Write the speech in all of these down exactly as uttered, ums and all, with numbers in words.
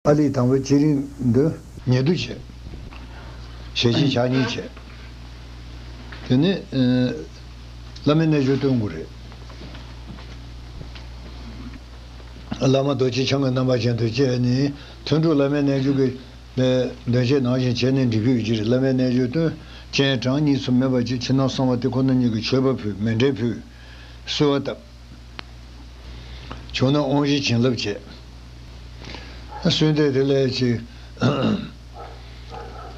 ཨ་ལི་དང་པོའི་བསྐྱེད་རིམ་འདི་ཉེ་དུ་བྱས། ཞལ་གཅིག་ཕྱག་གཉིས་བྱས། དེ་ནས་ཨ་བླ་མའི་རྣལ་འབྱོར་སྟོན་དགོས་རེད། བླ་མ་རྡོ་རྗེ་འཆང་གི་རྣམ་པ་ཅན་དུ་བསྐྱེད་ནས་ཐུན་དྲུག་བླ་མའི་རྣལ་འབྱོར་གྱི་ལས་འདོན་ཆེད་ནང་བཞིན་བྱས་ནས་འབྲི་དགོས་ཀྱི་རེད། བླ་མའི་རྣལ་འབྱོར་སྟོན། སྤྱན་དྲངས། གཉིས་སུ་མེད་པར་བྱས། ཕྱི་ནང་གསང་བ་སྟེ་ཁོ་ན་ཉིད་ཀྱི་མཆོད་པ་ཕུལ། མཎྜལ་ཕུལ། གསོལ་བ་བཏབ། བྱུང་ན་དབང་བཞི་བྱིན་རླབས་བྱས། གསོལ་འདེབས་དེ་ལས་ཅིག་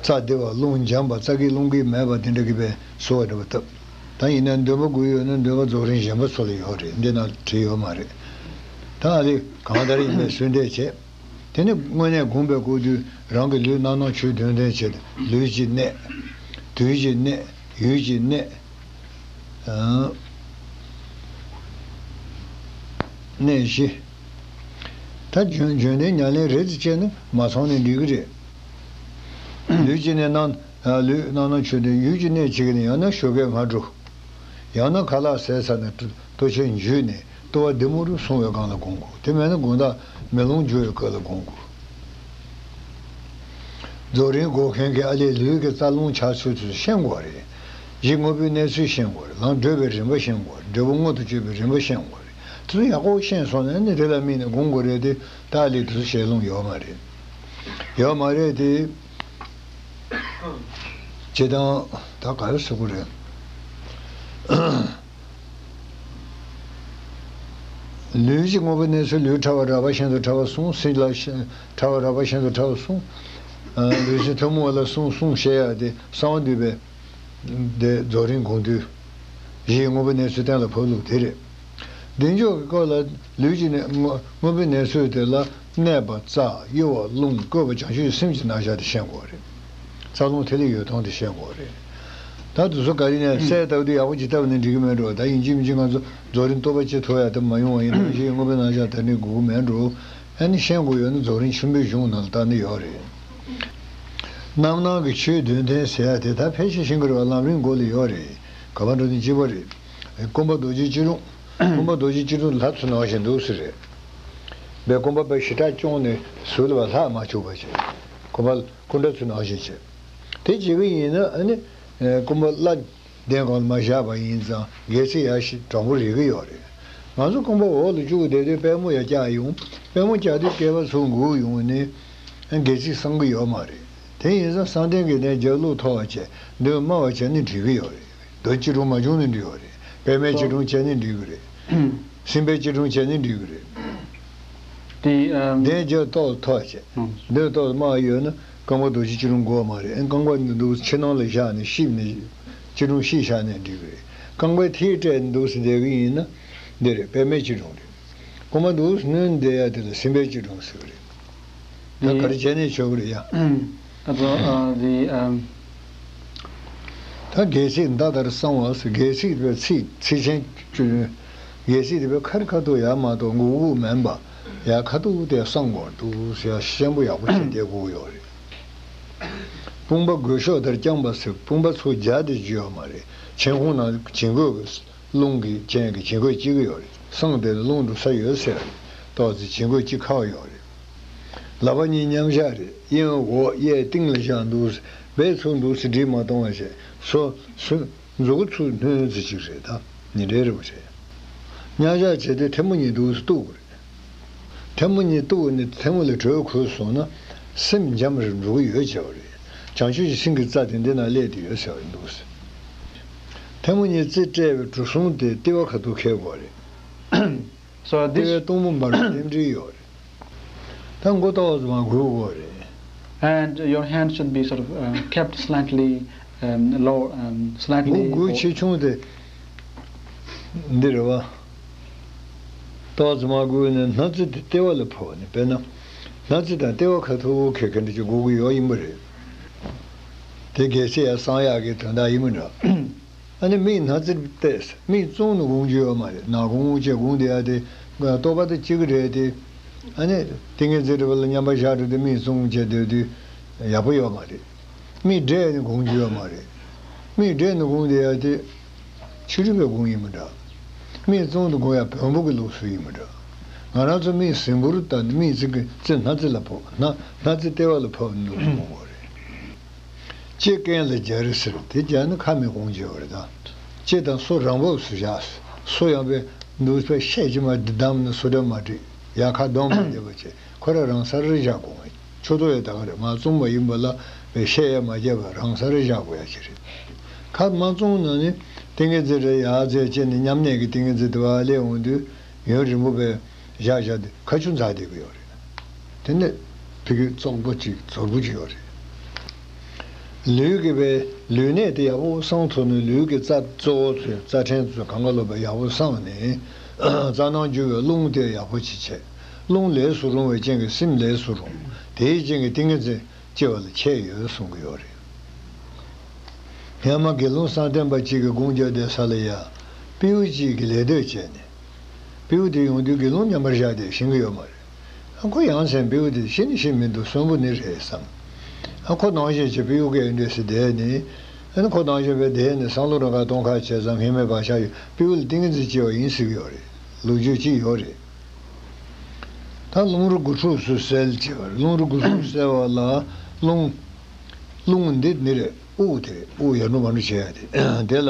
རྩ་བདེ་བ། རླུང་འཇམ་པ། རྩ་སྐྱེས་རླུང་སྐྱེས་མེད་པ་དེ་འདྲ་གི་བའི་གསོལ་བ་འདྲ་བ་བཏབ། ད་ཡིན་ན་འདོན་པ་དགོས་ཡོད་ན་འདོན་པ་རྫོགས་རིམ་གཞན་པ་ཚོ་ལ་ཡོད་རེད། འདི་ན་བྲིས་ཡོད་མ་རེད། ད་ཨ་ལི་གང་ལྟར་ཡིན་པའི་གསོལ་འདེབས་བྱས། དེ་ནས་དངོས་གནས་དགོངས་པའི་སྐུ་དུས་རང་གི་ལུས་རྣམ་སྣང་ཆོས་བདུན་ལྡན་བྱས་ཏེ་ལུས་ཀྱི་གནད། དུས་ཀྱི་གནད། ཡུལ་གྱི་གནད། གནད་བཞི། ད་བརྗོད་བརྗོད་ལྡན་ཉམས་ལེན་རེད་ཟེར་བྱས་ན་མ་ཚང་ནས་འགྲིག་གི་རེད། ལུས་ཀྱི་གནད་རྣམ། ལུས་རྣམ་སྣང་ཆོས་ལྡན། ཡུལ་གྱི་གནད་བྱེད་ཀྱི་ནི་ཡང་ན་ཞོགས་ཀས་སྔ་དྲོ། ཡང་ན་ཁ་ལག་ཟས་ཚར་ནས་ལྟོ་ཆས་འཇུས་ནས་ལྟོ་བ་བདེ་མོ་རུ་སོང་བའི་སྒང་ལ་སྒོམ་དགོས། དེ་མེད་ན་དགོང་དག་མེ་ལོང་འཇུ་བའི་སྐབས་ལ་སྒོམ་དགོས། རྫོགས་རིམ་སྒོམ་མཁན་གྱིས་ཨ་ལས་ལུས་ཀྱི་རྩ་རླུང་འཆར་ཚུལ་ཚུལ་ཤེས་དགོས་རེད། གཞི་དངོས་པོའི་གནས་ཚུལ་ཤེས་དགོས་རེད། ལམ་བགྲོད་པའི་རིམ་པ་ཤེས་དགོས་རེད། འབྲས་བུ་མངོན་དུ་གྱུར་པའི་རིམ་པ་ཤེས་དགོས་རེད། དེ་ཚོ་ཡག་པོ་ཤེས་སོང་ན་ནི་དེ་ལ་དམིགས་ནས་སྒོམ་དགོས་རེད་དེ། ད་ཨ་ལས་དེ་ཚོ་ཞལ་ལུང་ཡོད་མ་རེད། ཡོད་མ་རེད་དེ། སྤྱིར་བཏང་ད་ག་རེ་ཟེར་དགོས་རེད། ལུས་ཀྱི་དངོས་པོའི་གནས་ཚུལ། ལུས་ཕྲ་བ་རགས་པ་བཞིན་དུ་ཕྲ་བ་གསུངས། སེམས་ལ་ཕྲ་བ་རགས་པ་བཞིན་དུ་ཕྲ་བ་གསུངས། ལུས་སེམས་ཐུན་མོང་བ་ལ་གསུངས་གསུངས་བཤད་ཡ་དེ་གསང་བ་འདུས་པའི་དེ་རྫོགས་རིམ་སྒོམ་དུས་གཞིའི་དངོས་པོའི་གནས་ཚུལ་གཏན་ལ་ཕབ་ལུགས་དེ་རེད། བདེ་མཆོག་གི་སྐབས་ལ་ལུས་ཀྱི་གནས་དངོས་དངོས་པོའི་གནས་ཚུལ་དེ་ལ་གནས་པ། རྩ། གཡོ་བ། རླུང་། བཀོད་པ། བྱང་ཆུབ་ཀྱི་སེམས་ཀྱི་རྣམ་གཞག་དེ་ཤེས་དགོས་རེད། རྩ་རླུང་ཐིག་ལེ་ཡོད་སྟངས་དེ་ཤེས་དགོས་རེད། ད་དུ་སུ་ག་རེ་ནས་གསལ་བཏབ་དུས་ཡག་པོ་ཅིག་བཏབ་ནས་འགྲིག་གི་མེད་འགྲོ། ད་ཡིན་གཅིག་མིན་གཅིག་ང་ཚོ་རྫོགས་རིམ་སྟོང་པ་ཅིག་ཐོབ་ཡ་དེ་མ་ཡོང་བ་ཡིན་ན་གཞི་དངོས་པོའི་རྣམ་གཞག་དེ་ནི་དགོས་ཀྱི་མེད་འགྲོ། ཨ་ནི་ཤེས་དགོས་ཡོད་ན་རྫོགས་རིམ་ཆེན་པོའི་གཞུང་ནང་ལ་བལྟས་ནས་ཡོད་རེད། རྣམ་སྣང་གི་ཆོས་བདུན་ལྡན་ཟེར་ཡ་དེ་ད་ཕལ་ཆེར་ཤེས་ཀྱི་རེད་པ། ལམ་རིམ་མགོ་ལ་ཡོད་རེད། ག་པར་འགྲོ་དོན་གཅིག་པ་རེད། ཀུན་པ་རྡོ་རྗེ་སྐྱིལ་ཀྲུང་། ཀུན་པ་རྡོ་རྗེ་སྐྱིལ་ཀྲུང་ལྷ་ཚོ་ནང་བཞིན་འདུག་ཟེར་རེད། པའི་ཀུན་པ་པའི་ཞེ་དྲག་སྐྱོང་ནས་ཟུར་ལ་ལྷག་མ་བཅུག་པ་བྱས། ཀུན་པ་སྐུ་འདྲ་ཚོ་ནང་བཞིན་བྱས། དེ་བྱེད་ཀྱི་ཡིན་ན་ཨ་ནི་ཀུན་པ་བླ་གདན་སྒང་ལ་མ་བཞག་པ་ཡིན་ཙང་སྒལ་ཚིགས་ཡར་ཞིག་དྲང་པོ་རིལ་གྱི་ཡོད་རེད། ང་ཚོ་ཀུན་པ་འོག་ལ་བཅུག་བསྡད་དུས་པུས་མོ་ཡར་བཀྱག་ཡོང་། པུས་མོ་བཀྱག་དུས་སྐེད་པ་ཚུར་འགུག་ཡོང་ནས་སྒལ་ཚིགས་སངས་ཀྱི་ཡོད་མ་རེད། དེ་ཡིན་ཙང་གསང་རྟེན་གྱི་གདན་རྒྱབ་ལོགས་མཐོ་བ་བྱས། མདུན་དམའ་བ་བྱས་ནས་འགྲིག་གི་ཡོད་རེད། རྡོ་སྐྱིལ་ཀྲུང་མ་བྱུང་ནས་འགྲིག་ཡོད་རེད། པདྨའི་སྐྱིལ་ཀྲུང་བྱས་ནས་འགྲིག་གི་རེད། སེམས་དཔའི་སྐྱིལ་ཀྲུང་བྱས་ནས་འགྲིག་གི་རེད། དེ་ཨམ། གདན་རྒྱབ་ཏོག་མཐོ་བྱས། ཨམ། མདུན་ཏོག་དམའ་ཡོད་ན་རྐང་པ་རྡོ་རྗེ་སྐྱིལ་ཀྲུང་དགོས་མ་རེད། ཨེ་རྐང་པ་འདི་འདུག་ཕྱི་ནང་ལ་བཞག་ནས་གཤིབས་ནས་སྐྱིལ་ཀྲུང་གཤིབས་བཞག་ནས་འགྲིག་གི་རེད། རྐང་པའི་མཐིལ་སྤྲད་འདུག་སེ་བསྡད་གི་ཡིན་ན་འདི་རེད། པདྨའི་སྐྱིལ་ཀྲུང་རེད། རྐང་པ་འདུག་སེ་ནོན་བསྡད་ཡ་དེ་ལ་སེམས་དཔའི་སྐྱིལ་ཀྲུང་ཟེར་གི་རེད། ད་ག་རེ་བྱས་ནས་ཆོག་གི་རེད་ཡ། ཨ་ཙོ་ཨ་ཟི་ཨམ། ད་སྒལ་ཚིགས་མདའ་ལྟར་གསང་བ་ཟེར། སྒལ་ཚིགས་དེ་ཚིགས་ཚིགས་ཆེན་བཅུ། སྒལ་ཚིགས་དེ་ཁ་རི་ཁ་ཐུག་ཡར་མ་གཏོགས་འགུག་འགུག་མིན་པ་ཡར་ཁ་ཐུག་དེ་གསང་དགོས་འདུག་ཟེར་ཡ་ཤེན་པོ་ཡག་པོ་བྱས་བསྡད་དགོས་ཡོད་རེད། དཔུང་པ་རྒོད་ཤོག་ལྟར་བརྐྱངས་པ་ཟེར། དཔུང་པ་ཚུར་རྒྱག་དེ་རྒྱུ་ཡོད་མ་རེད། མཆན་ཁུང་ནང་བྱིང་རྒོད་ཀྱི་རླུང་གི་རྐྱེན་གྱིས་བྱིང་རྒོད་སྐྱེ་གི་ཡོད་རེད། གསང་དེ་ལ་རླུང་འགྲོ་ས་ཡོད་ཟེར་རེད། ཏོག་ཙམ་བྱིང་རྒོད་སྐྱེ་ཁག་ཡོད་རེད། ལག་པ་གཉིས་མཉམ་བཞག་རེད། གཡས་འོག་གཡས་སྟེང་ལ་བཞག་འདུག་ཟེར། བས་ཚུར་འདུག་སེ་སྒྲིལ་མ་གཏོང་བ་བྱས། སོ་སོ་མཛུ་གུ་ཚུར་སྣོན་ཙམ་ཅིག་རེད། ད་ཉིན་རེ་རེ་བ་རེད། མཉམ་བཞག་བྱས་ཏེ་ཐལ་མོ་གཉིས་འདུག་སེ་གཏུག་དགོས་རེད། ཐལ་མོ་གཉིས་གཏུག་ནས་ཐལ་མོ་ལས་དྲོད་ཁོལ་སོང་ན་སེམས་འཇམ་རུ་འགྲོ་གི་ཡོད་ཟེར་བ་རེད། བྱང་ཆུབ་ཀྱི་སེམས་ཀྱི་རྩ་དེ་འདི་ན་སླེབས་ཏེ་ཡོད་ཟེར་བ་རེད་འདུག་ཟེར། ཐལ་མོ་གཉིས་རྩེ་སྤྲད་པའི་གྲུ་གཟུངས་དེ་ལྟེ་བ་ཁ་ཐུག་འཁེལ་དགོས་རེད། So ལྟེ་བའི་this སྟོང་པ་འབར་བའི་རྟེན་འབྲེལ་ཡོད་རེད། ད་མགོ་ཏོག་ཙམ་མར་སྒུར་དགོས་རེད། And your hand should be sort of uh, kept slightly um, low, um, slightly. མགོ་སྒུར་ཆེ་ཆུང་དེ་འདི་རེད་བ། ཏོག་ཙམ་མར་སྒུར་ནས་སྣ་རྩེ་དེ་ལྟེ་བ་ལ་ཕོག་ནས། དཔེར་ན་སྣ་རྩེ་དང་ལྟེ་བ་ཁ་ཐུག་གི་ག་འདྲ་ཅིག་སྒུར་གི་ཡོད་ཡིན་པ་རེད། དེ་གལ་སྲིད་ཡར་གསང་ཡག་གི་དོན་དག་ཡིན་པ་འདྲ། ཨ་ནི་མིག་སྣ་རྩེར་གཏད། མིག་བཙུམ་ནས་སྒུར་རྒྱུ་ཡོད་མ་རེད། ནག་ཁུང་བྱས་སྒུར་བསྡད་ཡ་དེ་རྟོགས་པ་དང་གཅིག་གི་རེད་དེ། ཨ་ནི་ཏིང་ངེ་འཛིན་རེད་པ་ལ་མཉམ་པར་བཞག་འགྲོ་དུས་མིག་བཙུམ་བྱས་སྡོད་དུས་ཡག་པོ་ཡོད་མ་རེད། མིག་བགྲད་ནས་སྒུར་རྒྱུ་ཡོད་མ་རེད། མིག་བགྲད་ནས་སྒུར་བསྡད་ཡ་དེ་ཕྱི་རོལ་པའི་སྒུར་ཡིན་པ་འདྲ། མིག་བཙུམ་དུ་སྒུར་ཡ་བོན་པོ་གི་ལུགས་སྲོལ་ཡིན་པ་འདྲ། ང་རང་ཚོ་མིག་ཟིམ་བུར་བལྟས་ནས་མིག་ཙི་གི་ཙི་སྣ་རྩེ་ལ་ཕོག་སྣ་སྣ་རྩེ་ལྟེ་བ་ལ་ཕོག་ནས་འདུག་སེ་འོང་བ་རེད། ལྕེ་རྐན་ལ་སྦྱར་ཟེར་དེ་སྦྱར་ན་ཁ་མི་སྐོང་བྱེད་པ་རེད་ད། ལྕེ་དང་སོ་རང་བབས་སུ་བཞག་སོ་ཡང་པའི་འདུག་པའི་ཤད་ཀྱིས་མ་བསྡམས་ནས་སོ་འདྲ་མ་བྲིས་ཡ་ཁ་གདོང་མ་བསྡད་པ་བྱས་ཁོ་ར་རང་སར་བཞག་དགོས། མཆུ་ཏོ་ཡང་ད་ག་རེ་མ་བཙུམས་པ་ཡིན་པ་ལ་བའི་ཤད་ཡང་མ་བརྒྱབ་པར་རང་སར་བཞག་དགོས་ཡ་ཅིག་རེད། ཁ་མ་བཙུམས་ན་ནི་ཏིང་ངེ་འཛིན་རེ་ཡག་རྫས་བཅས་ནི་མཉམ་གནས་ཀྱི་ཏིང་ངེ་འཛིན་དེ་བ་སླེབས་འོང་དུས་ཡུན་རིང་པོ་བས་བཞག་བཞག་དེ་ཁ་ཆུ་འཛག་བསྡད་ཀྱི་ཡོད་རེད། དེ་ནས་ཕ་གི་བཙོག་པོ་ཅིག་ཚོར་པོ་ཅིག་ཡོད་རེད། ལུས་ཀྱི་བའི་ལུས་གནད་དེ་ཡག་པོ་སངས་ཐུབ་ནས་ལུས་ཀྱི་རྩ་གཙོ་བོ་ཚོའི་རྩ་ཕྲན་ཚོ་གང་ག་ལོ་བའི་ཡག་པོ་སངས་ནས་རྩ་ནང་རྒྱུ་བའི་རླུང་དེ་ཡག་པོ་ཅིག་བྱས། རླུང་ལས་སུ་རུང་བའི་རྐྱེན་གྱིས་སེམས་ལས་སུ་རུང་། དེའི་རྐྱེན་གྱིས་ཏིང་ངེ་འཛིན་སྐྱེ་བ་ལ་ཁྱད་ཡོད་གསུང་གི་ཡོད་རེད། སྔན་མ་དགེ་སློང་བསམ་གཏན་པ་གཅིག་གིས་དགུང་རྒྱབ་བསྡད་ས་ལ་ཡ། སྤྲེའུ་གཅིག་གིས་ལད་ཟློས་བྱས་ནས། སྤྲེའུ་དེ་ཡོང་དུས་དགེ་སློང་མཉམ་པར་བཞག་སྟེ་ཤེས་ཀྱི་ཡོད་མ་རེད། ཨ་ཁོ་ཡང་སེམས་སྤྲེའུ་དེ་ཤི་ནི་ཤི་མི་འདུག་གསོན་པོ་ནི་རེད་བསམ། ཨ་ཁོ་ནང་བཞིན་གྱི་སྤྲེའུ་སྐད་འདྲ་སེ་བསྡད་ནས། ཨ་ནི་ཁོ་ནང་བཞིན་པའི་བསྡད་ནས་བསམ་བློ་རང་ག་གཏོང་ཁ་བྱས་ཙང་སྔན་མའི་བག་ཆགས་ཡོད་སྤྲེའུ་ལ་ཏིང་ངེ་འཛིན་སྐྱེ་བ་ཡིན་ཟེར་གྱི་ཡོད་རེད། ལོ་རྒྱུས་ཅིག་ཡོད་རེད། ད་རླུང་རོ་དགུ་ཕྲུགས་སུ་བསལ་བྱས་པ་རེད། རླུང་རོ་དགུ་ཕྲུགས་བསལ་བ་ལ་རླུང་། རླུང་འདི་ནི་རེད། དབུགས་དེ་རེད། དབུགས་ཡར་འགྲོ་མར་འགྲོ་བྱེད་ཡ་དེ། དེ་ལ་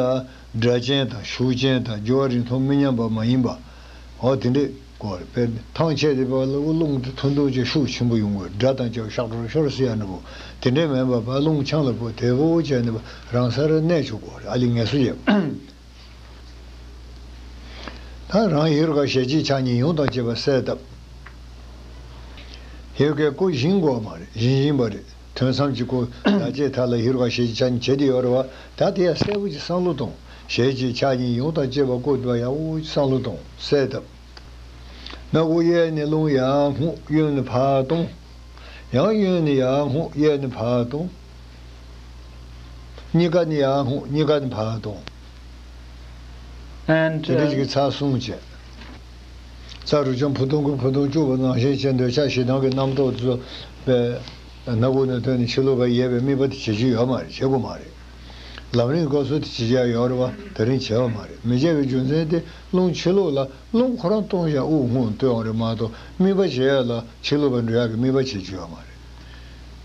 སྒྲ་ཅན་དང་ཤུགས་ཅན་དང་སྦྱོར་བ་རིང་ཐུང་མི་མཉམ་པ་མ་ཡིན་པ། འོ་དེ་འདྲས་དགོས་རེད། དཔེར་ན་ཐང་ཆད་དེ་བ་ལ་དབུགས་རླུང་དེ་ཐུང་ཐུང་ཅིག་ཤུགས་ཆེན་པོ་ཡོང་དགོས་རེད། སྒྲ་དང་བཅས་པ་ཤག་ཤོར་ཤོར་ཟེར་ཡ་འདྲ་པོ། དེ་འདྲས་མིན་པ་བ་རླུང་ཆང་ལ་པོ་དེ་བོ་བྱས་ནས་རང་སར་གནས་ཆོག་དགོས་རེད། ཨ་ལི་ངལ་གསོ་བྱེད། ད་རང་ཧེ་རུ་ཀ་ཞལ་གཅིག་ཕྱག་གཉིས་ཡུམ་དང་བཅས་པ་གསལ་བཏབ། ཧེ་རུ་ཀའི་སྐུ་བཞེངས་དགོས་མ་རེད། བཞེངས་བཞིན་པ་རེད། ཐུན་མཚམས་ཀྱི་སྐུ་ད་ཅེས་ཐ་ལ་ཧེ་རུ་ཀ་ཞལ་གཅིག་ཕྱག་གཉིས་བྱེད་དེ་ཡོད་རེད་བ། ད་དེ་ཡང་གསལ་པོ་ཅིག་བསམ་བློ་གཏོང་། ཞལ་གཅིག་ཕྱག་གཉིས་ཡུམ་དང་བཅས་པ་སྐུ་དེ་ཡག་པོ་ཅིག་བསམ་བློ་གཏོང་གསལ་བཏབ། སྣ་སྒོ་གཡས་ནས་རླུང་ཡར་བསྔུགས། གཡོན་ནས་ཕར་གཏོང་། ཡང་གཡོན་ནས་ཡར་བསྔུགས། གཡས་ནས་ཕར་གཏོང་། གཉིས་ཀ་ནས་ཡར་བསྔུགས། གཉིས་ཀ་ནས་ཕར་གཏོང་། And དེ་འདྲ་ཞིག་གི་ཚར་གསུམ་བྱས། རྩ་རུ་ཅང་ཕུ་ཐུང་གི་ཕུ་ཐུང་བཅུག་པ་ནང་བཞིན་བྱས། འདོད་ཆགས་ཞེ་སྡང་གི་རྣམ་རྟོག་ཚོ་པའི་སྣ་སྒོ་ནས་ཐོན་ནས་ཕྱི་ལོགས་པ་ཡལ་བའི་དམིགས་པ་དེ་བྱེད་རྒྱུ་ཡོད་མ་རེད། བྱེད་དགོས་མ་རེད། ལམ་རིམ་སྐབས་སུ་དེ་བྱེད་རྒྱུ་ཡོད་རེད་བ། དེ་རིང་བྱས་པ་མ་རེད། མི་བྱེད་པའི་རྒྱུ་མཚན་དེ་རླུང་ཕྱི་ལོགས་ལ་རླུང་ཁོ་རང་གཏོང་བཞག་དབུགས་རྔུབ་གཏོང་བ་རེད་མ་གཏོགས་དམིགས་པ་བྱེད་ཡ་ལ་ཕྱི་ལོགས་པ་འགྲོ་ཡག་གི་དམིགས་པ་བྱེད་རྒྱུ་ཡོད་མ་རེད།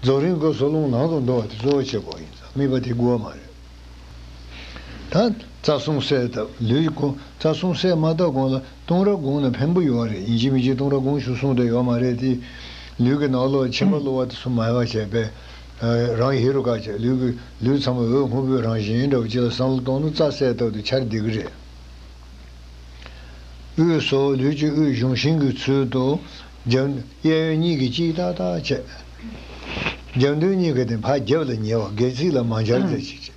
རྫོགས་རིམ་སྐབས་སུ་རླུང་ནང་དུ་འགྲོ་བ་དེ་གཙོ་བོ་བྱེད་དགོས་ཡིན་ཙང་དམིགས་པ་དེ་དགོས་མ་རེད། ད་རྩ་གསུམ་གསལ་བཏབ། ལུས་ཀྱི་གོང་རྩ་གསུམ་གསལ་མ་བཏབ་གོང་ལ་ལྟུང་ར་དགོངས་ན་ཕན་པོ་ཡོད་རེད། ཡིན་གཅིག་མིན་གཅིག་ལྟུང་ར་དགོངས་ཤོག་གསུངས་བསྡད་ཡོད་མ་རེད་དེ། ལུས་ཀྱི་ནང་ལོགས་མཆིན་པ་གློ་བ་དེ་ཚོ་མ་ཡལ་བ་བྱས་པས། རང་ཧེ་རུ་ཀ་བྱས་ལུས་ཀྱི་ལུས་ཚང་མ་འོད་སྔོན་པོའི་རང་བཞིན་འདྲ་བོ་ཅིག་ལ་བསམ་བློ་གཏོང་ན་རྩ་གསལ་བཏབ་དུས་ཆར་བསྡད་ཀྱི་རེད། དབུས་སུ་ལུས་ཀྱི་དབུས་གཞོམ་ཤིང་གི་ཚུལ་དུ་རྒྱབ་གཡས་གཡོན་གཉིས་ཀྱིས་ལྕིག་ཏག་ཏག་བྱས། རྒྱབ་མདུན་གཉིས་ཀྱིས་དེ་ཕར་རྒྱབ་ལ་ཉེ་བ་སྒལ་ཚིགས་ལ་མ་འབྱར་ཚད་ཅིག་བྱས།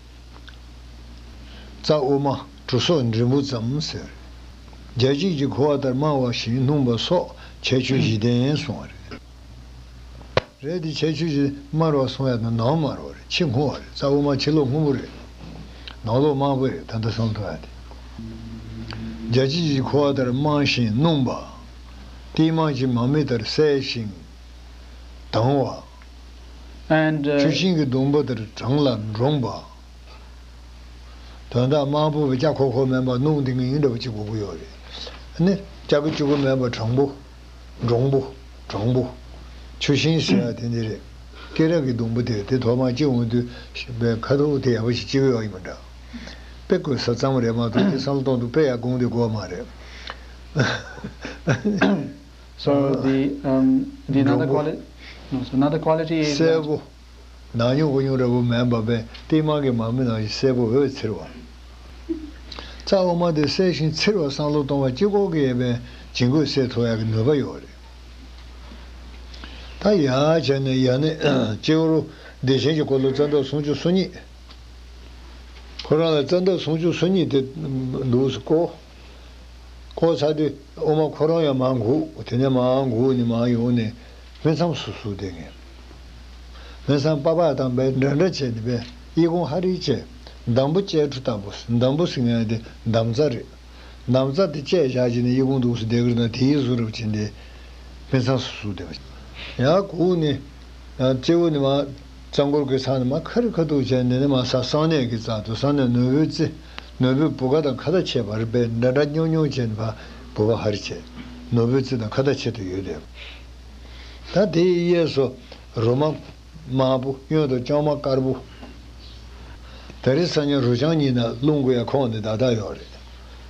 རྩ་དབུ་མ་གྲུ་སོགས་འགྲེང་བུ་ཙམ་ཟེར། རྒྱ་གཅིག་གིས་ཁུ་བ་ལྟར་དམར་བ་བཞིན་སྣུམ་པ་སོགས་ཁྱད་ཆོས་བཞི་ལྡན་གསུངས་པ་རེད། རེད་དེ་ཁྱད་ཆོས་ཀྱི་དམར་བ་གསུང་ཡ་དང་ནང་དམར་བ་རེད། ཕྱི་སྔོ་བ་རེད། རྩ་དབུ་མ་ཕྱི་ལོགས་སྔོན་པོ་རེད། ནང་ལོགས་དམར་པོ་རེད། ད་ལྟ་བསམ་ཐུབ་ཡ་དེ། རྒྱ་ཁྱི་ཡི་ཁུ་བ་ལྟར་དམར་ཞིང་སྣུམ་པ། ཏིལ་མར་གྱི་མར་མེ་ལྟར་གསལ་ཞིང་དྭངས་པ། And, uh, ཆུ་ཤིང་གི་སྡོང་པོ་ལྟར་གྲང་ལ་འགྲངས་པ། དོན་དག་དམར་པོ་བའི་སྐྱ་ཁོག་ཁོག་མེད་པ་སྣུམ་ལྡན་གྱི་ཡིན་འདྲ་པོ་ཅིག་དགོས་ཀྱི་ཡོད་རེད། ནི་སྐྱ་ཀུ་ཅུ་ཀུ་མེད་པ་གྲང་པོ། འགྲངས་པོ། གྲང་པོ། ཆུ་ཤིང་ཟེར་ཡ་དེ་འདི་རེད། སྐེ་རགས་ཀྱི་སྡོང་པོ་དེ་དེ་ཐོག་མར་གཅིག་འོང་དུས་པའི་ཁ་དོག་དེ་ཡག་པོ་ཞིག་གཅིག་ཡོད་ཡིན་པ་འདྲ། དཔེ་བཀོད་ས་གཙང་མ་རེད་མ་གཏོགས་དེ་བསམ་བློ་གཏོང་དུས་དཔེ་ཡག་དགོངས་དེ་དགོས་མ་རེད། So the, um, the another འགྲངས་པོ། Quali- no, so another quality is གསལ་པོ། ནག་ཉུང་དགུ་ཉུང་འདྲ་པོ་མེད་པ་བས་ཏིལ་མར་གྱི་མར་མེ་ནང་བཞིན་གསལ་པོ་འོད་འཚེར་བ། རྩ་དབུ་མ་དེ་གསལ་ཞིང་འཚེར་བ་བསམ་བློ་གཏོང་བ་གཅིག་པོ་གིས་ཡོད་པའི་བྱིང་རྒོད་སེལ་ཐུབ་ཡག་གི་ནུས་པ་ཡོད་རེད། ད་ཡར་བྱས་ནས་ཡར་ནས་སྤྱི་བོར་བདེ་ཆེན་གྱི་འཁོར་ལོ་རྩ་འདབ་སུམ་ཅུ་སོ་གཉིས། ཁོ་རང་ལ་རྩ་འདབ་སུམ་ཅུ་སོ་གཉིས་དེ་འདུག་སེ་བསྐོར། བསྐོར་ཚར་དུས་དབུ་མ་ཁོ་རང་ཡང་མར་འགུག་དེ་ནས་མར་འགུག་ནས་མར་ཡོང་ནས་སྨིན་མཚམས་སུ་ཟུག་བསྡད་མཁན། སྨིན་མཚམས་པགས་པ་དང་བས་འདྲ་འདྲ་བྱས་ནས་བས་གཡས་གཡོན་ཧ་རི་བྱས། འདམ་བུ་གཅལ་ཁྲུ་ལྟ་བུ། འདམ་བུ་ཟེར་མཁན་དེ་འདམ་རྩྭ་རེད། འདམ་རྩྭ་དེ་བཅད་བཞག་བྱས་ནས་གཡས་གཡོན་འདུག་སེ་བསྡད་ཀྱི་རེད་ན་དེའི་གཟུགས་རབ་ཅིག་འདི་སྨིན་མཚམས་སུ་ཟུག་བསྡད་པ། ཡང་གུག་ནས་ཡང་སྤྱི་བོ་ནས་མར་རྩ་འཁོར་གྱི་ཚང་ནས་མར་ཁ་རི་ཁ་ཐུག་བྱས། འདི་ནས་མར་ས་གསང་གནས་ཀྱི་རྩ་དུ་གསང་གནས་ནོར་བུའི་རྩེ། ནོར་བུའི་བུ་ག་དང་ཁ་ད་ཆད་པར་སྦས་འདྲ་འདྲ་སྙོམས་སྙོམས་བྱས་ནས་ཕར་བུ་ག་ཧ་རི་བྱས། ནོར་བུའི་རྩི་དང་ཁ་ད་ཆེད་དུ་ཡོད་དེ། ད་དེའི་གཡས་སུ་རོ་མ་དམར་པོ། གཡོན་དུ་ལྕང་མ་དཀར་པོ། དེ་རིང་སང་ཉིན་རུ་ལྕང་གཉིས་ནང་རླུང་གི་ཡང་ཁོངས་ནས་བདག་བདག་ཡོད་རེད།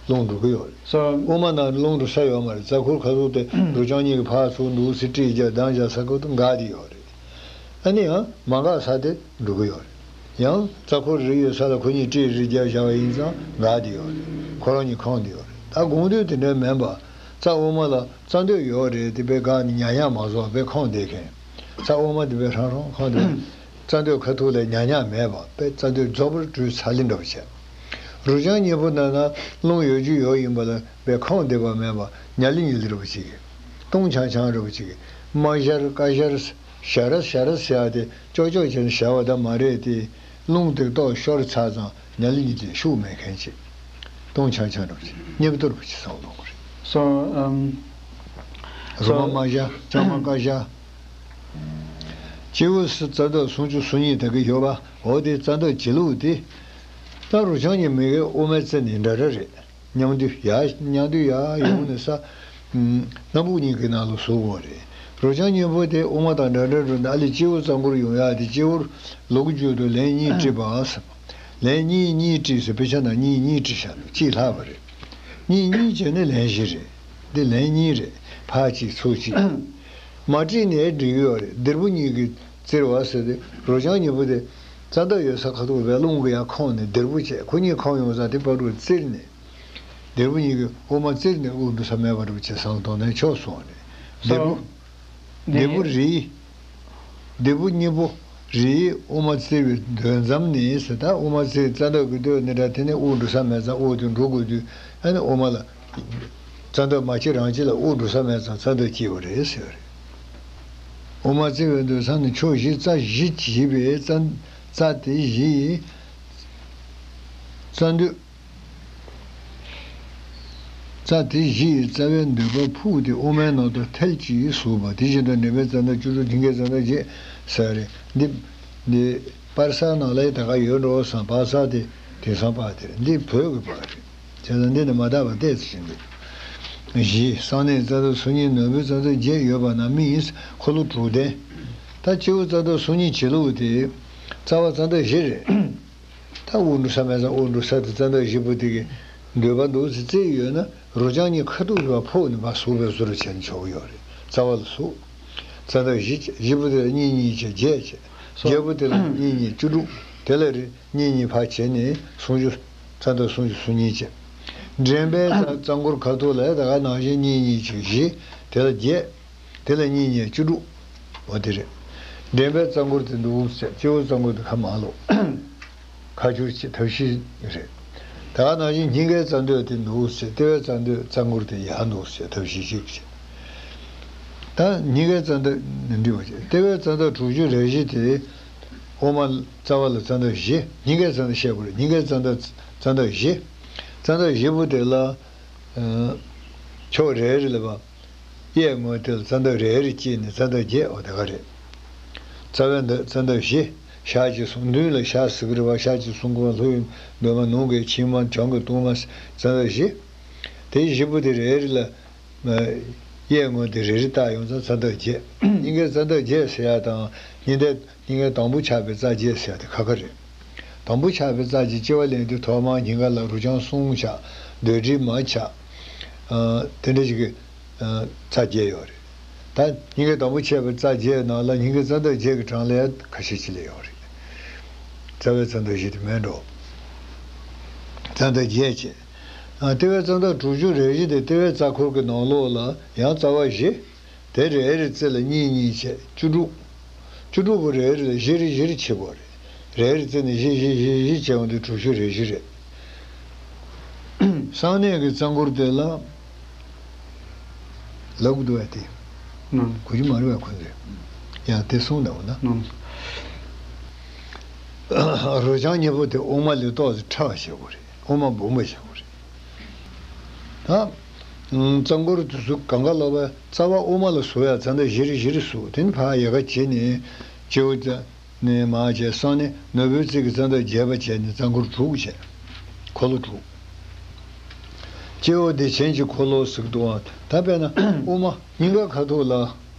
རླུང་འགྲོ་གི་ཡོད་རེད། ས། དབུ་མ་ནང་རླུང་འགྲོ་ས་ཡོད་མ་རེད། རྩ་འཁོར་ཁ་ཐུག་དེ་རུ་ལྕང་གཉིས་ཀྱི་ཕར་ཚུར་འདུག་སེ་དཀྲིས་རྒྱག་གདང་རྒྱག་ས་ཁ་ཐུག་འགག་བསྡད་ཡོད་རེད། ཨ་ནི་ཡང་མ་འགག་ས་དེ་འགྲོ་གི་ཡོད་རེད། ཡང་རྩ་འཁོར་རེ་ཡོད་ས་ལ་ཁོ་གཉིས་དཀྲིས་རེ་རྒྱག་བཞག་པ་ཡིན་ཙང་འགག་བསྡད་ཡོད་རེད། ཁོ་རང་གཉིས་ཁོངས་བསྡད་ཡོད་རེད། ད་དགོངས་དོན་དེ་འདྲ་མིན་པ། རྩ་དབུ་མ་ལ་རྩ་མདོས་ཡོད་རེད། དེ་དཔེ་འགག་ནས་ཉག་ཉག་མ་བཟོ་བ་དཔེ་ཁོངས་བསྡད་མཁན། རྩ་དབུ་མ་དེ་དཔེ་ཧྲང་ཧྲང་ཁོངས་བསྡད། རྩ་མདོས་ཁ་ཐུག་ལ་ཉག་ཉག་མེད་པ། དཔེ་རྩ་མདོས་རྫོགས་པར་བཀྲུས་ཚར་ལེ་འདྲ་པོ་བྱས། རུ་ལྕང་གཉིས་པོ་ནང་ན་རླུང་ཡོད་རྒྱུ་ཡོད་ཡིན་པ་ལ་དཔེ་ཁོངས་བསྡད་པ་མེད་པ། ཉ་ལི་ཉི་ལི་འདྲ་པོ་ཅིག་གིས། སྟོང་ཆང་ཆང་འདྲ་པོ་ཅིག་གིས། མ་ཤར་ཀ་ཤར། ཞ་ར་ཞ་ར་ཟེར་ཡ་དེ་ཅོག་ཅོག་བྱས་ནས་བཞག་པ་ད་མ་རེད་དེ། རླུང་དེ་ཏོག་ཤོར་ཚར་ཙང་ཉ་ལི་ཉི་ལི་ཤུགས་མེད་མཁན་ཅིག་སྟོང་ཆང་ཆང་འདྲ་པོ་ཅིག་སྙིབ་ཏོ་རུ་ཅིག་སོང་ལོང་གི་རེད། སོ། ཨམ། རོ་མ་མ་ཤར། ལྕང་མ་ཀ་ཤར། སྤྱི་བོ་སུ་རྩ་འདབ་སུམ་ཅུ་སོ་གཉིས་དེ་གི་ཡོད་པ། འོ་དེ་རྩ་འདབ་བྱེད་ལུགས་དེ། ད་རུ་ལྕང་གཉིས་མི་གི་དབུ་མའི་རྩེ་ནས་འདྲ་འདྲ་རེད། མཉམ་འདུས་ཡ། མཉམ་འདུས་ཡ་ཡོང་ནས་ས། སྣ་བུག་གཉིས་ཀྱི་ནང་ལ་ཟུག་དགོས་རེད། རུ་ལྕང་གཉིས་པོ་དེ་དབུ་མ་དང་འདྲ་འདྲ་འགྲོ་ནས་ཨ་ལས་སྤྱི་བོ་རྩ་འཁོར་ཡོང་ཡ་དེ། སྤྱི་བོར་ལོ་ཀུ་མཇུག་ཏུ་ལན་གཉིས་བྲིས་པ་ཟེར། ལན་གཉིས་གཉིས་བྲིས་ཟེར། དཔེ་ཆ་ནང་གཉིས་གཉིས་བྲིས་བཞག་འདུག་གཅིག་ལྷག་པ་རེད། གཉིས་གཉིས་བྱས་ནས་ལན་བཞི་རེད། འདི་ལན་གཉིས་རེད། ཕར་གཅིག་ཚུར་གཅིག་མ་བྲིས་ནས་འབྲི་གི་ཡོད་རེད། སྡེར་བུ་གཉིས་ཀྱིས་བཙིར་བ་ཟེར་ཏེ། རུ་ལྕང་གཉིས་པོ་དེ་རྩ་འདབ་ཡོད་ས་ཁ་ཐུག་བའི་རླུང་གི་ཡང་ཁོངས་ནས་སྡེར་བུ་བྱས། ཁོ་གཉིས་ཁོངས་ཡོང་ས་དེ་ཕར་འགྲོ་བཙིར་ནས། སྡེར་བུ་གཉིས་ཀྱིས་དབུ་མ་བཙིར་ནས་དབུགས་འགྲོ་ས་མེད་པ་འདྲ་པོ་བྱས་སོང་། དོ་ནས་ཆོག་སོང་རེད། སྡེར་བུ། སྡེར་བུ་རེད། སྡེར་བུ་གཉིས་པོ་རེད། དབུ་མ་བཙིར་བའི་འདོད་མཚམས་ནས་ཟེར། ད་དབུ་མ་བཙིར། རྩ་འདབ་ཀྱི་སྟོད་ནས་འདྲ། དེ་ནས་དབུགས་འགྲོ་ས་མེད་ཙང་དབུགས་དེ་འགྲོ་དགོས་དུས། ཨ་ནི་དབུ་མ་ལ། རྩ་འདབ་མ་ཕྱེ་རང་ཕྱེ་ལ་དབུགས་འགྲོ་ས་མེད་ཙང་རྩ་འདབ་སྐྱེས་པ་རེད་ཟེར་བ་རེད། དབུ་མ་བཙིར་བའི་འདོད་མཚམས་ནས་ཕྱོགས་བཞི་རྩ་བཞི་བྱས་པའི་རྩ། རྩ་དེ་བཞི་ཡི་རྩ་འདོད། རྩ་དེ་བཞི་ཡི་རྩ་བའི་འདོད་པ་ཕུག་སྟེ་དབུ་མའི་ནང་དུ་ཐལ་གྱིས་ཟུག་པ། དེ་བཞིན་དུ་འགྲེང་བུའི་རྩ་འདབ་བཅུ་དྲུག་སྙིང་གའི་རྩ་འདབ་བརྒྱད་ཟེར་རེད། འདི། འདི་པར་སའི་ནང་ལ་ད་ག་ཡོད་འགྲོ་བསམ། པར་ས་དེ་དེང་སང་པར་དེ་རེད། འདི་བོད་ཀྱི་པར་རེད། བྱས་ཙང་འདི་ནི་མ་དག་པ་ཏོག་ཙམ་ཞིག་འདུག་བཞི། གསང་གནས་རྩ་འདབ་སོ་གཉིས། ནོར་བུའི་རྩ་འདབ་བརྒྱད་ཡོད་པ་ན་མིན། འཁོར་ལོ་དྲུག་ལྡན། ད་སྤྱི་བོ་རྩ་འདབ་སོ་གཉིས་བྱེད་ལུགས་དེ། རྩ་བ་རྩ་འདབ་བཞི་རེད། ད་དབུགས་འགྲོ་ས་མེད་ཙང་དབུགས་འགྲོ་ས་དེ་རྩ་འདབ་བཞི་པོ་དེ་གི་འདོད་པ་འདུག་ཟེར་བཙིར་ཡོད་ན། རུ་ལྕང་གཉིས་ཁ་ཐུག་ལ་ཕོག་ནས་ཕར་ཟུག་པའི་བཟོ་འདྲ་བྱས་ནས་ཆོག་གི་ཡོད་རེད། རྩ་བ་ལ་ཟུག་རྩ་འདབ་བཞི་བྱས། བཞི་པོ་དེ་ལ་གཉིས་གཉིས་བྱས་བརྒྱད་བྱས། བརྒྱད་པོ་དེ་ལ་གཉིས་གཉིས་བཅུ་དྲུག་དེ་ལ་རེ། གཉིས་གཉིས་ཕར་བྱས་ནས་སུམ་ཅུ། རྩ་འདབ་སུམ་ཅུ་སོ་གཉིས་བྱས། འགྲེང་བུའི་རྩ། རྩ་འཁོར་ཁ་ཐུག་ལ་ད་ག་ནང་བཞིན་གཉིས་གཉིས་བྱས་བཞི། དེ་ལ་བརྒྱད། དེ་ལ་གཉིས་གཉིས་བཅུ་དྲུག་འོ་དེ་རེད། འགྲེང་བུའི་རྩ་འཁོར་དེ་འདུག་ཟེར། སྤྱི་བོའི་རྩ་འཁོར་དེ་ཁ་མ་ལོག་ཁ་སྦྱོར་བྱེད་ཐབས་ཤེས་རེད། ད་ག་ནང་བཞིན་སྙིང་གའི་རྩ་འདབ་དེ་འདུག་ཟེར། ལྟེ་བའི་རྩ་འདབ། རྩ་འཁོར་དེ་ཡར་འདུག་ཟེར། ཐབས་ཤེས་གཅིག་བྱེད། ད་སྙིང་གའི་རྩ་འདབ་ནི་འདྲི་བ་བྱེད། ལྟེ་བའི་རྩ་འདབ་དྲུག་ཅུ་རེ་བཞི་དེ། དབུ་མ་རྩ་བ་ལ་རྩ་འདབ་བཞི། སྙིང་གའི་རྩ་འདབ་བཤད་དགོས་རེད། སྙིང་གའི་རྩ་འདབ་རྩ་འདབ་བཞི། རྩ་འདབ་བཞི་པོ་དེ་ལ། ཨ། ཕྱོགས་རེ་རེ་ལ་བབས། གཡས་ངོས་དེ་ལ་རྩ་འདབ་རེ་རེ་སྐྱེས་ནས་རྩ་འདབ་བརྒྱད། འོ་དེ་ག་རེད། རྩ་བའི་འདབ་རྩ་འདབ་བཞི། ཞག་གཅིག་གསུང་། མདུན་ལ་ཞག་ཟེར་གི་རེད་བ། ཞག་གཅིག་གསུང་གི་བ། ལྷོ་ཡི་འདབ་མ། ནུབ་ཀྱི་ཕྱི་མ། བྱང་གི་སྟོད་མ། རྩ་འདབ་བཞི། དེ་བཞི་པོ་དེ་རེ་རེ་ལ། གཡས་ངོས་དེ་རེ་རེ་བཏགས་ཡོང་ཙང་རྩ་འདབ་བརྒྱད། སྙིང་གའི་རྩ་འདབ་བརྒྱད་ཟེར་ཡ་དང་། སྙིང་གའི། སྙིང་གའི་དང་པོ་ཆགས་པའི་རྩ་བརྒྱད་ཟེར་ཡ་དེ་ཁ་ཁ་རེད། དང་པོ་ཆགས་པའི་རྩ་བརྒྱད། ལྕི་བ་ལེན་དུས་ཐོག་མར་སྙིང་ག་ལ་རུ་ལྕང་གསུམ་ཆགས། འདོད་དྲི་མ་ཆགས། ཨ། དེ་འདྲ་ཞིག་གི། ཨ། རྩ་བརྒྱད་ཡོད་རེད། ད་སྙིང་གའི་དང་པོ་ཆགས་པའི་རྩ་བརྒྱད་ནང་ལ་སྙིང་གའི་རྩ་འདབ་བརྒྱད་ཀྱི་གྲངས་ལས་ཁ་ཤས་ཅིག་ལས་ཡོད་རེད། རྩ་བའི་རྩ་འདབ་བཞི་དེ་མིན་འགྲོ། རྩ་འདབ་བརྒྱད་བྱས། ཨ། ལྟེ་བའི་རྩ་འདབ་དྲུག་ཅུ་རེ་བཞི་དེ་ལྟེ་བའི་རྩ་འཁོར་གྱི་ནང་ལོགས་ལ་ཡང་རྩ་བ་བཞི། དེ་རེ་རེ་རྩེ་ལ་གཉིས་གཉིས་བྱས་བཅུ་དྲུག་བཅུ་དྲུག་པོ་རེ་རེ་ལ་བཞི་རེ་བཞི་རེ་བྱེད་དགོས་རེད། རེ་རེ་རྩེ་ནས་བཞི་བཞི་བཞི་བཞི་བྱས་འོང་དུས་དྲུག་ཅུ་རེ་བཞི་རེད། གསང་གནས་ཀྱི་རྩ་འཁོར་དེ་ལ། ལབ་དགོས་འདུག་བས་དེ། ནོ། གོ་རྒྱུ་མ་རེད་བས་ཁོ་ཚོས། ཡང་དེ་གསུངས་འདུག་ན། ནོ། རུ་ལྕང་གཉིས་པོ་དེ་དབུ་མ་ལས་ཏོག་ཙམ་ཕྲ་བ་བྱེད་དགོས་རེད། དབུ་མ་སྦོམ་པ་བྱེད་དགོས་རེད། ད། རྩ་འཁོར་དེ་ཚོ་གང་ག་ལབ་པ། རྩ་བ་དབུ་མ་ལ་ཟུག་ཡ་རྩ་འདབ་བཞི་རེ་བཞི་རེ་ཟུག་དེ་ནི་ཕར་ཡལ་ག་བྱེད་ནས། སྤྱི་བོ་རྩ་ནས་མར་བྱས། གསང་གནས་ནོར་བུའི་རྩེ་གི་རྩ་འདབ་བརྒྱད་པ་བྱས་ནས་རྩ་འཁོར་དྲུག་བྱས། འཁོར་ལོ་དྲུག་སྐྱེ་བོ་བདེ་ཆེན་གྱི་འཁོར་ལོ་ཟེར་གི་འདུག་ཨང་། ད་དཔེར་ན་དབུ་མ་སྙིང་ག་ཁ་ཐུག་ལ་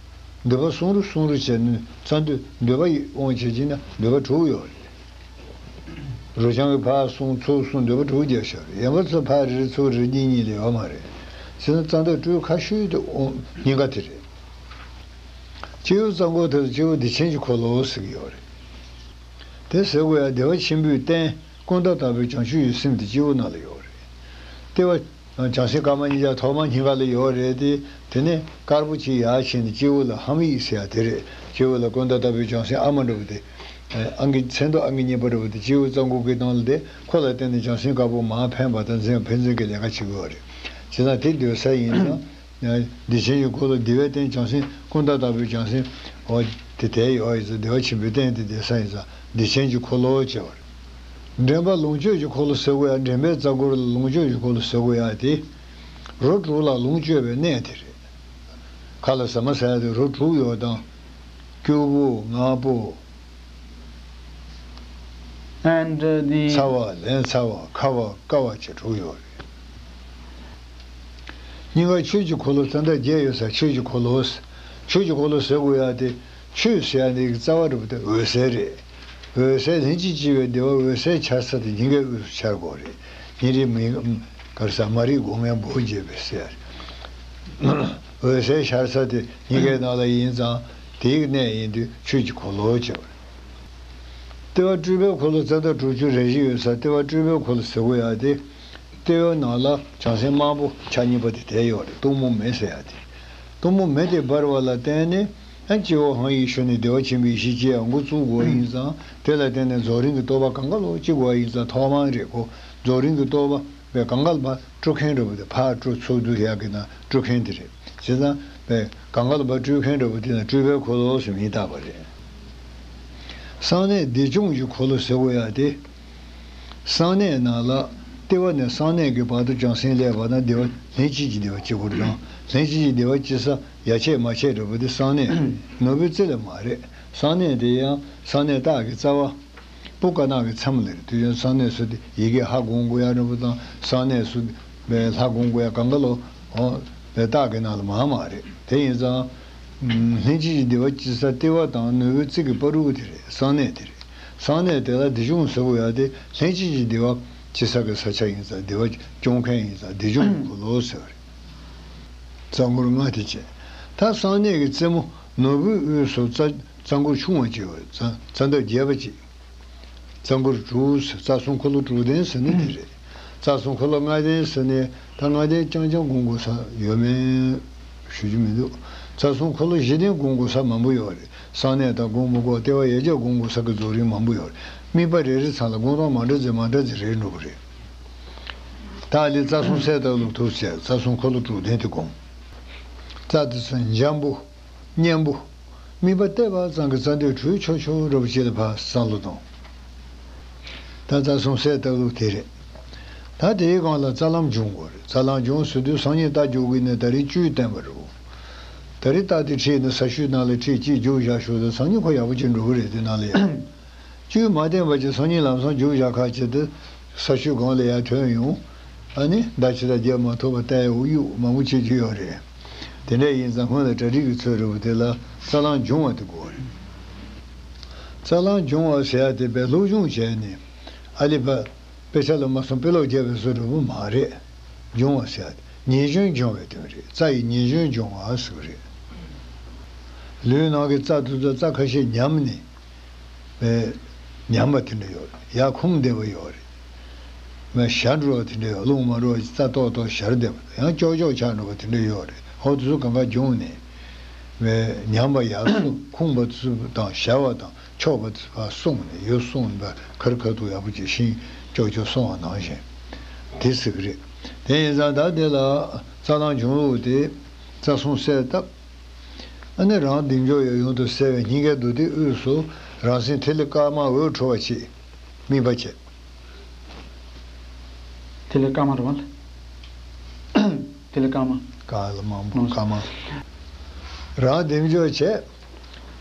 འདོད་པ་གསུམ་རུ་གསུམ་རུ་བྱས་ནས་རྩ་མདུད་འདོད་པ་ཡི་དབང་བྱེད་ཀྱི་ན་འདོད་པ་དྲུག་ཡོད་རེད། རོ་རྐྱང་གི་ཕར་གསུམ་ཚུར་གསུམ་འདོད་པ་དྲུག་བརྒྱབ་བཞག་རེད། ཡན་པ་ཚོ་ཕར་རེ་རེ་ཚུར་རེ་གཉིས་གཉིས་ལས་ཡོད་མ་རེད། བྱས་ན་རྩ་མདུད་སྤྲོས་ཁ་ཤོས་དེ་དབུ་སྙིང་ག་དེ་རེད། སྐྱེ་བོ་རྩ་འཁོར་དེ་ལ་སྐྱེ་བོ་བདེ་ཆེན་གྱི་འཁོར་ལོ་ཟེར་གྱི་ཡོད་རེད། དེ་ཟེར་དགོས་ཡ་བདེ་བ་ཆེན་པོའི་རྟེན་ཀུན་ཏ་ལྟ་བུའི་བྱང་ཆུབ་ཀྱི་སེམས་དེ་སྐྱེ་བོ་ནང་ལ་ཡོད་རེད། ལྟེ་བ་བྱང་སེམས་དཀར་དམར་གཉིས་ཆ་ཐོག་མ་སྙིང་ག་ལ་ཡོད་རེད་དེ། དེ་ནས་དཀར་པོ་ཅིག་ཡར་ཕྱིན་ནས་སྐྱེ་བོ་ལ་ཧཱུྃ་ཡིག་ཟེར་ཡ་དེ་རེད། སྐྱེ་བོ་ལ་ཀུན་ཏ་ལྟ་བུའི་བྱང་སེམས་ཨ་མ་འདྲ་བོ་དེ། ཨང་ཀི་མཚན་ཐོ་ཨང་ཀི་གཉིས་པ་འདྲ་བོ་དེ་སྐྱེ་བོ་རྩ་འཁོར་གྱི་ནང་ལ་དེ་ཁོ་ལ་བརྟེན་ནས་བྱང་སེམས་དཀར་པོ་མར་འཕེན་པ་དང་འཛིན་འཕེན་འཛིན་གྱི་ལས་ཀ་བྱེད་དགོས་རེད། བྱས་ཙང་དེ་སྡོད་ས་ཡིན་ཙང་། བདེ་ཆེན་གྱི་འཁོར་ལོ་བདེ་བའི་རྟེན་བྱང་སེམས་ཀུན་ཏ་ལྟ་བུའི་བྱང་སེམས། འོ། དེ་དེ་ཡོད་ཡིན་ཙང་བདེ་བ་ཆེན་པོའི་རྟེན་དེ་བསྡད་ས་ཡིན་ཙང་བདེ་ཆེན་གྱི་འཁོར་ལོ་ཅེས་པ་རེད། འདྲེན་པ་ལོངས་སྤྱོད་ཀྱི་འཁོར་ལོ་ཟེར་དགོས་ཡ། འདྲེན་པའི་རྩ་འཁོར་ལ་ལོངས་སྤྱོད་ཀྱི་འཁོར་ལོ་ཟེར་དགོས་ཡ་དེ། རོ་དྲུག་ལ་ལོངས་སྤྱོད་པའི་གནས་དེ་རེད། ཁ་ལ་ཟ་མ་ཟ་ཡ་དེ་རོ་དྲུག་ཡོད་དང་། སྐྱུར་པོ། ནག་པོ། And, uh, the ཚ་བ། ལན་ཚ་བ། ཁ་བ། བསྐ་བ་བཅས་དྲུག་ཡོད་རེད། སྙིང་ག་ཆོས་ཀྱི་འཁོར་ལོ་རྩ་འདབ་བརྒྱད་ཡོད་ས། ཆོས་ཀྱི་འཁོར་ལོ། ཆོས་ཀྱི་འཁོར་ལོ་ཟེར་དགོས་ཡ་དེ། ཆོས་ཟེར་ཡ་འདི་གི་རྩ་བ་འདྲ་པོ་དེ་འོད་གསལ་རེད། འོད་གསལ་ལྷན་ཅིག་སྐྱེས་པའི་བདེ་བ་འོད་གསལ་འཆར་ས་དེ་སྙིང་གའི་དབུས་སུ་འཆར་དགོས་རེད། ཉིན་རེ་མི། ག་རེ་ཟ། མ་རིག་སྒོ་ངའི་སྦུབས་འབྱེད་པའི་ཟེར། འོད་གསལ་འཆར་ས་དེ་སྙིང་གའི་ནང་ལ་ཡིན་ཙང་དེའི་གནས་ཡིན་དུས་ཆོས་ཀྱི་འཁོར་ལོ་ཅེས་པ་རེད། ལྟེ་བ་སྤྲུལ་པའི་འཁོར་ལོ་རྩ་འདབ་དྲུག་ཅུ་རེ་བཞི་ཡོད་ས། ལྟེ་བ་སྤྲུལ་པའི་འཁོར་ལོ་ཟེར་དགོས་ཡ་དེ། ལྟེ་བའི་ནང་ལ་བྱང་སེམས་དམར་པོ་ཆ་གཉིས་པ་དེ་དེ་ཡོད་རེད། གཏུམ་མོ་མེ་ཟེར་ཡ་དེ། གཏུམ་མོ་མེ་དེ་འབར་བ་ལ་བརྟེན་ནས་ཨ་སྐྱེ་བོ་ཧཱུྃ་ཡིག་ཤོ་ནས་བདེ་བ་ཆེན་པོའི་ཡེ་ཤེས་སྐྱེ་ཡ་འགོ་བཙུགས་དགོས་ཡིན་ཙང་། དེ་ལ་བརྟེན་ནས་རྫོགས་རིམ་གྱི་རྟོགས་པ་གང་ག་ལོག་སྐྱེ་དགོས་ཡིན་ཙང་ཐོག་མར་རེད་ཁོ། རྫོགས་རིམ་གྱི་རྟོགས་པ་བས་གང་ག་ལ་ཕར་སྤྲུལ་མཁན་འདྲ་བོ་དེ། ཕར་སྤྲུལ་ཚུར་འདུ་ཡག་གི་ན་སྤྲུལ་མཁན་དེ་རེད། བྱས་ཙང་བས་གང་ག་ལ་ཕར་སྤྲུལ་མཁན་འདྲ་བོ་དེ་ན་སྤྲུལ་པའི་འཁོར་ལོ་ཟེར་མིང་བཏགས་པ་རེད། གསང་གནས་བདེ་སྐྱོང་གི་འཁོར་ལོ་ཟེར་དགོས་ཡ་དེ། གསང་གནས་ནང་ལ་ལྟེ་བ་ནས་གསང་གནས་ཀྱི་བར་དུ་བྱང་སེམས་སླེབས་པ་ན་བདེ་བ་ལྷན་སྐྱེས་ཀྱི་བདེ་བ་སྐྱེ་དགོས་རེད་དང་། ལྷན་སྐྱེས་ཀྱི་བདེ་བ་སྐྱེ་ས་ཡ་ཆད་མ་ཆད་འདྲ་བོ་དེ་གསང་གནས་རེད། ནོར་བུའི་རྩེ་ལ་མ་རེད། གསང་གནས་དེ་ཡང་གསང་གནས་རྟགས་ཀྱི་རྩ་བ། པུ་ཀ་ནག་གི་མཚམས་ལ་རེད། དུས་ཡུན་གསང་གནས་སུ་དེ་ཡི་གེ་ཧ་གོ་དགོས་ཡ་འདྲ་བོ་དང་། གསང་གནས་སུ་བའི་ལྷ་གོ་དགོས་ཡ་གང་ག་ལོ། འོ། བའི་རྟགས་ཀྱི་ནང་ལ་མང་མང་རེད། དེ་ཡིན་ཙང་། ལྷན་སྐྱེས་ཀྱི་བདེ་བ་སྐྱེ་ས་ལྟེ་བ་དང་ནོར་བུའི་རྩེ་གི་བར་དུ་དེ་རེད། གསང་གནས་དེ་རེད། གསང་གནས་དེ་ལ་བདེ་སྐྱོང་ཟེར་དགོས་ཡ་དེ་ལྷན་སྐྱེས་ཀྱི་བདེ་བ་སྐྱེ་ས་གི་ས་ཆ་ཡིན་ཙང་བདེ་བ་སྐྱོང་མཁན་ཡིན་ཙང་བདེ་སྐྱོང་གི་འཁོར་ལོ་ཟེར་བ་རེད། རྩ་འཁོར་ལྔ་དེ་བྱས། ད་གསང་གནས་ཀྱི་རྩེ་མོ་ནོར་བུའི་དབུས་སུ་རྩ་རྩ་འཁོར་ཆུང་བ་གཅིག་ཡོད་རེད། རྩ་རྩ་འདབ་བརྒྱད་པ་གཅིག་རྩ་འཁོར་དྲུག་ཟེར། རྩ་གསུམ་འཁོར་ལོ་དྲུག་ལྡན་ཟེར་ན་དེ་རེད། རྩ་གསུམ་འཁོར་ལོ་ལྔ་ལྡན་ཟེར་ནས་ད་ལྔ་ལྡན་རྐྱང་རྐྱང་སྒོམ་དགོས་ས་ཡོད་མེད་ཞུ་རྒྱུ་མི་འདུག་རྩ་གསུམ་འཁོར་ལོ་བཞི་ལྡན་སྒོམ་དགོས་ས་མང་པོ་ཡོད་རེད། གསང་གནས་དང་སྒོམ་མི་དགོས། ལྟེ་བ་ཡར་རྒྱས་སྒོམ་དགོས་ས་གི་རྫོགས་རིམ་མང་པོ་ཡོད་རེད། དམིགས་པ་རེ་རེ་ཚང་ལ་སྒོམ་སྟངས་མ་འདྲ་ཙམ་མ་འདྲ་ཙམ་རེད་འགྲོ་གི་རེད། ད་ལས་རྩ་གསུམ་གསལ་བཏབ་ལུགས་ཐུགས་བྱས། རྩ་གསུམ་འཁོར་ལོ་དྲུག་ལྡན་དེ་སྒོམ། རྩ་དེ་ཚོ་འཇམ་པོ། མཉེན་པོ། དམིགས་པ་གཏད་པ་ཙམ་གྱིས་རྩ་མདུད་བྲུས་ཆོག་ཆོག་འདྲ་པོ་ཅིག་ལ་ཕར་བསམ་བློ་གཏོང་། ད་རྩ་གསུམ་གསལ་བཏབ་ལུགས་དེ་རེད། ད་དེའི་སྒང་ལ་རྩ་ལམ་སྦྱོང་དགོས་རེད། རྩ་ལམ་སྦྱོང་ཟེར་དུས་སང་ཉིན་རྟ་རྒྱུག་གི་ནས་ད་རེས་བཅུད་བསྟན་པ་རེད། ད་རེས་རྟ་དེ་ཁྲིད་ནས་ས་ཆུའི་ནང་ལ་ཁྲིད་ཅིག་རྒྱུག་བཞག་ཤོག་དང་། སང་ཉིན་ཁོ་ཡག་པོ་ཅིག་འགྲོ་གི་རེད། དེ་ནང་ལ་ཡང་བཅུད་མ་བསྟན་པ་ཅིག་སང་ཉིན་ལམ་སང་རྒྱུག་བཞག་ཁ་ཅིག་ཏུ་ས་ཆུ་སྒང་ལ་ཡར་ཐོན་ཡོང་། ཨ་ནི་མདའ་ཕྱི་དང་རྒྱབ་མ་ཐུབ་པ་བལྟས་འུ་གཡུག་མང་པོ་བྱེད་རྒྱུ་ཡོད་རེད། དེ་འདྲ་ཡིན་ཙང་སྔོན་ལ་གྲ་སྒྲིག་གི་ཚོད་རེད་པ། དེ་ལ་རྩ་ལམ་སྦྱོང་བ་དེ་དགོས་རེད། རྩ་ལམ་སྦྱོང་བ་ཟེར་ཡ་དེ་བས་སློབ་སྦྱོང་བྱས་ནས་ཨ་ལི་ཕ་དཔེ་ཆ་ལ་མ་སོང་དཔེ་ཀློག་བརྒྱབ་པའི་བཟོ་འདྲ་པོ་མ་རེད། སྦྱོང་བ་ཟེར་ཡ་དེ་ཉེན་སྐྱོན་སྦྱོང་བའི་དོན་རེད། རྩ་ཡི་ཉེན་སྐྱོན་སྦྱོང་བ་ཟེར་གི་རེད། ལུས་ནང་གི་རྩ་དེ་ཚོ་རྩ་ཁ་ཤས་ཉམས་ནས། བས་ཉམས་པ་དེ་འདྲ་ཡོད་རེད། ཡར་ཁུམ་བསྡད་པ་ཡོད་རེད། བས་ཞར་འགྲོ་བ་དེ་འདྲ་ཡོད། རླུང་མ་འགྲོ་བ་རྩ་ཏོག་ཏོག་ཞར་བསྡད་པ་དང་། ཡང་ཀྱོག་ཀྱོག་ཆགས་འགྲོ་བ་དེ་འདྲ་ཡོད་རེད། ཧོ་དེ་ཚོ་གང་ག་སྦྱོང་ནས། བས་ཉམས་པ་ཡར་སོང་། ཁུམ་པ་དེ་ཚོ་དང་ཞར་བ་དང་ཆོག་པ་དེ་ཚོ་ཕར་སོང་ནས་ཡོ་བསྲང་ནས་ཁར་ཁ་ཐུག་ཡག་པོ་ཅིག་ཤིང་ཀྱོག་ཀྱོག་སོང་བ་ནང་བཞིན་དེ་ཟེར་གི་རེད། དེ་ཡིན་ཙང་ད་དེ་ལ་རྩ་ལམ་སྦྱོང་ལུགས་དེ་རྩ་གསུམ་གསལ་བཏབ། ཨ་ནི་རང་བདེ་མཆོག་ཡབ་ཡུམ་དུ་གསལ་བའི་སྙིང་གའི་རྡོ་རྡེག་དབུས་སུ་རང་སེམས་ཐིག་ལེ་དཀར་དམར་འོད་འཕྲོ་བ་ཅིག་དམིགས་པ་བྱས། ཐིག་ལེ་དཀར་དམར་རེད་པ། ཐིག་ལེ་དཀར་དམར། དཀར་ལ་དམར་པོ་དཀར་དམར། རང་བདེ་མཆོག་བྱས།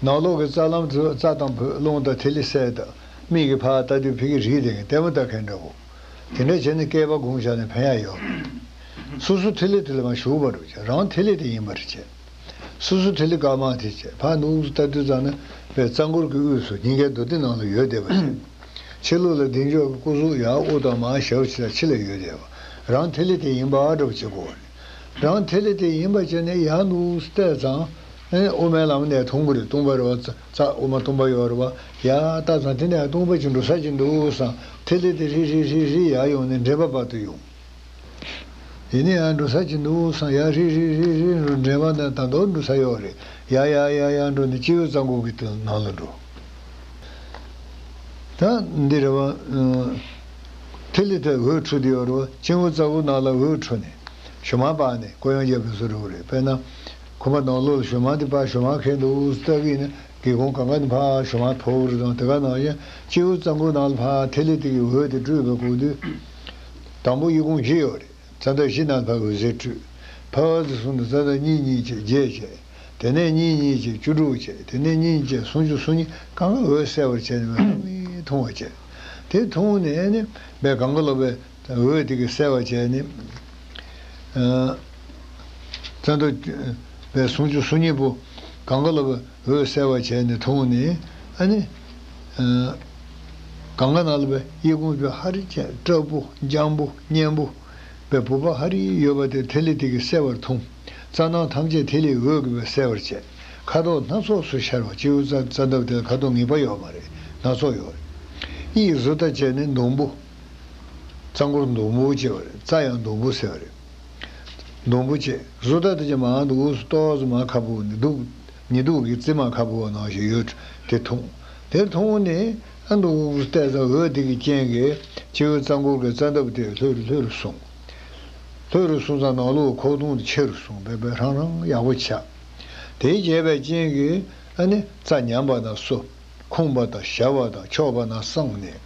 ནང་ལོགས་ཀྱི་རྩ་ལམ་དུ་རྩ་དང་རླུང་དང་ཐིག་ལེ་གསལ་དུ། མིག་གིས་ཕར་ལྟ་དུས་ཕ་གི་རིག་བསྡད་མཁན་ལྟད་མོ་ལྟ་མཁན་འདྲ་པོ། དེ་འདྲ་བྱས་ནས་བསྐལ་པ་སྒོམ་བཞག་ནས་ཕན་ཡ་ཡོད། སོ་སོ་ཐིག་ལེ་དེ་ལ་མ་ཞུགས་པ་རེད་བྱས། རང་ཐིག་ལེ་དེ་ཡིན་པ་རེད་བྱས། སོ་སོ་ཐིག་ལེ་དཀར་དམར་དེ་བྱས། ཕར་ནུབ་ལྟ་དུས་ཙམ་ན་པའི་རྩ་འཁོར་གྱི་དབུས་སུ་སྙིང་གའི་རྡོ་རྡེ་ནང་ལ་ཡོད་བསྡད་པ་བྱས། ཕྱི་ལོགས་ལ་མདུན་ཅོག་གི་སྐུ་གཟུགས་ཡར་དབུ་དང་མར་ཞབས་ཕྱི་ལ་ཕྱི་ལ་ཡོད་བསྡད་པ། རང་ཐིག་ལེ་དེ་ཡིན་པ་འདྲ་པོ་བྱེད་དགོས་པ་རེད། རང་ཐིག་ལེ་དེ་ཡིན་པ་བྱས་ནས་ཡར་ནུབ་བལྟས་ཙང་། ཨེ་དབུ་མའི་ལམ་ནས་མཐོང་གི་རེད། སྟོང་པ་རེད་བ། རྩ་རྩ་དབུ་མ་སྟོང་པ་ཡོད་རེད་བ། ཡར་ལྟ་ཙང་དེ་ནས་སྟོང་པ་ཅིག་འགྲོ་ས་ཅིག་འདུག་བསམ། ཐིག་ལེ་དེ་ཧྲིལ་ཧྲིལ་ཧྲིལ་ཧྲིལ་ཡར་ཡོང་ནས་འདྲེན་པ་བར་དུ་ཡོང་། དེ་ནས་ཡར་འགྲོ་ས་ཅིག་འདུག་བསམ། ཡར་ཧྲིལ་ཧྲིལ་ཧྲིལ་ཧྲིལ་འགྲོ། འདྲེན་པ་ནས་ད་དུང་འགྲོ་ས་ཡོད་རེད། ཡར་ཡར་ཡར་ཡར་འགྲོ་ནས་སྤྱི་བོའི་རྩ་འཁོར་གྱི་དེ་ནང་ལ་འགྲོ། ད་འདི་རེད་བ། ཨ། ཐིག་ལེ་དེ་འོད་འཕྲོ་དེ་ཡོད་རེད་བ། སྤྱི་བོའི་རྩ་འཁོར་ནང་ལ་འོད་འཕྲོ་ནས་ཞུ་མ་སྤར་ནས་སྐུ་ཡང་རྒྱས་པའི་བཟོ་འདྲ་བོ་རེད། དཔེར་ན། ཁོག་པ་ནང་ལོགས་ལ་ཞུ་མ་དེ་སྤར། ཞུ་མ་ཁེངས་འདུག་ལྟ་གི་ཡིན་ན་སྒེའུ་ཁུང་གང་ག་ནས་ཕར་ཞུ་མ་འཕུར་བ་རེད། དང་དེ་ག་ནང་བཞིན་སྤྱི་བོའི་རྩ་འཁོར་ནང་ལ་ཕར་ཐིག་ལེ་དེ་གི་འོད་དེ་སྤྲོས་པའི་སྐབས་དུས། དང་པོ་དབྱེ་ཁུངས་བཞི་ཡོད་རེད། རྩ་འདབ་བཞི་ནང་ཕར་འོད་ཟེར་འཕྲོས། ཕར་བ་ཚོ་གསུམ་དུ་རྩ་འདབ་གཉིས་གཉིས་བྱས་བརྒྱད་བྱས། དེ་ནས་གཉིས་གཉིས་བྱས་བཅུ་དྲུག་བྱས། དེ་ནས་གཉིས་བྱས་སུམ་ཅུ་སོ་གཉིས། གང་ག་འོད་གསལ་བར་བྱས་ནས་ལྷག་མེད་མཐོང་བ་བྱས། དེ་མཐོང་ནས་ནི་བས་གང་ག་ལ་བས་འོད་དེ་གིས་གསལ་བར་བྱས་ནས། ཨ། རྩ་འདབ་བས་སུམ་ཅུ་སོ་གཉིས་པོ་གང་ག་ལ་བས་འོད་གསལ་བར་བྱས་ནས་མཐོང་ནས། ཨ་ནི། ཨ། གང་ག་ནང་ལ་བས་དབྱེ་ཁུངས་བས་ཧ་རི་ཅན། སྲབ་པོ་འཇམ་པོ་མཉེན་པོ། བས་བུ་པ་ཧ་རི་ཡོད་པ་དེ་ཐིག་ལེ་དེ་གིས་གསལ་བར་མཐོང་། རྩ་ནང་ཐམས་ཅད་ཐིག་ལེའི་འོད་ཀྱིས་བས་གསལ་བར་བྱས། ཁ་དོག་སྣ་ཚོགས་སུ་ཤར་བ། སྤྱི་བོའི་རྩ་རྩ་འདབ་དེ་ལ་ཁ་དོག་ངེས་པ་ཡོད་མ་རེད། སྣ་ཚོགས་ཡོད་རེད། གཉིས་བཟོ་ལྟ་བྱས་ནས་ཟླུམ་པོ། རྩ་འཁོར་ཟླུམ་པོ་བྱས་པ་རེད། རྩ་ཡང་ཟླུམ་པོ་ཟེར་བ་རེད། ཟླུམ་པོ་བྱས། བཟོ་ལྟ་དེ་ཅན་མང་དུ་འུ་སུ་ཏོག་ཙམ་མར་ཁ་བུ་ནི་འདུག་ཉི་གདུགས་ཀྱི་རྩེ་མར་ཁ་བུ་བ་ནང་བཞིན་ཡོད་དེ་མཐོང་། དེ་མཐོང་ནས་ཨ་འདུག་བལྟས་ཙང་འོད་དེ་གི་རྐྱེན་གྱིས་སྤྱི་བོའི་རྩ་འཁོར་གྱི་རྩ་འདབ་དེ་ལྷོད་རུ་ལྷོད་རུ་སོང་། ལྷོད་རུ་སོང་ཙང་ནང་ལོགས་ཁོག་སྟོང་དུ་ཆེ་རུ་སོང་བས་བས་ཧྲང་ཧྲང་ཡག་པོ་ཆགས། དེ་བྱས་པའི་རྐྱེན་གྱིས་ཨ་ནི་རྩ་མཉམ་པ་དང་སོ། ཁུངས་པ་དང་ཞ་བ་དང་ཕྱོགས་པ་ན་སངས་ནས།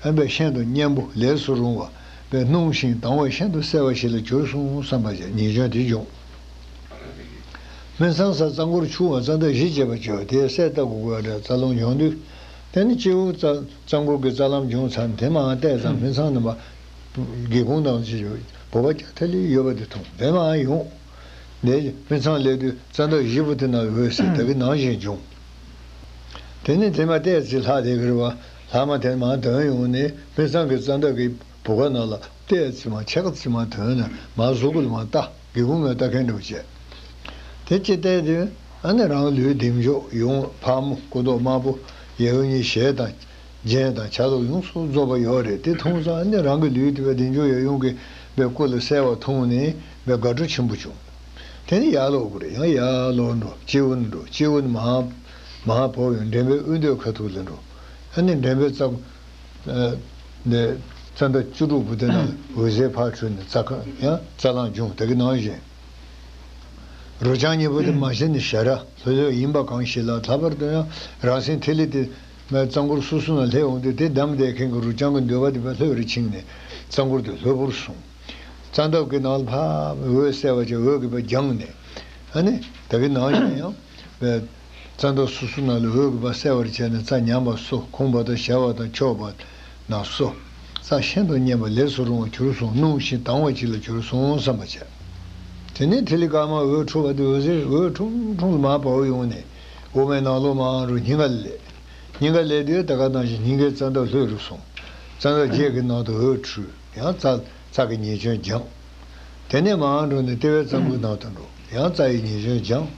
ཨ་བས་ཤིན་ཏུ་མཉེན་པོ་ལས་སུ་རུང་བ། བས་སྣང་ཞིང་དྭངས་བ་ཤིན་ཏུ་གསལ་བ་ཞིག་ལ་གྱུར་སོང་བསམ་པ་བྱས་ཉེས་སྐྱོན་དེ་འབྱུང་། སྨིན་མཚམས་སུ་རྩ་འཁོར་ཆུང་བ་རྩ་འདབ་བཞི་བྱས་པ་བྱས་པ་དེ་གསལ་བཏབ་དགོས་པ་རེད། རྩ་རླུང་འབྱུང་དུས། དེ་ནི་སྤྱི་བོའི་རྩ་རྩ་འཁོར་གྱི་རྩ་ལམ་བྱུང་ཚར་ནས་དེ་མར་བལྟས་ཙང་སྨིན་མཚམས་རྣམ་པ། སྒེའུ་ཁུང་དང་བཅས་པ་བོད་པ་སྐྱ་ཐལ་ལེ་ཡོད་པ་དེ་མཐོང་། དེ་མར་ཡོང་། དེ་སྨིན་མཚམས་སླེབས་དུས་རྩ་འདབ་བཞི་པོ་དེ་ན་འོད་ཟེར་དེ་གི་ནང་བཞིན་བྱུང་། དེ་ནས་དེ་མ་བལྟས་ཚེ་ལྷག་བསྡད་ཀྱི་རེད་བ། ལྷག་མ་དེ་མར་དོན་ཡོང་ནས་སྨིན་མཚམས་ཀྱི་རྩ་འདབ་ཀྱི་བུ་ག་ནང་ལ་བལྟས་ཚེ་མར་ཕྱེད་ཀ་ཙམ་མར་དོན་ནས་མར་གཟུགས་པོ་ལ་མར་ལྟ། སྒེའུ་ཁུང་ལ་ལྟ་མཁན་འདྲ་བོ་བྱས། དེ་ཅི་བལྟས་དུས་ཨ་ནི་རང་ལུས་བདེ་མཆོག་ཡུམ་ཕག་མོ་སྐུ་མདོག་དམར་པོ་ཡབ་ཡུམ་གཉིས་ཞལ་དང་། རྒྱན་དང་ཆ་ལུགས་ཡོངས་སུ་རྫོགས་པ་ཡོད་རེད། དེ་མཐོང་ཙང་ཨ་ནི་རང་གི་ལུས་དེ་བས་བདེ་མཆོག་ཡབ་ཡུམ་གྱི་བའི་སྐུ་ལ་གསལ་བ་མཐོང་ནས་བའི་དགའ་སྤྲོ་ཆེན་པོ་བྱུང་། དེ་ནས་ཡར་ལོག་དགོས་རེད། ཡང་ཡར་ལོག་འགྲོ། སྤྱི་བོ་ནས་འགྲོ། སྤྱི་བོ་ནས་མར་མར་བབས་ཡོང་འདྲེན་པའི་དབུས་མདོའི་ཁ་ཐུག་ལ་འགྲོ། ཨ་ནི་འདྲེན་པའི་རྩ་ནས་རྩ་འདབ་བཅུ་དྲུག་པོ་དེ་ནང་འོད་ཟེར་ཕར་འཕྲོས་ནས་རྩ་ཁ་ཡང་རྩ་རླུང་འབྱུང་། དེ་གི་ནང་བཞིན། རོ་རྐྱང་གཉིས་པོ་དེ་མ་གཞི་ནས་ཞ་ར་ལྷོད་ལྷོད་ཡིན་པ་གང་ཞིག་ལ། ལྷག་པར་དུ་ཡང་རང་སེམས་ཐིག་ལེ་དེ་རྩ་འཁོར་སོ་སོ་ནང་སླེབས་འོང་དུས་དེ་བསྡམས་བསྡད་མཁན་གྱི་རོ་རྐྱང་གི་འདོད་པ་དེ་བས་ལྷོད་རུ་ཕྱིན་ནས་རྩ་འཁོར་དེ་ལྷོད་པོར་སོང་། རྩ་འདབ་ཀྱི་ནང་ལ་ཕར་འོད་གསལ་བ་ཅན་འོད་ཀྱིས་ཕར་སྦྱངས་ནས། ཨ་ནི་དེ་གི་ནང་བཞིན་ཡང་བས། རྩ་འདབ་སོ་སོ་ནང་ལ་འོད་ཀྱིས་ཕར་གསལ་བར་བྱས་ནས་རྩ་མཉམ་པ་སོ། ཁུངས་པ་དང་ཞ་བ་དང་ཕྱོགས་པ་ན་སོ། རྩ་ཤིན་ཏུ་མཉེན་པ་ལས་སུ་རུང་བར་གྱུར་སོང་། སྣང་ཞིང་དྭངས་པ་ཅིག་ལ་གྱུར་སོང་བསམ་པ་བྱས། དེ་ནས་ཐིག་ལེ་དཀར་དམར་འོད་འཕྲོ་བ་དེ་འོད་ཟེར་འོད་ཁྲུང་ཁྲུང་ལ་མར་བབས་ཡོང་ནས་དབུ་མའི་ནང་ལོགས་མར་རུ་སྙིང་ག་ལ་སླེབས། སྙིང་ག་ལ་སླེབས་དུས་ད་ག་ནང་བཞིན་སྙིང་གའི་རྩ་འདབ་ལྷོད་རུ་སོང་། རྩ་འདབ་བརྒྱད་ཀྱི་ནང་དུ་འོད་འཕྲོས། ཡང་རྩ་རྩ་གི་ཉེས་སྐྱོན་སྦྱངས། དེ་ནས་མར་འགྲོ་ནས་ལྟེ་བའི་རྩ་འཁོར་ནང་དུ་འགྲོ། ཡང་རྩ་ཡི་ཉེས་སྐྱོན་སྦྱངས།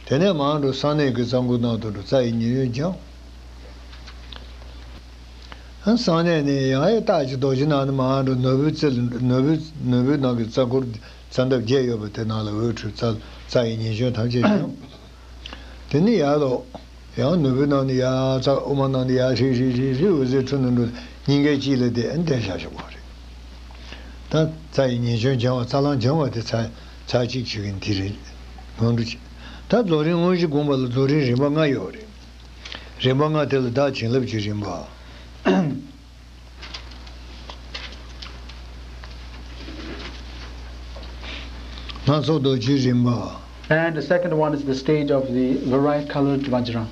དེ་ནས་མར་འགྲོ་གསང་གནས་ཀྱི་རྩ་འཁོར་ནང་དུ་འགྲོ། རྩ་ཡི་ཉེས་སྐྱོན་སྦྱངས། ཡང་གསང་གནས་ནས་ཡང་ཡང་རྟགས་ཀྱི་རྡོ་རྗེ་ནང་ནས་མར་འགྲོ་ནོར་བུའི་རྩེ་ལ་ནོར་བུའི་ནོར་བུའི་ནང་གི་རྩ་འཁོར་རྩ་འདབ་བརྒྱད་ཡོད་པ་དེ་ནང་ལ་འོད་འཕྲོས། རྩ་རྩ་ཡི་ཉེས་སྐྱོན་ཐམས་ཅད་སྦྱངས། དེ་ནས་ཡར་ལོག་ཡང་ནོར་བུའི་ནང་ནས་ཡར་རྩ་དབུ་མ་ནང་ནས་ཡར་ཧྲིལ་ཧྲིལ་ཧྲིལ་ཧྲིལ་འོད་ཟེར་འཕྲོས་ནས་འགྲོ། སྙིང་གའི་དཀྱིལ་ལ་བསྡད་བསྡད་བཞག་བཞག་པ་རེད། ད་རྩ་ཡི་ཉེས་སྐྱོན་སྦྱང་བ་རྩ་རླུང་སྦྱང་བ་དེ་ཚར་ཚར་གཅིག་བྱེད་མཁན་དེ་རེད། སྔོན་འགྲོ་བྱེད། ད་རྫོགས་རིམ་དངོས་གཞི་སྒོམ་པ་ལ་རྫོགས་རིམ་རིམ་པ་ལྔ་ཡོད་རེད། རིམ་པ་ལྔ་དེ་ལ་བདག་བྱིན་རླབས་ཀྱི་རིམ་པ། སྣ་ཚོགས་རྡོ་རྗེའི་རིམ་པ། And the second one is the stage of the varied colored vajra.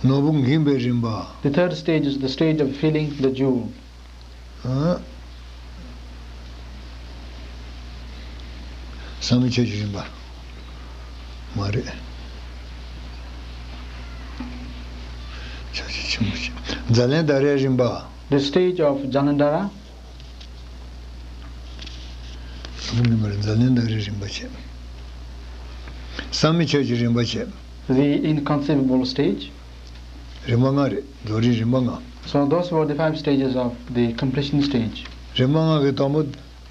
ནོར་བུ་འགེམས་པའི་རིམ་པ། The third stage is the stage of feeling the jewel. ཨ། བསམ་ཡས་ཆོས་ཀྱི་རིམ་པ། མ་རེད། ཆོས་ཀྱི་ཆེན་པོ་ཆེ། ཛཱ་ལན་དྷ་རའི་རིམ་པ། The stage of Jalandhara. ཟུང་ནི་མར་ཛཱ་ལན་དྷ་རའི་རིམ་པ་བྱས། བསམ་མེད་ཆོས་ཀྱི་རིམ་པ་བྱས། The inconceivable stage. རིམ་པ་ལྔ་རེད། རྫོགས་རིམ་རིམ་པ་ལྔ། So those were the five stages of the completion stage. རིམ་པ་ལྔ་གི་དང་པོ་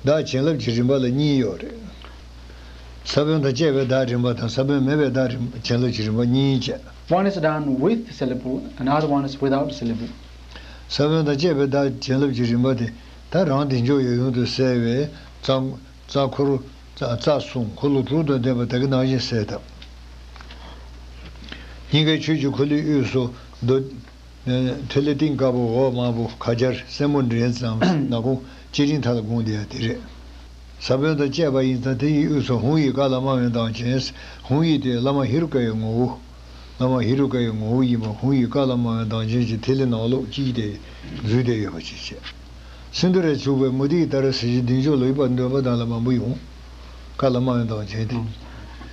བདག་བྱིན་རླབས་ཀྱི་རིམ་པ་ལ་གཉིས་ཡོད་རེད། ས་བོན་དང་བཅས་པའི་བདག་རིམ་པ་དང་ས་བོན་མེད་པའི་བདག་རིམ་བྱིན་རླབས་ཀྱི་རིམ་པ་གཉིས་བྱས། One is done with syllable and other one is without syllable. ས་བོན་དང་བཅས་པའི་བདག་བྱིན་རླབས་ཀྱི་རིམ་པ་དེ་ད་རང་བདེ་མཆོག་ཡབ་ཡུམ་དུ་གསལ་བའི་རྩ་རྩ་འཁོར་རྩ་རྩ་གསུམ་འཁོར་ལོ་དྲུག་དང་ལྡན་པ་དེ་ག་ནང་བཞིན་གསལ་བཏབ། སྙིང་གའི་ཆོས་ཀྱི་འཁོར་ལོའི་དབུས་སུ་རྡོ། ཐིག་ལེ་སྟེང་དཀར་པོ་འོག་དམར་པོ་ཁ་སྦྱར་སེན་མོ་འདྲེས་ཙམ་ནག་ཁུང་བཅས་རིམ་མཐའ་ལ་བསྒོམས་བསྡད་ཡ་དེ་རེད། ས་བོན་དང་བཅས་པ་ཡིན་ཙང་དེ་ཡི་དབུས་སུ་ཧཱུྃ་ཡིག་ཀ་ལ་དམར་བའི་མདངས་ཅན། ཧཱུྃ་ཡིག་དེ་བླ་མ་ཧེ་རུ་ཀ་ཡི་ངོ་བོ། བླ་མ་ཧེ་རུ་ཀ་ཡི་ངོ་བོ་ཡིན་པ་ཧཱུྃ་ཡིག་ཀ་ལ་དམར་བའི་མདངས་ཅན་གྱི་ཐིག་ལེ་ནང་ལོགས་གཅིག་དེ་འཛུལ་བསྡད་ཡོད་པ་ཅིག་བྱས། སིནྡྷུ་རས་བྱུགས་པའི་མུ་ཏིག་ལྟར་གཟི་བརྗིད་བདེ་མཆོག་ལ་ཡིད་པར་འདོད་པ་དང་ལ་མང་པོ་ཡོང་། ཀ་ལ་དམར་བའི་མདངས་ཅན་དེ།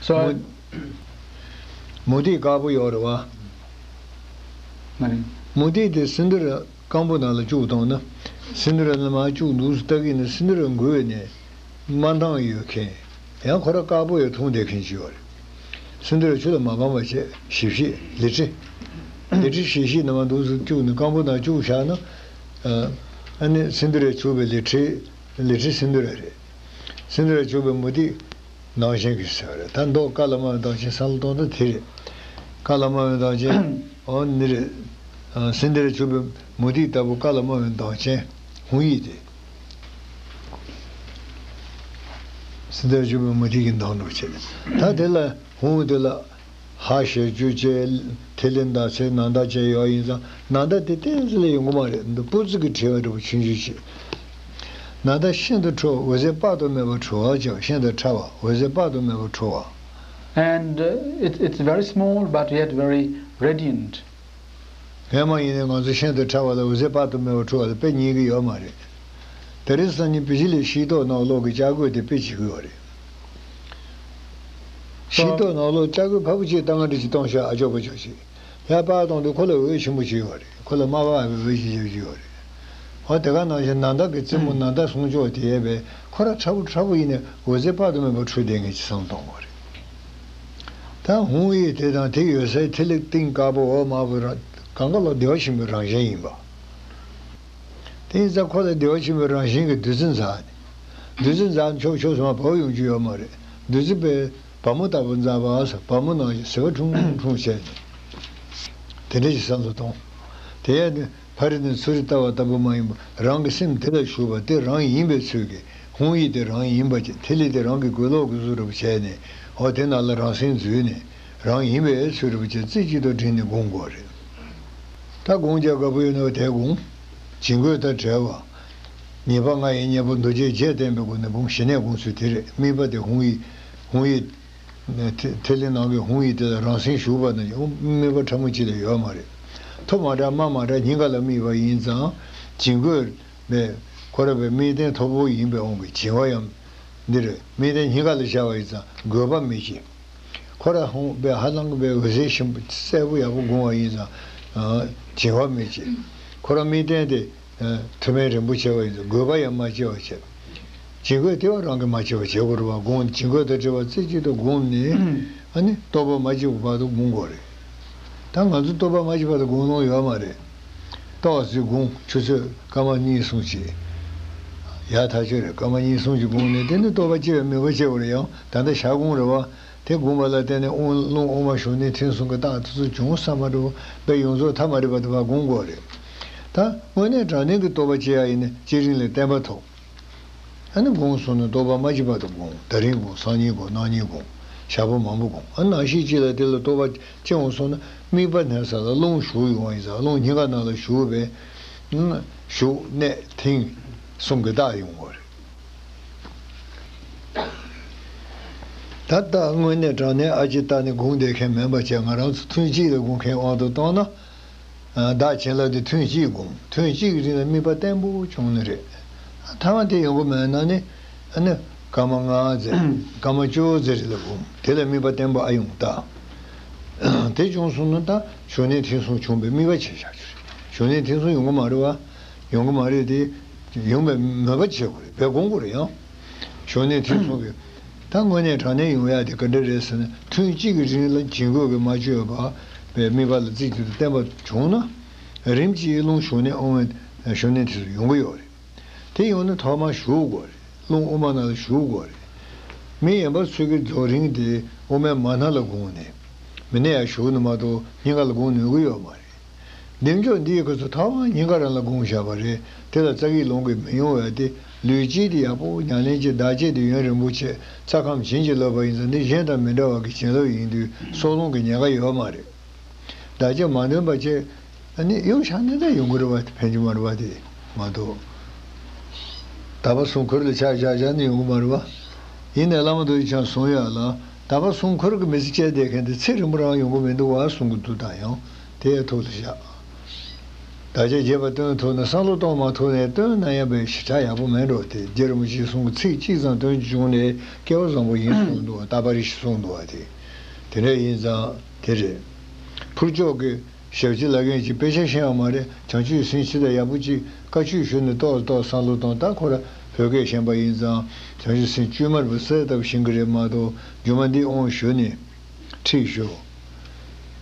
So མུ་མུ་ཏིག་དཀར་པོ་ཡོད་རེད་བ། མ་རེད། མུ་ཏིག་དེ་སིནྡྷུ་ར་སྐམ་པོ་ནང་ལ་བཅུག་བཏང་ན། སིནྡྷུ་ར་ནང་མར་བཅུག་འདུག་སེ་ལྟ་གི་ནི་སིནྡྷུ་ར་འགུལ་བས་ནས་དམར་མདངས་ཡོད་མཁན། ཡང་ཁོ་ར་དཀར་པོ་ཡང་འཐུང་བསྡད་མཁན་ཅིག་ཡོད་རེད། སིནྡྷུ་ར་ཆུ་ལ་མ་སྐམ་པ་བྱས་ཞིབ་ཞིབ་ལི་ཁྲི། ལི་ཁྲི་ཞིབ་ཞིབ་ནང་མར་འདུག་སེ་བཅུག་ནས་སྐམ་པོ་ནང་བཅུག་བཞག་ན། ཨ་ནི་སིནྡྷུ་རས་བྱུགས་པའི་ལི་ཁྲི། ལི་ཁྲི་སིནྡྷུ་ར་རེད། སིནྡྷུ་རས་བྱུགས་པའི་མུ་ཏིག་ནང་བཞིན་གྱི་ཟེར་བ་རེད། ད་མདོ་ཀ་ལ་དམར་བའི་མདངས་ཅན་བསམ་བློ་གཏོང་ད་དེ་རེད། ཀ་ལ་དམར་བའི་མདངས་ཅན་འོ་ནི་རེད། སིནྡྷུ་རས་བྱུགས་པའི་མུ་ཏིག་ལྟ་བུ་ཀ་ལ་དམར་བའི་མདངས་ཅན་ཧཱུྃ་ཡིག་དེ། སིནྡྷུ་རས་བྱུགས་པའི་མུ་ཏིག་གི་མདངས་འདྲ་བྱས། ད་དེ་ལ་ཧཱུྃ་དེ་ལ། ཧ་ཞབས་ཀྱུ་བཅས། ཐིག་ལེ་ཟླ་ཚེས་ནཱ་ད་བཅས་ཡོད་ཡིན་ཙང་ནཱ་ད་དེ་ཏོག་ཙམ་ལས་ཡོང་གི་མ་རེད། འདི་སྤུ་རྩི་གི་བྲིས་པ་འདྲ་པོ་ཆུང་ཆུང་ཞིག་ནཱ་ད་ཤིན་ཏུ་ཁྲོ་འོད་ཟེར་དཔག་ཏུ་མེད་པ་འཕྲོ་བ་བྱ་བ་ཤིན་ཏུ་ཕྲ་བ་འོད་ཟེར་དཔག་ཏུ་མེད་པ་འཕྲོ་བ། And uh, it, it's very small but yet very radiant. སྔོན་མ་ཡིན་ནའི་ང་ཚོ་ཤིན་ཏུ་ཕྲ་བ་ལ་འོད་ཟེར་དཔག་ཏུ་མེད་པ་འཕྲོ་བ་ལ་དཔེ་རྙེད་ཀྱི་ཡོད་མ་རེད། དེ་རིང་སང་ཉིན་བི་ཇི་ལི་ཤེལ་ཏོག་ནང་གློག་གི་ལྕགས་སྒོ་དེ་དཔེ་བྱེད་ཀྱི་ཡོད་རེད། ཤེལ་ཏོག་ནང་ལོགས་ལྕགས་སྒོ་ཕ་བུ་གཅིག་བཏང་ང་འདྲ་ཅིག་གཏོང་ཤག་ཨ་ཅོ་པ་ཅོ་ཅིག་ཡར་པར་གཏོང་དུས་ཁོ་ལ་འོད་ཆེན་པོ་ཅིག་ཡོད་རེད། ཁོ་ལ་དམར་བ་བའི་འོད་ཅིག་ཡོད་ཀྱི་ཡོད་རེད། འོ་དེ་ག་ནང་བཞིན་ནཱ་ད་གི་རྩེ་མོ་ནཱ་ད་གསུང་ཆོག་དེ་ཡས་པས་ཁོ་ར་ཕྲ་བོ་ཕྲ་བོ་ཡིན་ནས་འོད་ཟེར་དཔག་ཏུ་མེད་པ་འཕྲོ་བསྡད་མཁན་ཅིག་བསམ་གཏོང་བ་རེད། ད་ཧཱུྃ་ཡིག་དེ་དང་དེ་ཡོད་སའི་ཐིག་ལེ་སྟེང་དཀར་པོ་འོག་དམར་པོ་ར་གང་ག་ལ་བདེ་བ་ཆེན་པོའི་རང་བཞིན་ཡིན་པ། དེ་ཡིན་ཙང་ཁོ་ལ་བདེ་བ་ཆེན་པོའི་རང་བཞིན་གྱི་བདུད་རྩི་འཛག་ནས། བདུད་རྩི་འཛག་ནས་ཆོག་ཆོག་སོང་བ་བབས་ཡོང་རྒྱུ་ཡོད་མ་རེད། བདུད་རྩི་པའི་བ་མོ་ལྟ་བུ་འཛག་པ་ཟེར་བ་མོ་ནང་བཞིན་ཟིལ་པ་ཁྲུང་ཁྲུང་བྱས་ནས། དེ་འདྲ་ཞིག་བསམ་བློ་གཏོང་། དེ་ཡང་ནི་ཕ་རི་ནས་ཚུ་རི་ལྟ་བ་ལྟ་བུ་མ་ཡིན་པ་རང་གི་སེམས་དེ་ལ་ཞུགས་པ་དེ་རང་ཡིན་པའི་ཚུལ་གྱིས་ཧཱུྃ་ཡིག་དེ་རང་ཡིན་པ་ཅིག་ཐིག་ལེ་དེ་རང་གི་གོས་ལོག་གི་བཟོ་འདྲ་པོ་བྱས་ནས་འོ་དེ་ནང་ལ་རང་སེམས་འཛུལ་ནས་རང་ཡིན་པའི་ཚུལ་འདྲ་པོ་ཅིག་རྩེ་གཅིག་ཏུ་དྲིལ་ནས་སྒོམ་དགོས་རེད། ད་སྒོམ་རྒྱག་དགའ་པོ་ཡོད་ན་དེ་སྒོམ། བྱིང་རྒོད་དང་བྲལ་བ། ཉེས་པ་ལྔ་ཡི་གཉེན་པོ་འདུ་བྱེད་བརྒྱད་བསྟེན་པའི་སྒོ་ནས་སྒོམ། ཞི་གནས་སྒོམ་ཚུལ་དེ་རེད། དམིགས་པ་དེ་ཧཱུྃ་ཡིག་ཧཱུྃ་ཡིག་ཐིག་ཐིག་ལེ་ནང་གི་ཧཱུྃ་ཡིག་དེ་ལ་རང་སེམས་ཞུགས་པ་ན་ཡང་དམིགས་པ་ཕྲ་མོ་གཅིག་ལས་ཡོད་མ་རེད། མཐོ་མ་དྲགས་དམའ་མ་དྲགས་སྙིང་ག་ལ་དམིགས་པ་ཡིན་ཙང་། བྱིང་རྒོད་པས་ཁོ་ར་པའི་དམིགས་རྟེན་མཐོ་པོ་ཡིན་པའི་དབང་གིས་བྱིང་བ་ཡང་འདི་རེད། དམིགས་རྟེན་སྙིང་ག་ལ་བཞག་པ་ཡིན་ཙང་རྒོད་པ་མེད་ཅིང་། ཁོ་ར་ཧཱུྃ་པའི་ཧ་ལམ་གྱི་པའི་འོད་ཟེར་ཞིམ་པོ་གསལ་པོ་ཡག་པོ་སྒོམ་པ་ཡིན་ཙང་། བྱིང་བ་མེད་ཅིང་། ཁོ་ར་དམིགས་རྟེན་དེ། ཐུགས་དམན་རིན་པོ་ཆེ་བ་ཡིན་ཙང་རྒོད་པ་ཡང་མ་སྐྱེ་བ་བྱས། བྱིང་རྒོད་དེ་བ་རང་གིས་མ་སྐྱེ་བ་བྱེད་དགོས་རེད་བ། སྒོམ་བྱིང་རྒོད་དང་བྲལ་བ་རྩེ་གཅིག་ཏུ་བསྒོམས་ནས། ཨ་ནི་རྟོགས་པ་མ་སྐྱེས་བར་དུ་སྒོམ་དགོས་རེད། ད་ང་ཚོ་རྟོགས་པ་མ་སྐྱེས་བར་དུ་སྒོམ་ལོང་ཡོད་མ་རེད། ཏོག་ཙམ་སྒོམ། ཆུ་ཚོད་སྐར་མ་གཉིས་གསུམ་ཅིག་ཡག་ཐག་ཆོད་རེད། སྐར་མ་གཉིས་གསུམ་ཅིག་སྒོམ་ནས་དེ་ནི་རྟོགས་པ་སྐྱེ་བའི་མོས་པ་སྐྱེ་དགོས་རེད། ཡང་ད་ལྟ་ཞག་སྒོམ་རེད་བ། དེ་སྒོམ་པ་ལ་བརྟེན་ནས་དབང་རླུང་དབུ་མ་ཞུགས་གནས་ཐིམ་གསུམ་གྱི་རྟགས་དེ་ཚོ་བྱུང་ས་མ་འགྲོ་བས་ཡོངས་རྫོགས་ཐ་མ་རིག་པ་དེ་བ་སྒོམ་དགོས་རེད། ད་དངོས་གནས་དྲང་གནས་ཀྱི་རྟོགས་པ་སྐྱེ་ཡ་ཡིན་ན་བསྐྱེད་རིམ་ལས་བརྟན་པ་ཐོབ། ཨ་ནི་སྒོམ་སོང་ན་རྟོགས་པ་མ་སྐྱེས་བར་དུ་སྒོམ། ད་རིང་སྒོམ། སང་ཉིན་སྒོམ། གནངས་ཉིན་སྒོམ། ཞག་པོ་མང་པོ་སྒོམ། ཨ་ནང་བཞིན་གཅིག་ལ་དེ་ལ་རྟོགས་པ་སྐྱེ་འོང་སོང་ན་དམིགས་པ་གནས་ས་ལ་རླུང་ཞུགས་ཡོང་བ་ཡིན་ཙང་རླུང་སྙིང་ག་ནང་ལ་ཞུགས་པས། ཞུགས་གནས་ཐིམ་གསུམ་གྱི་རྟགས་ཡོང་དགོས་རེད། ད་ལྟ་དངོས་གནས་དྲང་གནས་ཨ་ཅེ་ལྟ་ནས་སྒོམ་བསྡད་མཁན་མིན་པ་བྱས། ང་རང་ཚོ་ཐུན་གཅིག་ལ་སྒོམ་མཁན་དབང་དུ་བཏང་ན། བདག་བྱིན་རླབས་དེ་ཐུན་གཅིག་སྒོམ། ཐུན་གཅིག་གི་རིང་ལ་དམིགས་པ་བརྟན་པོ་བྱུང་ནི་རེད། ཐ་མ་དེ་ཡོང་གི་མེད་ན་ནི། ཨ་ནི་ སྐར་མ་ལྔ་ཙམ། སྐར་མ་བཅུ་ཙམ་རེ་ལ་འགུམ། དེ་ལ་དམིགས་པ་བརྟན་པོ་ཨ་ཡོང་ད། དེ་བྱུང་སོང་ན་ད་ཞོགས་ནད་ཐེབས་སོང་བྱུང་བའི་དམིགས་པ་བྱས་བཞག་རྒྱུ་རེད། ཞོགས་ནད་ཐེབས་སོང་ཡོང་གི་མ་རེད་བ། ཡོང་གི་མ་རེད་དེ། ཡོང་བའི་མོས་པ་བྱེད་དགོས་རེད། དཔེ་སྒོམ་དགོས་རེད་ཡང་། ཞོགས་ནད་ཐེབས་སོང་གི། ད་དངོས་གནས་དྲང་གནས་ཡོང་ཡག་དེ་ག་འདྲ་རེད་ཟེར་ན། ཐུན་གཅིག་གི་རིང་ལ་བྱིང་རྒོད་ཀྱིས་མ་བཅོས་པ་བའི་དམིགས་པ་ལ་རྩིས་གཅིག་ཏུ་བརྟན་པ་བྱུང་ན། རིམ་གྱིས་རླུང་ཞོགས་ནད་དབུ་མའི་ཞོགས་ནད་དེ་ཚོ་ཡོང་གི་ཡོད་རེད། དེ་ཡོང་ན་ཐོག་མར་ཞུགས་དགོས་རེད། རླུང་དབུ་མ་ནང་ལ་ཞུགས་དགོས་རེད། མི་ཡན་པ་ཚོས་ཀྱི་རྫོགས་རིམ་དེ་དབུ་མའི་མ་ཧཱ་ལ་དགོངས་ནས། མི་སྣ་ཡར་ཞུགས་ནས་མ་གཏོགས་སྙིང་ག་ལ་དགོངས་ནུས་ཀྱི་ཡོད་མ་རེད། བདེ་མཆོག་འདི་ཡི་སྐབས་སུ་ཐོག་མར་སྙིང་ག་རང་ལ་དགོངས་བཞག་པ་རེད། དེ་ལ་རྩ་བརྒྱད་ལོངས་སྐུ་མི་ཡོང་བས་ཏེ། ལུས་དཀྱིལ་དེ་ཡག་པོ་ཉམས་ལེན་བྱེད། བདག་བསྐྱེད་དེ་ཡུན་རིང་པོ་བྱས། རྩ་ཁམས་བྱིན་གྱིས་བརླབས་པ་ཡིན་ཙང་། འདི་གཞན་དང་མི་འདྲ་བ་གི་བྱིན་རླབས་ཡིན་དུས་སྲོག་རླུང་གི་ཉེན་ཁ་ཡོད་མ་རེད། བདག་བསྐྱེད་མ་འདོན་པ་བྱས། ཨ་ནི་གཡུག་བཞག་ནས་ད་ཡོང་གི་རེད་བ། དེ་ཕན་གྱི་མ་རེད་བ། དེ་མ་གཏོགས། དག་པ་གསུང་མཁུར་ལ་ཕྱག་བཞག་བཞག་ནས་ཡོང་གི་མ་རེད་བ། ཡིན་ནའི་བླ་མ་རྡོ་རྗེ་འཆང་གསུང་ཡག་ལ། དག་པ་གསུང་མཁུར་གྱི་མི་ཚེ་སྐྱེལ་བསྡད་མཁན་དེ་ཚེ་རིང་པོ་རང་ཡོང་གི་མི་འདུག་བ་གསུང་གི་འདུག་ད་ཡང་དེ་ཐུགས་ལ་བཞག་བདག་བསྐྱེད་རྒྱས་པ་སྟོན་ཐུབ་ན། བསམ་བློ་གཏོང་མ་ཐུབ་ནའི་སྟོན་ན་ཡང་དཔེ་ཞེ་དྲག་ཡག་པོ་མེད་འགྲོ། དེ་རྗེ་རིན་པོ་ཆེའི་གསུང་གི་ཚིག་གཅིག་ཙམ་སྟོན་བྱུང་ནས་སྐལ་བ་བཟང་པོ་ཡིན་གསུངས་འདུག་ད་པར་རེ་ཞིག་གསུངས་འདུག་བ། དེ་དེ་འདྲ་ཡིན་ཙང་དེ་རེད། ཕུར་ལྕོག་གི་ཞབས་ཕྱི་ལ་མཁན་གྱིས་དཔེ་ཆ་ཤེས་ཡོད་མ་རེད། བྱང་ཆུབ་སེམས་ཇི་ལྟར་ཡག་པོ་ཅིག་བཀའ་ཆོས་ཞུ་ནས་ཏོག་ཏོག་བསམ་བློ་གཏོང་། ད་ཁོ་ར་བོད་སྐད་ཤེས་པ་ཡིན་ཙང་། བྱང་ཆུབ་སེམས་བཅོས་མར་བུ་གསལ་ལྟ་བུ་ཤེས་ཀྱི་རེད་མ་གཏོགས། རྒྱུ་མ་འདི་དབང་ཞུ་ནས་ཁྲིད་ཞུ།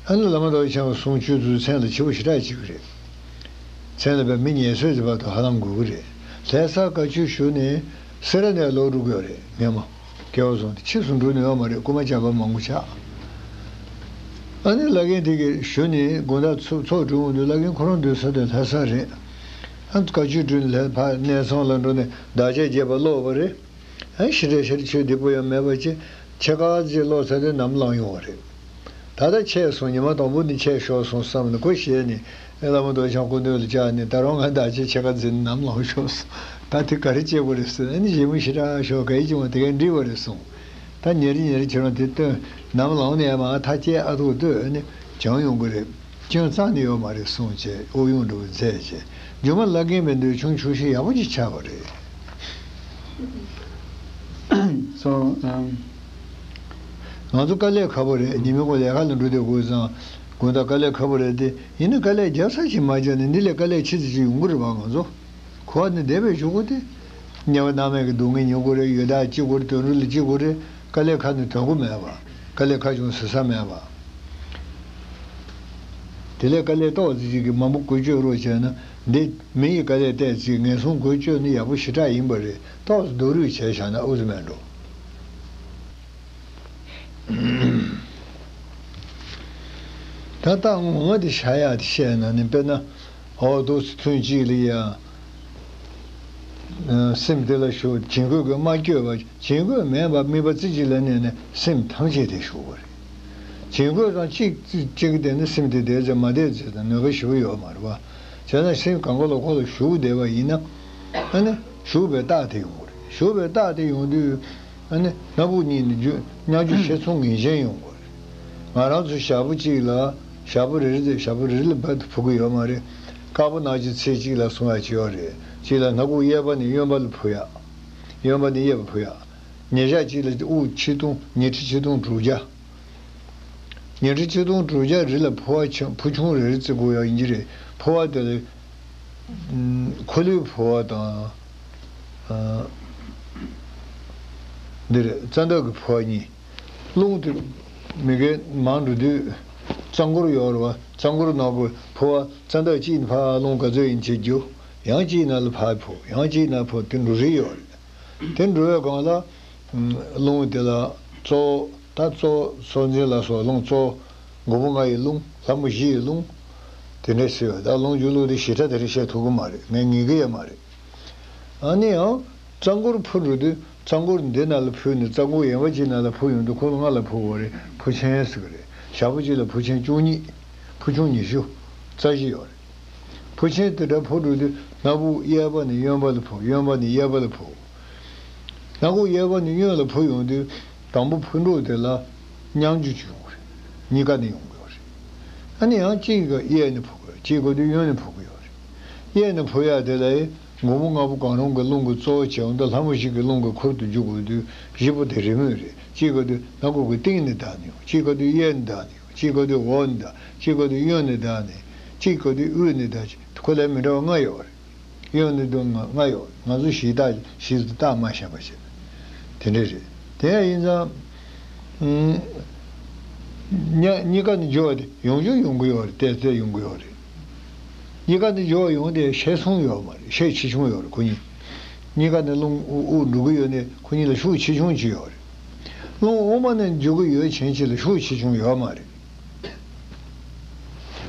ཨ་ནི་བླ་མ་རྡོ་རྗེ་འཆང་གི་གསུང་ཆོས་ཚོའི་མཚན་ལ་ཆེ་བོ་ཞེ་དྲག་བྱེད་ཀྱི་རེད། མཚན་ལ་བས་མི་ཉན་སོས་ཀྱི་བར་དུ་ཧ་ལམ་དགོས་ཀྱི་རེད། ལྷ་ས་བཀའ་ཆོས་ཞུ་ནས་སེ་ར་ནས་ལོག་འགྲོ་གི་ཡོད་རེད་སྔོན་མ། སྐལ་བ་བཟང་དེ་ཕྱིས་སུ་འགྲོ་ནུས་ཡོད་མ་རེད། རྐུན་མ་བཅའ་བ་མང་པོ་ཆགས། ཨ་ནི་བླ་རྒན་དེ་གིས་ཞུ་ནས་དགོང་དག་ཚོགས་ཚོགས་གྲོལ་འོང་དུས། བླ་རྒན་ཁོ་རང་སྡོད་ས་དེ་ལྷ་ས་རེད། ཨ་ནི་བཀའ་ཆོས་གྲོལ་ནས་ལྷ་ཕར་གནས་ཚང་ལ་འགྲོ་ནས་བདག་བསྐྱེད་རྒྱས་པ་ཀློག་པ་རེད། ཨ་ནི་ཞེ་དྲག་ཞེ་དྲག་ཆོས་བདེ་པོ་ཡང་མེད་པ་བྱས། ཕྱེད་ཀ་ཅིག་ཀློག་ཚར་དུས་ནམ་ལངས་ཡོང་བ་རེད། ད་ལྟ་ཆད་སོང་། ཉི་མ་དང་པོ་ནས་ཆད་ཤོར་སོང་བསམ་ནས་ཁོ་ཞེད་ནས། ཨེ་བླ་མ་རྡོ་རྗེ་འཆང་སྐུ་མདུན་ལ་བཅར་ནས། ད་རུང་ང་བདག་བསྐྱེད་ཕྱེད་ཀ་ཟིན་ནམ་ལངས་ཤོག་གསུངས། ད་དེ་ག་རེ་བྱེད་དགོས་རེད་ཟེར། ཨ་ནི་ཞེ་མུ་ཞེ་དྲག་ཤོར། ག་ཡི་བྱུང་བ་དེ་གས་འགྲིག་པ་རེད་གསུངས། ད་ཉེ་རི་ཉེ་རི་ཁྱེད་རང་དེ་སྟོན། ནམ་ལངས་ནས་མ་ཐག་བཅད་ཨ་ཐུག་ལྟོས། ཨ་ནི་བྱང་ཡོང་གི་རེད། སྐྱོན་རྩ་ནས་ཡོད་མ་རེད་གསུངས་བྱས། ཨུ་ཡོན་འགྲོ་མཛད་བྱས། རྒྱུ་མ་བླ་རྒན་པའི་འདོད་ཆུང་ཆུང་ཞིག་ཡག་པོ་ཅིག་ཆགས་པ་རེད། སོ། ཨམ། ང་ཚོ་དཀའ་ལས་ཁག་པོ་རེད། ཉི་མའི་གུང་ལས་ཀ་ལ་འགྲོ་དུས་དགོས་ཙང་། དགོང་དག་དཀའ་ལས་ཁག་པོ་རེད་དེ། ཡིན་ན་དཀའ་ལས་རྒྱག་ས་ཞིག་མ་རྒྱག་ན་འདི་ལས་དཀའ་ལས་ཆེ་ཙམ་ཞིག་ཡོང་གི་རེད་བ། ང་ཚོ་གོ་བ་ནི་བསྡད་པའི་གཞུག་གུ་དེ། དམྱལ་བ་མནར་མེད་ཀྱི་སྡུག་བསྔལ་མྱོང་དགོས་རེད། ཡོ་ད་སྐྱིད་དགོས་རེད། དོན་གྲུབ་ལ་སྐྱིད་དགོས་རེད། དཀའ་ལས་ཁག་ནི་དོན་གོ་མེད་པ། དཀའ་ལས་ཁག་བྱུང་ཟེར་ས་མེད་པ། དེ་ལས་དཀའ་ལས་ཏོག་ཙམ་ཅིག་གིས་མང་པོ་འགུལ་སྐྱོད་རོགས་བྱས་ན། འདི་མི་ཡི་དཀའ་ལས་བལྟས་ཚེ་ངན་སོང་འགུལ་སྐྱོད་ནི་ཡག་པོ་ཞེ་དྲག་ཡིན་པ་རེད། ཏོག་ཙམ་སྡུག་རུས་བྱས་བཞག་ན་ཨུ་ཚུགས་མེད་འགྲོ། ད་ལྟ་ངོ་མ་དེ་བཞག་ཡག་དེ་བཤད་ན་ནི། དཔེར་ན། འོ་འདུག་སེ་ཐུན་གཅིག་ལ་ཡ། ཨ། སེམས་དེ་ལ་ཞུགས། བྱིང་རྒོད་ཀྱིས་མ་བསྐྱོད་པ། བྱིང་རྒོད་མེད་པར་དམིགས་པ་རྩེ་གཅིག་ལ་གནས་ནས་སེམས་ཐམས་ཅད་དེ་ཞུགས་པ་རེད། བྱིང་རྒོད་དང་གཅིག་གཅིག་གི་སྟེང་ནས་སེམས་དེ་བསྡད་ཚེ་མ་བསྡད་ཚེ་དང་ནུས་པ་ཞེ་པོ་ཡོད་མ་རེད་པ། བྱས་ན་སེམས་གང་ག་ལ་ཁོ་ལ་ཞུགས་བསྡད་པ་ཡིན་ན། ཨ་ནི་ཞུགས་པའི་རྟགས་དེ་ཡོང་གི་རེད། ཞུགས་པའི་རྟགས་དེ་ཡོང་དུས། ཨ་ནི་སྣ་བུག་གཉིས་ནས་རྒྱུ་སྙིང་རྗེ་ཤེར་ཕྱུང་ངེས་ཅན་ཡོང་དགོས་རེད། ང་རང་ཚོ་ཞག་པོ་གཅིག་ལ། ཞག་པོ་རེ་རེ་དེ་ཞག་པོ་རེ་རེ་ལ་རྦད་དེ་འཕུར་གི་ཡོད་མ་རེད། དཀར་པོ་ནག་ཅིག་ཚེས་གཅིག་ལ་སོང་ཡ་ཅིག་ཡོད་རེད། གཅིག་ལ་སྣ་ཁུག་གཡས་པ་ནས་གཡོན་པ་ལ་འཕུར་ཡ། གཡོན་པ་ནས་གཡས་པ་འཕུར་ཡ། ཉིན་ཞག་གཅིག་ལ་དབུགས་ཆིག་སྟོང་། ཉི་ཁྲི་ཆིག་སྟོང་དྲུག་བརྒྱ། ཉི་ཁྲི་ཆིག་སྟོང་དྲུག་བརྒྱ་རེ་ལ་འཕུར་བ་ཆུང་། འཕུར་ཆུང་རེ་རེ་བརྩི་དགོས་ཡ་ཡིན་གྱི་རེད། འཕུར་བ་དེ་ལ། ཨམ། འཁོར་ལོའི་འཕུར་བ་དང་། ཨ། འདི་རེད། རྩ་འདབ་ཀྱི་འཕུར་བ་གཉིས། རླུང་དེ་མི་འགའ་མང་འགྲོ་དུས་རྩ་འཁོར་ཡོད་རེད་བ། རྩ་འཁོར་ནང་གི་འཕུར་བ་རྩ་འདབ་གཅིག་ནས་ཕར་རླུང་ག་ཚོད་ཡིན་བྱེད་རྒྱུ། ཡང་གཅིག་ནང་ལ་ཕར་འཕུར། ཡང་གཅིག་ནང་འཕུར། དེ་འགྲོ་རིན་ཡོད་རེད། དེ་འགྲོ་བའི་སྒང་ལ། ཨམ། རླུང་དེ་ལ་གཙོ་བོ། ད་གཙོ་བོ་སྲོག་འཛིན་ལ་སོགས་རླུང་གཙོ་བོ། མགོ་བོ་ལྔ་ཡི་རླུང་། ལྷ་མོ་བཞི་ཡི་རླུང་། དེ་འདྲ་ཟེར་བ། ད་རླུང་རྒྱུ་ལུགས་དེ་ཞེ་དྲག་དེ་འདྲ་བཤད་ཐུབ་ཀྱི་མ་རེད། ངས་ངེས་ཀྱི་ཡོད་མ་རེད། ཨ་ནི་ཡང་རྩ་འཁོར་འཕུར་འགྲོ་དུས། རྩ་འཁོར་འདི་ནང་ལ་འཕུར་ནས་རྩ་འཁོར་གཞན་པ་ཅིག་ནང་ལ་འཕུར་ཡོང་དུས། འཁོར་ལྔ་ལ་འཕུར་དགོས་རེད། འཕུར་ཆེན་ཟེར་གི་རེད། ཞག་པོ་གཅིག་ལ་འཕུར་ཆེན་བཅུ་གཉིས། འཕུར་ཆུང་ཉི་ཤུ་རྩ་བཞི་ཡོད་རེད། འཕུར་ཆེན་དེ་འདྲ་འཕུར་འགྲོ་དུས། སྣ་བུག་གཡས་པ་ནས་གཡོན་པ་ལ་འཕུར། གཡོན་པ་ནས་གཡས་པ་ལ་འཕུར། སྣ་བུག་གཡས་པ་ནས་གཡོན་ལ་འཕུར་ཡོང་དུས། དང་པོ་འཕུར་འགྲོ་དེ་ལ་སྙིང་རྗེ་ཅིག་ཡོང་གི་རེད། གཉིས་ཀ་ནས་ཡོང་གི་ཡོད་རེད། ཨ་ནི་ཡང་གཅིག་ག་གཡས་ནས་འཕུར་གི་ཡོད་རེད། གཅིག་ག་དུས་གཡོན་ནས་འཕུར་གི་ཡོད་རེད། གཡས་ནས་འཕུར་ཡ་དེ་ལ། མགོ་བོ་ལྔ་པོ་གང་རུང་གི་རླུང་གི་གཙོ་བོ་བྱས་འོང་ད་ལྷ་མོ་བཞི་གི་རླུང་གི་འཁོར་དུ་འཇུག་དགོས་དུས་བཞི་པོ་དེ་རེས་མོས་རེད། གཅིག་ག་དུས་སྣ་ཁུག་གི་སྟེང་ནས་བདའ་ནས་ཡོང་། གཅིག་ག་དུས་གཡས་ནས་བདའ་ནས་ཡོང་། གཅིག་ག་དུས་འོག་ནས་བདའ། གཅིག་ག་དུས་གཡོན་ནས་བདའ་ནས། གཅིག་ག་དུས་དབུས་ནས་བདའ། ཁོ་ལས་མི་འདྲ་བ་ལྔ་ཡོད་རེད། གཡོན་ནས་བདུན་ལྔ་ལྔ་ཡོད་རེད། ང་ཚོ་གཞི་བདག་གཞི་བདག་མ་ཤེས་པ་བྱས། དེ་འདྲ་རེད། དེ་ཡང་ཡིན་ཙང་། ཨུམ། གཉའ་གཉིས་ཀ་ནས་འཇུ་བ་དེ་ཡོང་རྒྱུ་ཡོང་གི་ཡོད་རེད། ཏོག་ཙམ་ཡོང་གི་ཡོད་རེད། གཉིས་ཀ་ནས་འཇུ་བ་ཡོང་དེ་ཤས་ཆུང་ཡོད་མ་རེད། ཤས་ཆེ་ཆུང་ཡོད་རེད་ཁོ་གཉིས། གཉིས་ཀ་ནས་རླུང་དབུགས་དབུགས་འགྲོ་གི་ཡོད་ནས་ཁོ་གཉིས་ལ་ཤུགས་ཆེ་ཆུང་ཅིག་ཡོད་རེད། རླུང་དབུ་མ་ནས་འཇུ་གི་ཡོད་ཕྱིན་ཆད་ལ་ཤུགས་ཆེ་ཆུང་ཡོད་མ་རེད།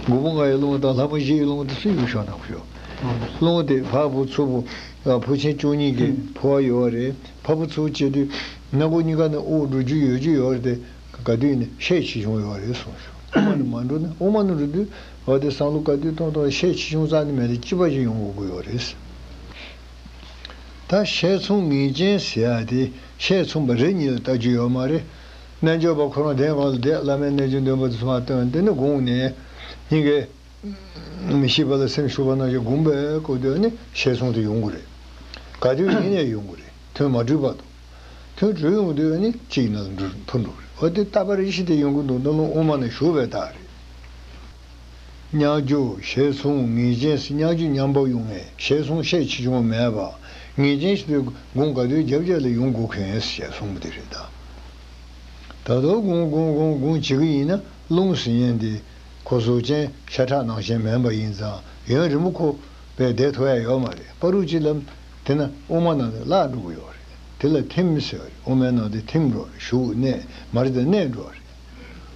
མགོ་བོ་ལྔ་ཡི་རླུང་དང་ལྷ་མོ་བཞི་ཡི་རླུང་དེ་སུ་ཡོད་ཤོག་ན་ཤོག་རླུང་དེ་ཕར་ཕུ་ཚུར་ཕུ། ཕུ་ཆེན་བཅུ་གཉིས་ཀྱི་ཕུ་བ་ཡོད་རེད། ཕར་ཕུ་ཚུར་བྱེད་དུས་སྣ་ཁུག་གཉིས་ཀ་ནས་དབུགས་འགྲོ་རྒྱུ་ཡོད་རྒྱུ་ཡོད་རེད་དེ། ག་དུས་ནས་ཤས་ཆེ་ཆུང་ཡོད་རེད་གསུངས་ཤོག་དབུ་མ་ནས་མ་འགྲོ་ན་དབུ་མ་ནས་འགྲོ་དུས་འོ་དེ་བསམ་བློ་ག་དུས་གཏོང་གཏོང་ཤས་ཆེ་ཆུང་རྩ་ནས་མེད་དེ་གཅིག་པ་ཞིག་ཡོང་དགོས་ཀྱི་ཡོད་རེད། ད་ཤས་མཚུངས་ངེས་ཅན་ཟེར་ཡ་དེ་ཤས་མཚུངས་པ་རེ་གཉིས་ལ་ལྟ་རྒྱུ་ཡོད་མ་རེད། རྣལ་འབྱོར་པ་ཁོ་རང་གདན་གང་ལ་བསྡད་བླ་མའི་རྣལ་འབྱོར་འདོན་པ་དེ་ཚོ་མར་བཏོན་དེ་ནི་དགོངས་ནས་སྙིང་གའི་མི་ཤེས་པ་ལ་སེམས་ཞུགས་པ་ནང་བཞིན་དགོངས་པའི་སྐབས་དུ་ནི་ཤས་མཚུངས་དེ་ཡོང་གི་རེད། ག་དུས་ཡིན་ནའི་ཡོང་གི་རེད། ཐུན་མ་གྲོལ་བར་དུ། ཐུན་གྲོལ་ཡོང་དུས་ནི་གཅིག་ནང་ལ་འགྲོ་འཕུར་འགྲོ་གི་རེད། འོ་དེ་ལྟ་བ་རེ་ཞིག་དེ་ཡོང་གི་འདུག་ན་རླུང་དབུ་མ་ནས་ཞུགས་པའི་རྟགས་རེད། མཉམ་རྒྱུ་ཤས་མཚུངས་ངེས་ཅན་ཟེར་མཉམ་རྒྱུ་མཉམ་པོ་ཡོང་ངེས་ཤས་མཚུངས་ཤས་ཆེ་ཆུང་མེད་པ། ངེས་ཅན་ཞིག་དུས་དགོངས་ག་དུས་རྒྱབ་རྒྱབ་ལ་ཡོང་དགོས་མཁན་ཞེས་གསུངས་པ་དེ་རེད་ད། ད་དུང་དགོངས་དགོངས་དགོངས་དགོངས་བྱེད་ཀྱི་ཡིན་ན་རླུང་ཟེར་མཁན་དེ་ཁོ་གཟུགས་ཅན་ཤ་ཁྲག་ནང་བཞིན་མིན་པ་ཡིན་ཙང་ཡུན་རིང་པོ་ཁོ་བས་བསྡད་ཐུབ་ཡ་ཡོད་མ་རེད། བར་དུ་ཅིག་ལ་དེ་ན་དབུ་མ་ནང་དུ་བརླག་འགྲོ་གི་ཡོད་རེད། དེ་ལ་ཐིམ་ཟེར་བ་རེད། དབུ་མའི་ནང་དུ་ཐིམ་འགྲོ་རེད། ཞུགས་གནས་མ་རེད་དེ་གནས་འགྲོ་རེད།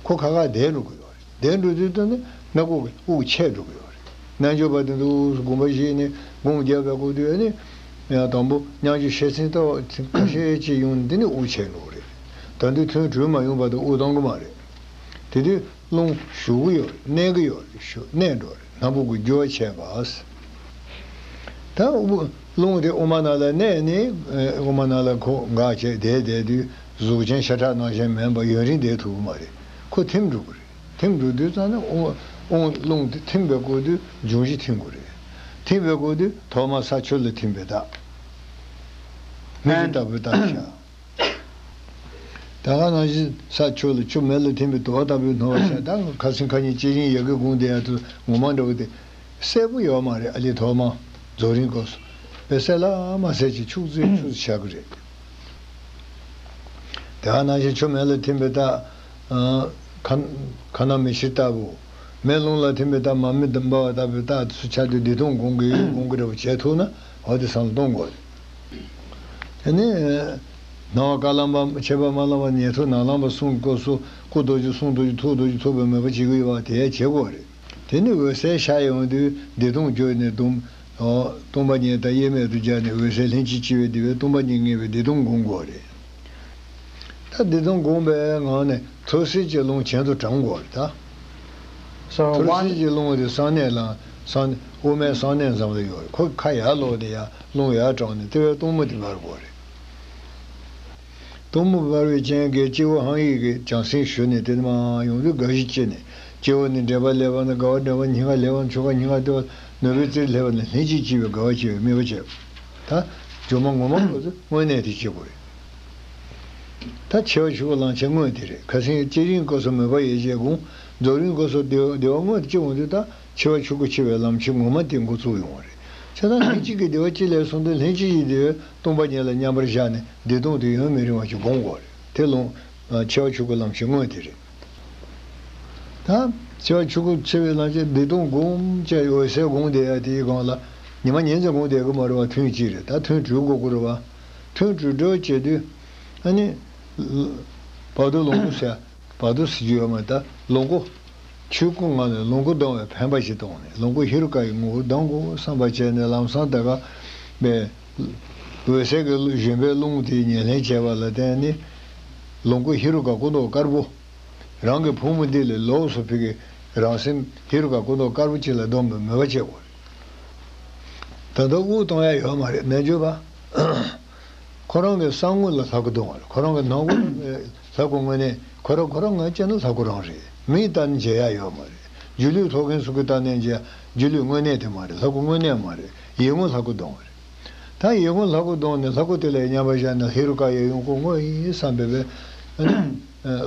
ཁོ་ཁ་ཁ་བསྡད་འགྲོ་གི་ཡོད་རེད། བསྡད་འགྲོ་དུས་ཙམ་ནས་སྣ་ཁུག་གི་དབུགས་ཆད་འགྲོ་གི་ཡོད་རེད། རྣལ་འབྱོར་པ་དེ་ཚོ་དགོངས་པ་བཞེས་ནས་དགོངས་རྒྱབ་པའི་སྐབས་དུ་ནི། ཡང་དང་པོ་མཉམ་རྒྱུ་ཤས་ཆེན་ལྟ་བ་ཁ་ཤས་ཅིག་ཡོང་ནས་འདི་ནི་དབུགས་ཆད་འགྲོ་གི་རེད། ད་དུང་ཐུན་གྲོལ་མ་ཡོང་བར་དུ་དབུགས་གཏོང་གི་མ་རེད། དེ་དུས་རླུང་ཞུགས་ཀྱི་ཡོད་རེད། གནས་ཀྱི་ཡོད་རེད། ཞུ་གནས་འགྲོ་རེད། སྣ་བུག་གི་རྒྱུ་བ་ཆད་པ། ད་དབུགས་རླུང་དེ་དབུ་མ་ནང་ལ་གནས་ནས་དབུ་མ་ནང་ལ་ཁོ་འགག་བྱས་བསྡད་བསྡད་དུས་གཟུགས་ཅན་ཤ་ཁྲག་ནང་བཞིན་མིན་པ་ཡུན་རིང་བསྡད་ཐུབ་ཀྱི་མ་རེད། ཁོ་ཐིམ་འགྲོ་གི་རེད། ཐིམ་འགྲོ་དུས་ཙམ་ནས་དབུགས་དབུགས་རླུང་དེ་ཐིམ་པའི་སྐབས་དུས་འབྱུང་བཞི་ཐིམ་དགོས་རེད། ཐིམ་པའི་སྐབས་དུས་ཐོག་མར་ས་ཆུ་ལ་ཐིམ་པའི་རྟགས། མིག་ཆུ་ལྟ་བུའི་རྟགས་ཤར། ད་ག་ནང་བཞིན་ས་ཆུ་ལ་ཆུ་མེ་ལ་ཐིམ་པའི་དུ་བ་ལྟ་བུའི་སྣང་བ་ཤར། ད་ཁ་སེང་ཁ་ཉིན་ལྕེ་རིང་ཡ་གི་དགུང་དེ་ཡ་དུ་ངོ་མ་འདྲ་བོ་དེ་གསལ་པོ་ཡོད་མ་རེད། ཨ་ལི་ཐོག་མ་རྫོགས་རིམ་སྐབས་སུ་དཔེ་གསལ་ལ་མ་གསལ་ཅིག་འཁྱུག་ཙེ་འཁྱུག་ཙེ་ཤར་གི་རེད། དེ་ག་ནང་བཞིན་ཆུ་མེ་ལ་ཐིམ་པའི་རྟགས། ཁ་ཁ་ན་མི་ཤེས་ལྟ་བུ། མེ་རླུང་ལ་ཐིམ་པའི་རྟགས། མར་མེ་འབར་བ་ལྟ་བུའི་རྟགས་སུ་ཆགས་དུས་བདེ་སྟོང་སྒོམ་གྱི་ཡོད་སྒོམ་གྱི་རེད་བྱེད་ཐུབ་ན་འོ་དེ་བསམ་བློ་གཏོང་དགོས། དེ་ནས་སྣང་བ་བཀའ་ལམ་པ་མཆོད་པ་མ་ལམ་པ་ཉན་ཐོས་ནང་ལམ་པ་གསུམ་སྐབས་སུ་སྐུ་རྡོ་རྗེ་གསུང་རྡོ་རྗེ་ཐུགས་རྡོ་རྗེ་ཐུགས་པའི་མོས་པ་བྱེད་ཀྱི་ཡོད་པ་དེ་བྱེད་དགོས་རེད། དེ་ནས་འོད་གསལ་ཤར་ཡོང་དུས་བདེ་སྟོང་བརྗོད་ནས་སྡོམ། སྟོང་པ་ཉིད་དང་དབྱེར་མེད་དུ་སྦྱར་ནས་འོད་གསལ་ལྷན་ཅིག་སྐྱེས་པའི་བདེ་བས་སྟོང་པ་ཉིད་ངེས་པའི་བདེ་སྟོང་སྒོམ་དགོས་རེད། ད་བདེ་སྟོང་སྒོམ་པའི་ངང་ནས་ཐོར་སེལ་གྱི་རླུང་གྱེན་དུ་དྲང་དགོས་རེད་ད། So ཐོར་one སེལ་གྱི་རླུང་དེ་གསང་གནས་ལ་གསང་དབུ་མའི་གསང་གནས་ཙམ་ལ་ཡོད་རེད། ཁོ་ཁ་ཡར་ལོག་ནས་ཡར་རླུང་ཡར་དྲངས་ནས་དེ་བས་སྟོང་པ་དེ་འབར་དགོས་རེད། སྟོང་པ་འབར་བའི་རྐྱེན་གྱིས་སྤྱི་བོ་ཧང་ཡིག་གི་བྱང་སེམས་ཞུ་ནས་དེ་མར་ཡོང་དུས་དགའ་བཞི་སྐྱེས་ནས་སྤྱི་བོ་ནས་འདྲེན་པ་སླེབས་པ་ན་དགའ་བ་འདྲེན་པ་སྙིང་ག་སླེབས་པ་ན་ཆོ་ག་སྙིང་ག་སྟེར་བ་ནོར་བུའི་རྩེར་སླེབས་པ་ན་ལྷན་ཅིག་སྐྱེས་པའི་དགའ་བ་སྐྱེ་བའི་དམིགས་པ་བྱེད། ད་སྦྱོར་མ་ངོ་མ་ཁོ་ཚོ་དངོས་གནས་དེ་སྐྱེ་དགོས་རེད། ད་འཆི་བ་ཆོས་སྐུ་ལམ་ཆེན་དངོས་དེ་རེད། ཁ་སང་སྐྱེ་རིང་སྐབས་སུ་མོས་པ་ཡིད་བྱེད་སྒོམ། རྫོགས་རིམ་སྐབས་སུ་བདེ་བ་བདེ་བ་དངོས་དེ་སྐྱེ་འོང་དུས་ད། འཆི་བ་ཆོས་སྐུ་འཆི་བའི་ལམ་ཆེན་ངོ་མ་དེ་འགོ་ཚུགས་ཡོང་བ་རེད། བྱས་ཙང་ལྷན་ཅིག་གི་བདེ་བ་ཅི་ལས་གསུངས་དུས་ལྷན་ཅིག་གི་བདེ་བས་སྟོང་པ་ཉིད་ལ་མཉམ་པར་བཞག་ནས་བདེ་སྟོང་དེ་ཡུན་མི་རིང་བ་ཞིག་སྒོམ་དགོས་རེད། དེ་ལུང་འཆི་བ་ཆོས་སྐུ་ལམ་ཆེན་དངོས་དེ་རེད། ད་འཆི་བ་ཆོས་སྐུ་འཆི་བའི་ལམ་ཆེན་བདེ་སྟོང་སྒོམ་བྱས་འོད་གསལ་སྒོམ་བསྡད་ཡ་དེའི་སྒང་ལ་ཉི་མ་ཉིན་ཙམ་སྒོམ་བསྡད་གི་མ་རེད་བ། ཐུན་གཅིག་རེད། ད་ཐུན་དྲུག་འགོར་དགོས་རེད་བ། ཐུན་དྲུག་འགྲོ་བྱེད་དུས་ཨ་ནི་བར་དོ་ལོངས་སྐུ་ཟེར། བར་དོ་ཟེར་རྒྱུ་ཡོད་མ་རེད། ད་ལོངས་སྐུ། ཆོས་སྐུ་ངང་ནས་ལོངས་སྐུ་ལྡང་བའི་འཕེན་པ་ཞིག་བཏང་ནས་ལོངས་སྐུ་ཧེ་རུ་ཀ་ཡི་ངོ་བོ་ལྡང་དགོས་བསམ་པ་བྱས་ནས་ལམ་སང་ད་ག་པའི་འོད་གསལ་གྱི་བཞོན་པའི་རླུང་དེའི་ཉེར་ལེན་བྱས་པ་ལ་བརྟེན་ནས་ལོངས་སྐུ་ཧེ་རུ་ཀ་སྐུ་མདོག་དཀར་པོ། རང་གི་ཕུང་པོ་འདི་ལས་ལོགས་སུ་ཕ་གི་རང་སེམས་ཧེ་རུ་ཀ་སྐུ་མདོག་དཀར་པོ་ཅིག་ལ་བསྡོམས་པའི་མོས་པ་བྱེད་དགོས་རེད། ད་ལྟ་དབུགས་གཏོང་ཡ་ཡོད་མ་རེད། རྣལ་འབྱོར་པ། ཁོ་རང་གི་གསང་དངུལ་ལ་ལྷ་སྐུ་གཏོང་བ་རེད། ཁོ་རང་གི་ནང་ཁུལ་ལ་ལྷ་སྐུ་དངོས་གནས་ཁོ་རང་ཁོ་རང་ང་བཅས་ནི་ལྷ་སྐུ་རང་རེད། མིས་ལྟ་ནས་མཇལ་ཡ་ཡོད་མ་རེད། སྒྱུ་ལུས་ཐོབ་མཁན་ཚོ་གིས་ལྟ་ནས་མཇལ། སྒྱུ་ལུས་དངོས་གནས་དེ་མ་རེད། ལྷ་སྐུ་དངོས་གནས་མ་རེད། ཡིད་ངོ་ལྷ་སྐུ་གཏོང་བ་རེད། ད་ཡིད་ཀུན་ལྷ་སྐུ་གདོང་ནས་ལྷ་སྐུ་དེ་ལ་མཉམ་པར་བཞག་ནས་ཧེ་རུ་ཀ་ཡབ་ཡུམ་སྐུ་དངོས་ཡིན་བསམ་པའི་བས།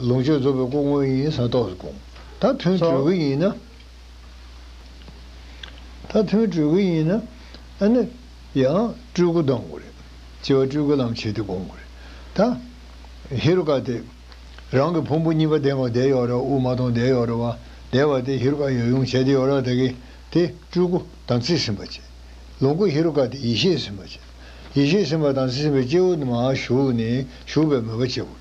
ལོངས་སྤྱོད་རྫོགས་པའི་སྐུ་དངོས་ཡིན་བསམ་རྟོགས་སུ་སྐུང་། ད་ཐུན་གྲོལ་གི་ཡིན་ན། ད་ཐུན་གྲོལ་གི་ཡིན་ན། ཨ་ནི་ཡང་སྤྲུལ་སྐུ་གདོང་དགོས་རེད། སྤྱི་བོ་སྤྲུལ་སྐུ་ལམ་བྱེད་དེ་སྐུང་དགོས་རེད། ད་ཧེ་རུ་ཀ་དེ་རང་གི་ཕུང་པོ་གཉིས་པ་ལྡན་པ་བསྡད་ཡོད་རེད། དབུགས་མ་གཏོང་བསྡད་ཡོད་རེད་བ། བསྡད་པ་དེ་ཧེ་རུ་ཀ་ཡབ་ཡུམ་བྱས་ཏེ་ཡོད་རེད་བ། དེ་གི་དེ་སྤྲུལ་སྐུ་དམ་ཚིག་ཟིན་པ་བྱེད། ལོངས་སྐུ་ཧེ་རུ་ཀ་དེ་ཡེ་ཤེས་ཟིན་པ་བྱེད། ཡེ་ཤེས་ཟིན་པ་དམ་ཚིག་ཟིན་པའི་སྤྱི་བོ་ནས་མར་ཞུགས་ནས་ཞུགས་པའི་མོས་པ་བྱེད་དགོས་རེད།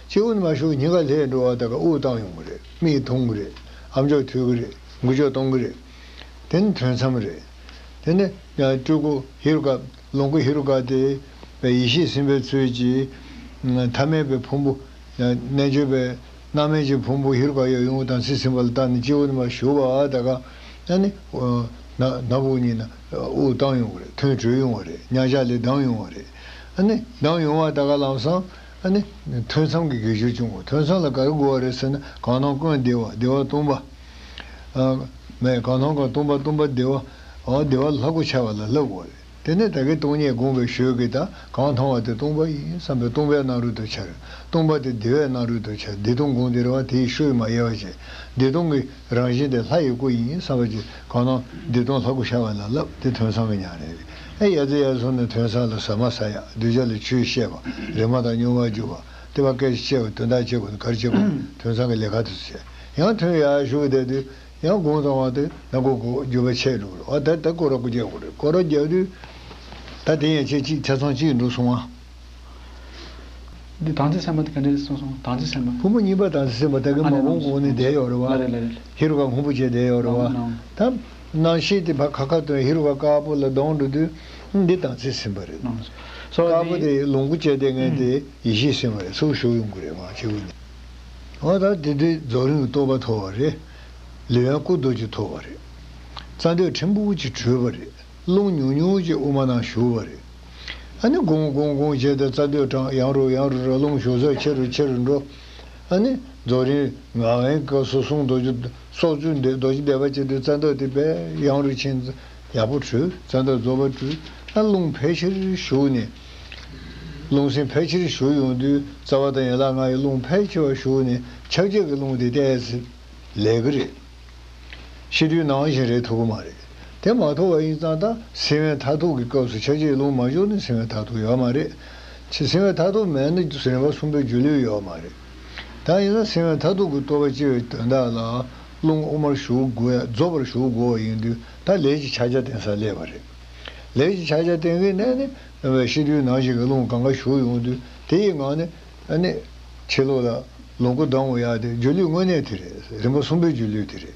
སྤྱི་བོ་ནས་མར་ཞུགས་སྙིང་ག་ལྷོད་འགྲོ་བ་དེ་ག་དབུགས་བཏང་ཡོང་གི་རེད། མིག་མཐོང་གི་རེད། ཨམ་ཅོག་ཐོས་ཀྱི་རེད། འགུལ་སྐྱོད་གཏོང་གི་རེད། དེ་ནི་ཐུན་མཚམས་རེད། དེ་ནི་ཡང་སྤྲུལ་སྐུ་ཧེ་རུ་ཀ། ལོངས་སྐུ་ཧེ་རུ་ཀ་དེ་ཡེ་ཤེས་ཟིན་པའི་ཚུལ་གྱིས་ཐ་མལ་པའི་ཕུང་པོ། རྣལ་འབྱོར་པའི་སྣང་མེད་ཀྱི་ཕུང་པོ་ཧེ་རུ་ཀ་ཡབ་ཡུམ་དམ་ཚིག་ཟིན་པ་ལ་བརྟེན་ནས་སྤྱི་བོ་ནས་མར་ཞུགས་པ་དེ་ག་ཨ་ནི་ན་ན་བུ་གཉིས་ན་དབུགས་བཏང་ཡོང་གི་རེད། ཐུན་གྲོལ་ཡོང་བ་རེད། མཉམ་གཞག་ལས་ལྡང་ཡོང་བ་རེད། ཨ་ནི་ལྡང་ཡོང་བ་དེ་ག་ལམ་སང་ཨ་ནི་ཐུན་མཚམས་ཀྱི་དགེ་སྦྱོར་བྱུང་བ། ཐུན་མཚམས་ལ་ག་རེ་དགོས་པ་རེད་ཟེར་ན། གང་སྣང་ཀུན་བདེ་བ། བདེ་བ་སྟོང་པ། ཨ། མེད། གང་སྣང་ཀུན་སྟོང་པ། སྟོང་པ་བདེ་བ། འོ་བདེ་བ་ལྷ་སྐུ་འཆར་བ་ལ་བསླབ་དགོས་རེད། དེ་ནས་ད་གིན་སྟོང་ཉིད་བསྒོམས་པའི་ཞོལ་གྱི་ད་གང་མཐོང་བ་དེ་སྟོང་པ་ཡིན་བསམ་པའི་སྟོང་པའི་སྣང་རུང་དུ་འཆར། སྟོང་པ་དེ་བདེ་བའི་སྣང་རུང་དུ་འཆར། བདེ་སྟོང་བསྒོམས་དེ་རེད་བ། དེའི་ཤུལ་མ་ཡལ་བ་བྱས། བདེ་སྟོང་གི་རང་བཞིན་དེ་ལྷ་ཡི་སྐུ་ཡིན་བསམ་པ་ཅིག་གང་སྣང་བདེ་སྟོང་ལྷ་སྐུ་འཆར་བ་ལ་བསླབ། དེ་ཐུན་མཚམས་ཀྱི་ཉམས་ལེན་རེད། ཨེ་ཡར་ཚེ་ཡར་སོང་ནས་ཐུན་མཚམས་ལ་ཟ་མ་ཟ་ཡག་གདུལ་བྱ་ལ་ཆོས་བཤད་པ། རིག་མ་དང་སྙོམས་པར་འཇུག་པ། དེ་བ་སྐད་ཆ་བཤད་པ། དོན་དག་བཤད་དགོས་ན་ག་རེ་བྱེད་དགོས། ཐུན་མཚམས་ཀྱི་ལས་ཀ་དེ་ཚོ་བྱས། ཡང་ཐུན་ཡར་ཞུགས་བསྡད་དུས། ཡང་དགོང་དྲོ་བ་དེ་ནམ་མཁའ་གོ་འགྱུར་བ་ཆད་འགྲོ་གི་རེད། ཨ་ད་ད་སྐོར་ར་སྐོར་རྒྱག་དགོས་རེད། སྐོར་ར་རྒྱག་དུས་ད་དེ་ཡན་ཆད་གཅིག་ཆ་ཚང་གཅིག་འགྲོ་སོང་ཨ། འདི་དམ་ཚིག་སེམས་པ་དེ་ག་འདྲས་གསུངས་སོང་། དམ་ཚིག་སེམས་པ། ཕུང་པོ་གཉིས་པ་དམ་ཚིག་སེམས་པ་ད་གིན་མ་གོང་གོང་ནས་བསྡད་ཡོད་རེད་བ། ལ་རེད་ལ་རེད། ཧེ་རུ་ཀ་སྔོན་པོ་བྱས་བསྡད་ཡོད་རེད་བ། ལ་རེད། ད་རྣམ་ཤེས་དེ་ཕར་ཁ་ཁ་ཐོན་ཧེ་རུ་ཀ་དཀར་པོ་ལ་ལྡང་འགྲོ་དུས་འདི་དམ་ཚིག་སེམས་པ་རེད། དཀར་པོ་དེ་ལོངས་སྐུ་བྱས་བསྡད་མཁན་དེ་ཡེ་ཤེས་སེམས་པ་རེད། ཚུར་ཞུགས་ཡོང་གི་རེད་མ་བྱེད་འོ་ནི། འོ་ད་དེ་དུས་རྫོགས་རིམ་གྱི་རྟོགས་པ་ཐོབ་པ་རེད། ལེའུ་ཡན་སྐུ་རྡོ་རྗེ་ཐོབ་པ་རེད། རྩ་འདོད་ཕྲན་བུ་ཅིག་གྲོལ་བ་རེད། རླུང་ཉུང་ཉུང་ཅིག་དབུ་མ་ནང་ཞུགས་པ་རེད། ཨ་ནི་བསྒོམ་བསྒོམ་བསྒོམ་བྱས་ཏེ་རྩ་འདོད་གྲང་ཡང་རུ་ཡང་རུ་རུ། རླུང་ཞུགས་ཚད་ཆེ་རུ་ཆེ་རུ་འགྲོ། ཨ་ནི་རྫོགས་རིམ་ངག་དབང་སྐབས་སུ་གསུང་རྡོ་རྗེ་སོགས་བཅུ་འདོད་རྡོ་རྗེ་བཟླས་པ་བྱེད་དུས་རྩ་འདོད་དེ་དཔེ་ཡང་རུ་ཕྱིན། ཡག་པོ་གྲོལ། རྩ་འདོད་རྫོགས་པ་གྲོལ། ཨ་རླུང་ཕལ་ཆེར་ཞུགས་ནས། རླུང་སེམས་ཕལ་ཆེར་ཞུགས་ཡོང་དུས་རྩ་བ་དང་ཡན་ལག་ལྔ་ཡི་རླུང་ཕལ་ཆེ་བ་ཞུགས་ནས་ཆགས་ཆགས་ཀྱི་རླུང་དེ་ཏོག་ཙམ་ལས་ཀྱི་རེད། ཤི་དུས་ནང་བཞིན་རེད་ཐུབ་ཀྱི་མ་རེད། དེ་མ་ཐུབ་པ་ཡིན་ཙང་ད་སེམས་དབེན་མཐར་ཐུག་གི་སྐབས་སུ་ཆགས་ཆགས་རླུང་མ་ཞུགས་ན་སེམས་དབེན་མཐར་ཐུག་ཡོད་མ་རེད། ཆེ་སེམས་དབེན་མཐར་ཐུག་མེད་ན་རིམ་པ་གསུམ་པའི་སྒྱུ་ལུས་ཡོད་མ་རེད། ད་ཡིན་ན་སེམས་དབེན་མཐར་ཐུག་གི་རྟོགས་པ་སྐྱེ་བའི་དོན་དག་ལ་རླུང་དབུ་མར་ཞུགས་དགོས་ཡ། རྫོགས་པར་ཞུགས་དགོས་པ་ཡིན་དུས་ད་ལས་ཀྱི་ཕྱག་རྒྱ་བསྟེན་སར་སླེབས་པ་རེད། ལས་ཀྱི་ཕྱག་རྒྱ་བསྟེན་མཁན་ནས་ནི་ཤི་དུས་ནང་བཞིན་གྱི་རླུང་གང་ག་ཞུགས་ཡོང་དུས་དེ་ཡི་ངང་ནས་ཨ་ནི་ཕྱི་ལོགས་ལ་ལོངས་སྐུ་ལྡང་འོང་ཡ་དེ་སྒྱུ་ལུས་དངོས་གནས་དེ་རེད། རིམ་པ་གསུམ་པའི་སྒྱུ་ལུས་དེ་རེད།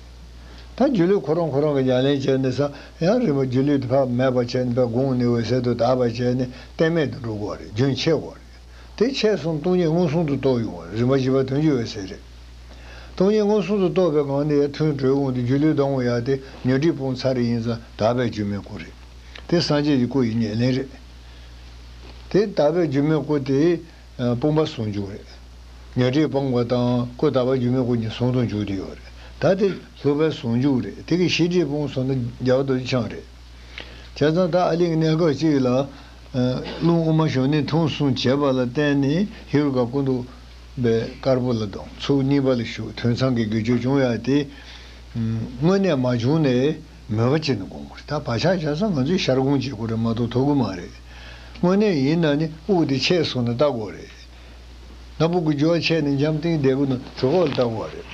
ད་སྒྱུ་ལུས་ཁོ་རང་ཁོ་རང་གི་ཉམས་ལེན་བྱས་ནས་ས་ཡང་རིམ་པ་སྒྱུ་ལུས་དེ་ཕར་མེད་པ་བྱས་ནས་ཕར་དགོངས་ནས་འོད་གསལ་དུ་དག་པ་བྱས་ནས་གཏན་མེད་དུ་འགྲོ་དགོས་རེད། རྒྱུན་ཆད་དགོས་རེད། དེ་ཆད་སོང་སྟོང་ཉིད་མངོན་སུམ་དུ་རྟོགས་ཡོང་བ་རེད། རིམ་པ་བཞི་པ་དོན་བརྒྱུད་འོད་གསལ་རེད། སྟོང་ཉིད་མངོན་སུམ་དུ་རྟོགས་པའི་ངང་ནས་ཐུན་གྲོལ་འོང་དུས་སྒྱུ་ལུས་ལྡང་འོང་ཡ་དེ་ཉོན་སྒྲིབ་སྤོང་ཚར་རེ་ཡིན་ཙང་དག་པའི་སྒྱུ་མའི་སྐུ་རེད། དེ་སངས་རྒྱས་ཀྱི་སྐུ་ཡི་ཉམས་ལེན་རེད། དེ་དག་པའི་སྒྱུ་མའི་སྐུ་དེ་སྤོང་བ་ཟུང་འཇུག་རེད། ཉོན་སྒྲིབ་སྤངས་པ་དང་སྐུ་དག་པ་སྒྱུ་མའི་སྐུ་གཉིས་ཟུང་དུ་འཇུག་བསྡད་ཡོད་རེད། ད་དེ་ལྷུག་པའི་ཟུང་འཇུག་རེད། དེ་གི་ཤེས་སྒྲིབ་སྤོང་སོང་ན་རྒྱལ་བ་རྡོ་རྗེ་འཆང་རེད། བྱས་ཙང་ད་ཨ་ལི་གི་གནས་སྐབས་གཅིག་ལ་རླུང་དབུ་མ་ཞུགས་ནས་ཐུན་གསུམ་བྱས་པ་ལ་བརྟེན་ནས་ཧེ་རུ་ཀ་སྐུ་མདོག་དཔེ་དཀར་པོ་ལ་ལྡང་། ཚུགས་གཉིས་པ་ལ་ཞུགས། ཐུན་མཚམས་ཀྱི་དགེ་སྦྱོར་བྱུང་ཡ་དེ་དངོས་གནས་མ་བྱུང་ནས་མོས་པ་བྱས་ནས་སྒོམ་དགོས་རེད། ད་བག་ཆགས་བཞག་ཙང་ང་ཚོས་ཤར་སྒོམ་བྱེད་དགོས་རེད་མ་གཏོགས་ཐུབ་ཀྱི་མ་རེད། དངོས་གནས་ཡིན་ན་ནི་དབུགས་དེ་ཆད་སོང་ན་ལྟ་དགོས་རེད། སྣ་བུག་གི་རྒྱུ་བ་ཆད་ནས་འཇམ་ཐིང་བསྡད་དགོས་ན་གྲོད་ཁོག་ལ་ལྟ་དགོས་རེད།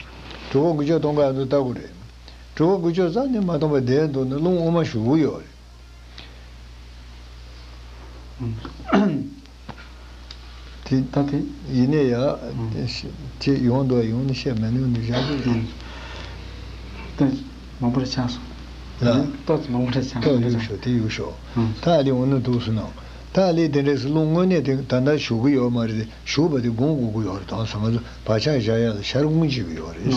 གྲོད་ཁོག་འགུལ་སྐྱོད་གཏོང་ག་ཡང་ཚོ་ལྟ་དགོས་རེད། གྲོད་ཁོག་འགུལ་སྐྱོད་ཙམ་ནས་མ་གཏོང་བར་བསྡད་འདུག་ན་རླུང་དབུ་མ་ཞུགས་ཀྱི་ཡོད་རེད། དེ་ད་དེ་ཡིན་ནའི་ཡ། ཅེས་ཡོང་འདུག་ཡོང་ནི་བཤད་མེད་ནི་འདུག་བཞག་གི་རེད། ད་མང་པོ་རེ་ཆགས་སོང་། ལ། ཏོག་ཙམ་མང་པོ་རེ་ཆགས་ཏོག་སོང་། ཡོད་ཤོག་དེ་ཡོད་ཤོག་ད་ཨ་ལི་འོ་ན་འདུག་སུ་ནང་། ད་ཨ་ལི་དེ་འདྲས་སུ་རླུང་དངོས་གནས་དེ་ད་ལྟ་ཞུགས་ཀྱི་ཡོད་མ་རེད་དེ་ཞུགས་པ་དེ་སྒོམ་དགོས་ཀྱི་ཡོད་རེད། དང་སང་ང་ཚོ་བག་ཆགས་བཞག་ཡ་ལ་ཤར་སྒོམ་བྱེད་ཀྱི་ཡོད་རེད།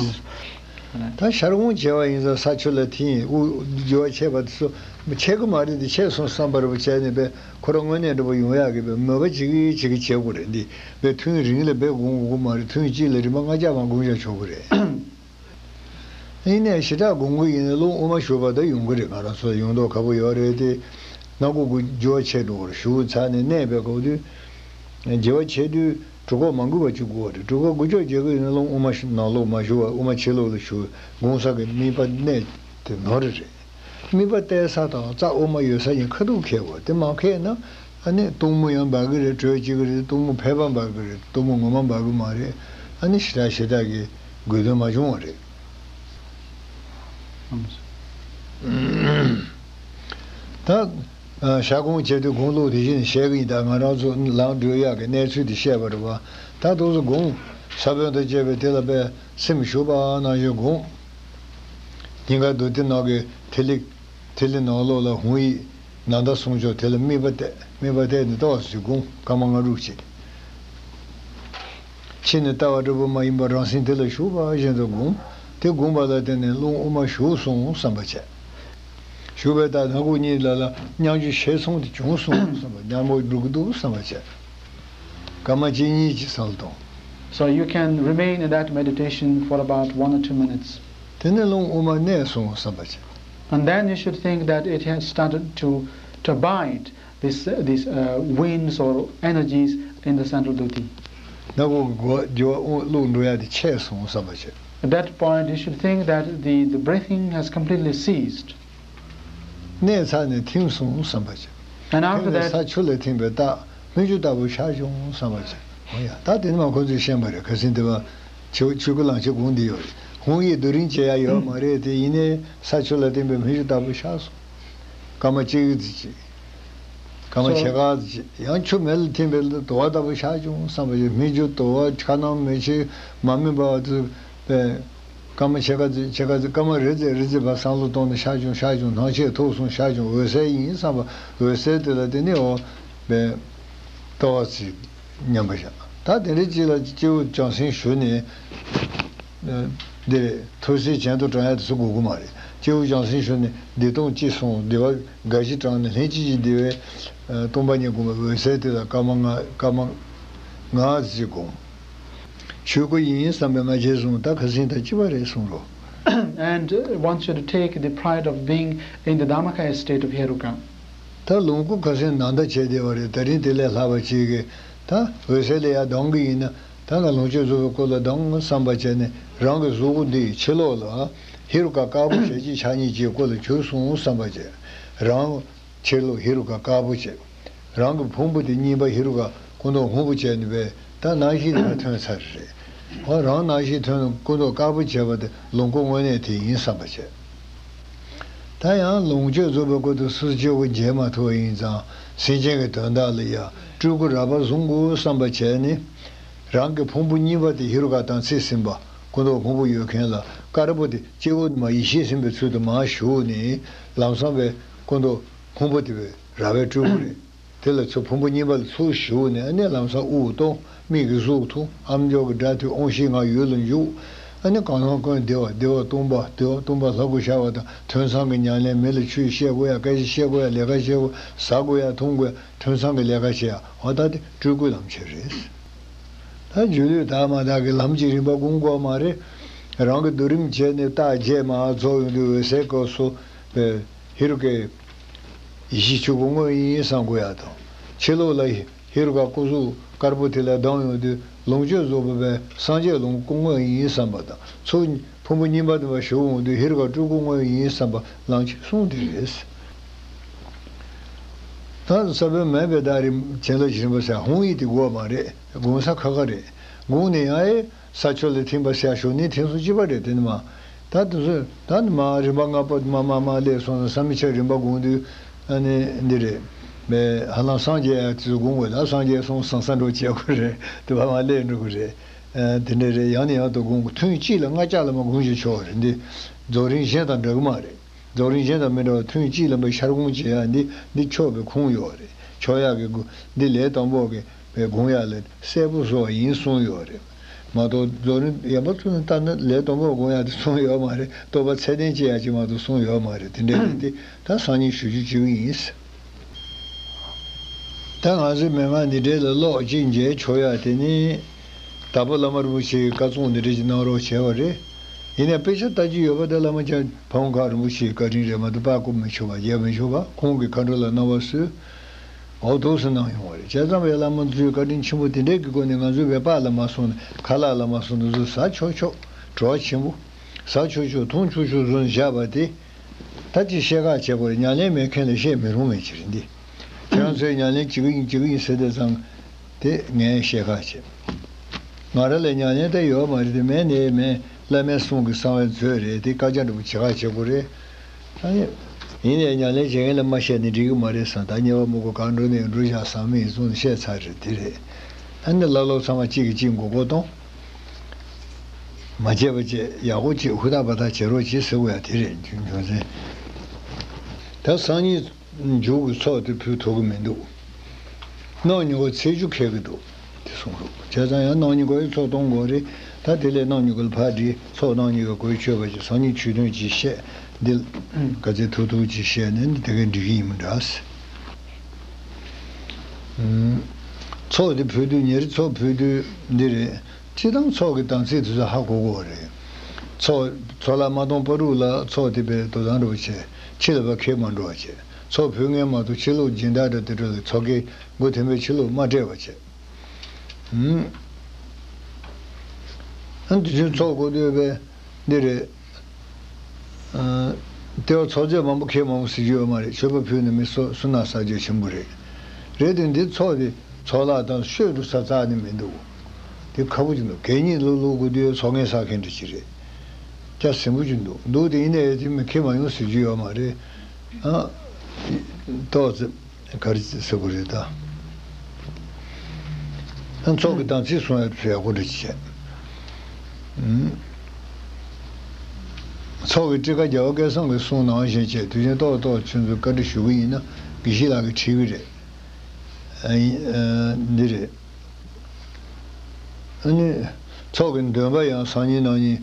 ད་ཤར་སྒོམ་བྱས་པ་ཡིན་ཙང་ས་ཆུ་ལ་ཐིམ་དབུགས་རྒྱུ་བ་ཆད་པ་དེ་ཚོ་ཆད་ཀྱི་མ་རེད་དེ་ཆད་སོང་བསམ་པ་རེད་པ་བྱས་ནས་པས་ཁོ་རང་དངོས་གནས་འགྲོ་བ་ཡོང་ཡག་གི་པས་མོས་པ་བྱེད་ཀྱི་བྱེད་ཀྱི་བྱེད་དགོས་རེད། འདི་པས་ཐུན་རིང་ལ་པས་སྒོམ་དགོས་ཀྱི་མ་རེད། ཐུན་གཅིག་ལ་རིམ་པ་ལྔ་བརྒྱ་མ་སྒོམ་བཞག་ཆོག་གི་རེད། ཡིན་ནའི་ཞེ་དྲག་སྒོམ་གྱི་ཡིན་ན་རླུང་དབུ་མ་ཞུགས་པ་ད་ཡོང་གི་རེད། ང་རང་ཚོ་ཡོང་མདོག་ཁ་པོ་ཡོད་རེད་དེ། སྣ་ཁུག་གི་རྒྱུ་བ་ཆད་འགྲོ་བར་ཞུ་ཚར་ནས་གནས་པའི་སྐབས་དུས། རྒྱུ་བ་ཆད་དུས་གྲུ་ཁ་མ་འགུལ་བ་ཅིག་དགོས་པ་རེད། གྲུ་ཁ་འགུལ་ཆོག་བྱེད་དགོས་ཡིན་ན་རླུང་དབུ་མ་ནང་ལོགས་མ་ཞུགས་པར་དབུ་མ་ཕྱི་ལོགས་ལ་ཞུགས། དགོང་ས་གི་དམིགས་པ་གནད་དེ་ནོར་རེད། དམིགས་པ་གཏད་ས་དང་རྩ་དབུ་མ་ཡོད་ས་ཡིན་ཁ་ཐུག་འཁེལ་དགོས། དེ་མ་འཁེལ་ན་ཨ་ནི་གཏུམ་མོ་ཡང་འབར་གི་རེད། དྲོད་སྐྱེ་གི་རེད། གཏུམ་མོ་ཕལ་པ་འབར་གི་རེད། གཏུམ་མོ་ངོ་མ་འབར་གི་མ་རེད། ཨ་ནི་ཞེ་དྲག་ཞེ་དྲག་གི་དགོས་དོན་མ་བྱུང་བ་རེད། ད། ཨ། ཞག་གུང་བྱེད་དུས་དགུང་བླུག་དེ་བཞིན་བཤད་ཀྱི་ཡིན། ད་ང་རང་ཚོ་ལངས་འགྲོ་ཡག་གི་གནས་ཚུལ་དེ་བཤད་པ་རེད་བ། ད་དུང་སུ་དགུང་ས་བོན་དང་བཅས་པའི་དེ་ལ་པས་སེམས་ཞུགས་པ་ནང་བཞིན་དགུང་། སྙིང་ག་རྡོ་ཏི་ནང་གི་ཐིག་ལེ། ཐིག་ལེ་ནང་ལོགས་ལ་ཧཱུྃ་ཡིག་ནཱ་ད་གསུང་ཆོག་དེ་ལ་དམིགས་པ་གཏད། དམིགས་པ་གཏད་ནས་ཏོག་ཙམ་དགུང་། སྐར་མ་ལྔ་དྲུག་ཅིག་ཕྱི་ནས་ལྟ་བ་འདྲ་པོ་མ་ཡིན་པར་རང་སེམས་དེ་ལ་ཞུགས་པ་བཞིན་དུ་དགོངས། དེ་དགོངས་པ་ལ་བརྟེན་ནས་རླུང་དབུ་མ་ཞུགས་སོང་བསམ་པ་བྱས། ཞུགས་པའི་མཐར་སྣ་ཁུག་གཉིས་ལ་ལ་མཉམ་སྤྱོད་ཤེས་སོང་དེ་བྱུང་སོང་བསམ་པ། མཉམ་པོ་འགྲོ་གི་འདུག་བསམ་པ་བྱས། སྐར་མ་གཅིག་གཉིས་ཀྱི་བསམ་བློ་གཏོང་། So you can remain in that meditation for about one or two minutes. དེ་ནས་རླུང་དབུ་མ་གནས་སོང་བསམ་པ་བྱས། And then you should think that it has started to, to abide, this, uh, these, uh, winds or energies in the central duti. སྣ་ཁུག་གི་སྒོ་རྒྱུ་བ་དབུགས་བླུགས་འགྲོ་ཡ་དེ་ཆད་སོང་བསམ་པ་བྱས། At that point, you should think that the, the breathing has completely ceased. གནས་ཚར་ནས་ཐིམ་སོང་བསམ་པ་བྱས། And after ཐིམ་ནས་that, ས་ཆུ་ལ་ཐིམ་པའི་རྟགས་སྨིག་རྒྱུ་ལྟ་བུ་ཤར་བྱུང་བསམ་པ་བྱས། འོ་ཡ། ད་དེ་ནི་མ་ཁོ་ཚོས་ཤེས་པ་རེད། ཁ་སང་དེ་བ། ཆོས་ཆོས་སྐུ་ལམ་ཁྱེར་དགོངས་འདི་ཡོད་རེད། ཧཱུྃ་ཡིག་རྡོ་རིང་བྱེད་ཡ་ཡོད་མ་རེད་དེ། ཡིན་ནའི་ས་ཆུ་ལ་ཐིམ་པའི་སྨིག་རྒྱུ་ལྟ་བུ་ཤར་སོང་། སྐར་མ་གཅིག་ཙམ་ཅིག་སྐར་མ་ཕྱེད་ཀ་ཙམ་ཅིག་ཡང་ཆུ་མེ་ལ་ཐིམ་པའི་དུ་བ་ལྟ་བུ་ཤར་བྱུང་བསམ་པ་ཡིན། སྨིག་རྒྱུ་དུ་བ་ཁ་ནང་མེ་ཆུ་མ་སྨིན་པ་དུ་པའི་སྐར་མ་ཕྱེད་ཀ་ཙམ་ཕྱེད་ཀ་ཙམ། སྐར་མ་རེ་ཙམ་རེ་ཙམ་བར་བསམ་བློ་གཏོང་ནས་ཤར་བྱུང་ཤར་བྱུང་། སྣང་མཆེད་ཐུག་སོང་ཤར་བྱུང་། འོད་གསལ་ཡིན་བསམ་པ། འོད་གསལ་དེ་ལ་དེ་ནི་འོ་པའི་ལྟོ་བ་ཚིག་མཉམ་པ་བཞག་ད་དེ་འདྲའི་ཅིག་ལ་སྐྱེས་བུ་བྱང་སེམས་ཞུ་ནས། འདི་རེད། ཐུགས་སྲས་གྱེན་དུ་དྲངས་ཡ་དེ་ཚོ་དགོས་ཀྱི་མ་རེད། སྐྱེས་བུ་བྱང་སེམས་ཞུ་ནས་བདེ་སྟོང་སྐྱེས་སོང་། བདེ་བ་དགའ་བཞི་དྲངས་ནས་ལྷན་ཅིག་སྐྱེས་བདེ་བའི་སྟོང་པ་ཉིད་སྒོམ་པའི་འོད་གསལ་དེ་ལ་སྐར་མ་ལྔ། སྐར་མ་ལྔ་ཙམ་སྒོམ། ཆོས་སྐུ་ཡིན་བསམ་པའི་ང་རྒྱལ་བཟུང་། ད་ཁ་སང་ད་ཅི་བ་རེད་གསུང་རོགས། And, uh, one should take the pride of being in the Dharmakaya state of Heruka. ད་ལོངས་སྐུ་ཁ་སང་ནང་ལྟ་བྱས་བསྡད་པ་རེད། ད་རིང་དེ་ལས་ལྷག་པ་ཅིག་གིས་ད་འོད་གསལ་ལ་ཡར་ལྡང་གི་ཡིན་ན། ད་ང་ལོངས་སྤྱོད་རྫོགས་པའི་སྐུ་ལ་ལྡང་བསམ་པ་བྱས་ནས། རང་གི་གཟུགས་པོ་འདིའི་ཕྱི་ལོགས་ལ་ཧེ་རུ་ཀ་དཀར་པོ་ཞལ་གཅིག་ཕྱག་གཉིས་ཀྱི་སྐུ་ལ་གྱུར་སོང་བསམ་པ་བྱས། རང་ཕྱི་ལོགས་ཧེ་རུ་ཀ་དཀར་པོ་བྱས། རང་གི་ཕུང་པོ་དེ་གཉིས་པ་ཧེ་རུ་ཀ་སྐུ་མདོག་སྔོན་པོ་བྱས་ནས་པས། ད་རྣམ་ཤེས་ལ་ཐོན་ཚར་རེད། འོ་རང་རྣམ་ཤེས་ཐོན་ནས་སྐུ་མདོག་དཀར་པོ་བྱས་པ་དེ་ལོངས་སྐུ་དངོས་གནས་དེ་ཡིན་བསམ་པ་བྱས། ད་ཡང་ལོངས་སྤྱོད་རྫོགས་པའི་སྐུ་དེ་སོ་སོ་སྐྱེ་བོ་མཇལ་མ་ཐུབ་པ་ཡིན་ཙང་། སེམས་ཅན་གྱི་དོན་དག་ལ་ཡང་སྤྲུལ་སྐུ་རགས་པ་བཟུང་དགོས་བསམ་པ་བྱས་ནས། རང་གི་ཕུང་པོ་གཉིས་པ་དེ་ཧེ་རུ་ཀ་དང་ཚེ་ཟིན་པ་སྐུ་མདོག་སྔོན་པོ་ཡོད་མཁན་ལ། དཀར་པོ་དེ་སྐྱེ་བོ་མ་ཡེ་ཤེས་ཟིན་པའི་ཚུལ་དུ་མར་ཞུགས་ནས། ལམ་སང་བའི་སྐུ་མདོག་སྔོན་པོ་དེ་བས་རགས་པའི་སྤྲུལ་སྐུ་རེད། དེ་ལ་ཚུར་ཕུང་པོ་གཉིས་པ་ལ་ཚུར་ཞུགས་ནས། ཨ་ནི་ལམ་སང་དབུགས་གཏོང་། མིག་གིས་གཟུགས་མཐོང་། ཨ་མཆོག་གི་སྒྲ་ཐོས། དབང་ཤེས་ངག་ཡུལ་ལ་འཇུག་ཨ་ནི་གང་སྣང་ཀུན་བདེ་བ། བདེ་བ་སྟོང་པ། བདེ་བ་སྟོང་པ་ལྷ་སྐུ་ཤར་བ་དང་། ཐོས་བསམ་གྱི་ཉམས་ལེན། མི་ལ་ཆོས་བཤད་དགོས་ཡ། སྐད་ཆ་བཤད་དགོས་ཡ། ལས་ཀ་བཤད་དགོས། ཟ་དགོས་ཡ། འཐུང་དགོས་ཡ། ཐོས་བསམ་གྱི་ལས་ཀ་བྱེད་ཡ། འོ་ད་དེ་སྤྲུལ་སྐུའི་ལམ་ཁྱེར་རེད། ད་སྒྱུ་ལུས་དག་མ་དག་གི་ལམ་གྱི་རིམ་པ་སྒོམ་དགོས་མ་རེད། རང་གི་སྡུག་རིམ་བྱས་ནས་རྟགས་བརྒྱད་མར་རྫོགས་ཡོང་དུས་འོད་གསལ་སྐབས་སུ་པས་ཧེ་རུ་ཀའི་ཡེ་ཤེས་ཆོས་སྐུ་དངོས་ཡིན་བསམ་དགོས་ཡ་དང་། ཕྱི་ལོགས་ལ་ཧེ་རུ་ཀ་སྐུ་གཟུགས་དཀར་པོ་དེ་ལ་ལྡང་ཡོང་དུས་ལོངས་སྤྱོད་རྫོགས་པ་པས་སངས་རྒྱས་ལོངས་སྐུ་དངོས་ཡིན་བསམ་པ་དང་། ཚུར་ཕུང་པོ་གཉིས་པ་དེ་མར་ཞུགས་འོང་དུས་ཧེ་རུ་ཀ་སྤྲུལ་སྐུ་དངོས་ཡིན་བསམ་པ། ལམ་ཁྱེར་གསུམ་དེ་རེད། ད་ས་བོན་མེད་པའི་བདག་རིམ་བྱིན་རླབས་ཀྱི་རིམ་པ་ཟེར། ཧཱུྃ་ཡིག་དེ་དགོས་མ་རེད། དགོངས་ས་ཁ་ཁ་རེད། དགོངས་ནས་ཡང་ཨེ། ས་ཆུ་ལ་ཐིམ་པ་ཟེར་ཞོག་ནི་ཐིམ་སོང་ཅི་པ་རེད། དེ་ནི་མ། ད་དེ་ཚོ་ད་ནི་མ་རིམ་པ་ལྔ་པོ་མ་མ་མ་སླེབས་སོང་ན། བསམ་ཡས་ཆོས་རིམ་པ་སྒོམ་དུས་ཨ་ནི་འདི་རེད། མེ་ཧ་ལམ་སངས་རྒྱས་ཡ་དེ་ཚོ་སྒོམ་དགོས། ད་སངས་རྒྱས་སོང་བསམ་བསམ་འགྲོ་བྱེད་དགོས་རེད། དེ་བ་མ་སླེབས་འགྲོ་གི་རེད། ཨ་དེ་འདྲ་རེད། ཡང་ནས་ཡང་དུ་སྒོམ་དགོས། ཐུན་གཅིག་ལ་ལྔ་བརྒྱ་ལ་མ་སྒོམ་ཞིག་ཆོག་རེད། འདི་རྫོགས་རིམ་གཞན་དང་འདྲ་གི་མ་རེད། རྫོགས་རིམ་གཞན་དང་མི་འདྲ་བར་ཐུན་གཅིག་ལ་མ་ཤར་སྒོམ་བྱེད་ཡ་འདི་འདི་ཆོག་པའི་ཁུངས་ཡོད་རེད། ཆོག་ཡག་གི་སྒོ་འདི་ལས་དང་པོ་གི་པའི་སྒོམ་ཡག་ལས་གསལ་པོ་བཟོ་བ་ཡིན་གསུངས་ཡོད་རེད། མ་གཏོགས་རྫོགས་རིམ་ཡན་པ་ཚུར་ནས་བལྟས་ན་ལས་དང་པོ་སྒོམ་ཡག་དེ་གསུངས་ཡོད་མ་རེད། རྟོགས་པ་ཚད་ལྡན་ཅན་ཡག་ཅིག་མ་གཏོགས་གསུངས་ཡོད་མ་རེད། དེ་འདྲ་རེད་དེ། ད་སང་ཉིན་ཞུ་རྒྱུ་བྱེད་ཀྱི་ཡིན། ད་ང་ཚོའི་མན་ངག་འདི་འདྲའི་ལ་ཀློག་ཅིག་མཇལ་ཆོག་ཡག་དེ་ནི། དྭགས་པོ་བླ་མ་རིན་པོ་ཆེའི་བཀའ་རྩོམ་འདི་འདྲ་ཅིག་གནང་རོགས་བྱས་པ་རེད། ཡིན་ནའི་དཔེ་ཆ་ལྟ་རྒྱུ་ཡོད་པ་དེ་བླ་མ་ལྕམ་ཕ་བོང་ཁ་རིན་པོ་ཆེའི་བཀའ་དྲིན་རེད་མ་གཏོགས་པ་བཀུག་མི་ཆོག་པ་རྒྱག་མི་ཆོག་པ་ཁོང་གི་མཁའ་འགྲོ་ལ་གནང་བ་སུས་འོ་ཐུགས་སུ་གནང་ཡོང་བ་རེད། བྱས་ཙང་བའི་བླ་མ་ཚོའི་བཀའ་དྲིན་ཆེན་པོ་དེ་འདྲའི་གི་སྒོ་ནས་ང་ཚོའི་བའི་པཱ་ལ་མ་སོང་ནས་ཁ་ལག་ལ་མ་སོང་ནས་ཚོ་ཟ་ཆོག་ཆོག་བྲོ་བ་ཆེན་པོ་ཟ་ཆོག་ཆོག་འཐུང་ཆོག་ཆོག་བཟོས་ནས་བཞག་པ་དེ། ད་ཅིག་བཤད་ཁག་བྱེད་དགོས་རེད། ཉམས་ལེན་མེད་མཁན་ལ་བཤད་མི་རུང་བའི་ཅིག་རེད་འདི། ཁྱེད་རང་ཚོའི་ཉམས་ལེན་བྱེད་ཀྱི་ཡིན་བྱེད་ཀྱི་ཡིན་ཟེར་དེ་ཙང་དེ་ངས་བཤད་ཁག་བྱེད། ང་རང་ལ་ཉམས་ལེན་ད་ཡོད་མ་རེད་དེ་མེད་ནས་མེད། བླ་མའི་གསུང་གི་གསང་བའི་མཛོད་རེད་དེ་བཀའ་རྒྱ་འདྲ་པོ་བྱེད་ཁག་བྱེད་དགོས་རེད། ཨ་ནི། ཡིན་ནས་ཉམས་ལེན་བྱེད་མཁན་ལ་མ་བཤད་ནས་འགྲིག་གི་མ་རེད་བསམ། ད་ཉེ་བ་མི་དགོས་གང་འགྲོ་ནས་འགྲོ་བཞག་བསམ་མི་ཡིན་ཙང་བཤད་ཚར་རེད་དེ་རེད། ཨ་ནི་བླ་སློབ་ཚང་མ་གཅིག་གིས་གཅིག་མགོ་སྐོར་གཏོང་། མ་བྱས་པ་བྱས་ཡག་པོ་བྱེད་ཧུར་ཐག་པ་ཐག་བྱེད་རོགས་བྱེད་ཟེར་དགོས་ཡ་དེ་རེད་རྒྱུ་མཚན། ད་སང་ཉིན་མཇུག་གི་ཚོགས་དེ་ཕུལ་ཐུབ་ཀྱི་མི་འདུག་གནངས་ཉིན་གོ་ཚེས་བཅུ་འཁེལ་གྱི་འདུག་དེ་གསུངས་རོགས། བྱས་ཙང་ཡང་གནངས་ཉིན་གོ་ཡི་ཚོགས་གཏོང་དགོས་རེད། ད་དེ་ལས་གནངས་ཉིན་གོ་ལ་ཕར་བྲིས་ཚོགས་གནངས་ཉིན་གོ་གོ་ཡི་ཆོད་པ་ཅིག་སང་ཉིན་ཆོས་ཐུན་ཅིག་བཤད་འདི་ག་ཚད་ཐུབ་ཐུབ་ཅིག་བཤད་ནས་འདི་དེ་གའི་འགྲིག་གི་ཡིན་མི་འདྲ། ཚོགས་འདི་ཕུལ་དུས་ཉེ་རི་ཚོགས་ཕུལ་དུས་འདི་རེད། སྤྱི་བཏང་ཚོགས་ཀྱི་དམ་ཚིག་དེ་ཚོ་ཧ་གོ་དགོས་རེད། ཚོགས་ཚོགས་ལ་མ་གཏོང་བར་དུ་ལ་ཚོགས་དེ་པའི་དོ་དམ་འདྲ་པོ་བྱས་ཕྱི་ལ་ཕར་ཁྱེར་མ་འགྲོ་བ་བྱས། ཚོགས་ཕུལ་མཁན་མ་གཏོགས་ཕྱི་ལོགས་སྦྱིན་བདག་འདྲ་དེ་འདྲ་ལ་ཚོགས་ཀྱི་སྒོ་དེ་པའི་ཕྱི་ལོགས་མ་སྤྲད་པ་བྱས། ཨ་དེ་བཞིན་ཚོགས་འགོ་དུས་པའི་འདི་རེད། ལྟེ་བ་ཚོགས་རྫས་མང་པོ་ཁྱེད་མང་པོ་ཟེར་རྒྱུ་ཡོད་མ་རེད། མཆོད་པ་ཕུལ་ནས་མི་སུ་སུ་ན་ཟ་རྒྱུ་ཆེན་པོ་རེད། རེད་དེ་འདི་ཚོགས་དེ་ཚོགས་ལག་དང་ཤོད་དུ་ས་རྩ་ནི་མི་འདུག་དེ་ཁག་པོ་ཅིག་འདུག་གད་སྙིགས་བླུག་བླུག་དགོས་དུས་ཚོགས་ངན་བསགས་མཁན་འདྲ་ཅིག་རེད། སྐྱ་ཟིང་པོ་ཅིག་འདུག་འདུག་དེ་ཡིན་ནའི་དེ་མི་ཁྱེད་མ་ཡོང་ཟེར་རྒྱུ་ཡོད་མ་རེད། ཨ། ཏོག་ཙམ། ག་རེ་ཟེར་དགོས་རེད་ད། ཚོགས་ཀྱི་དམ་ཚིག་སྲུང་ཡ་དེ་ཚོ་ཡག་པོ་འདྲ་ཅིག་བྱས། ཚོགས་ཀྱི་ཊཱི་ཀ་རྒྱལ་བ་སྐལ་བཟང་གིས་གསུངས་ནང་བཞིན་བྱས་དུས་ཆེན་ཏོག་ཏོག་ཁྱོད་ཚོས་བཀའ་འདྲི་ཞུ་གི་ཡིན་ན་དགེ་བཤེས་ལགས་ཀྱིས་བྲིས་གི་རེད། འདི་རེད། ཨ་ནི། ཚོགས་ཀྱི་འདོན་པ་ཡང་སང་ཉིན་གནངས་ཉིན་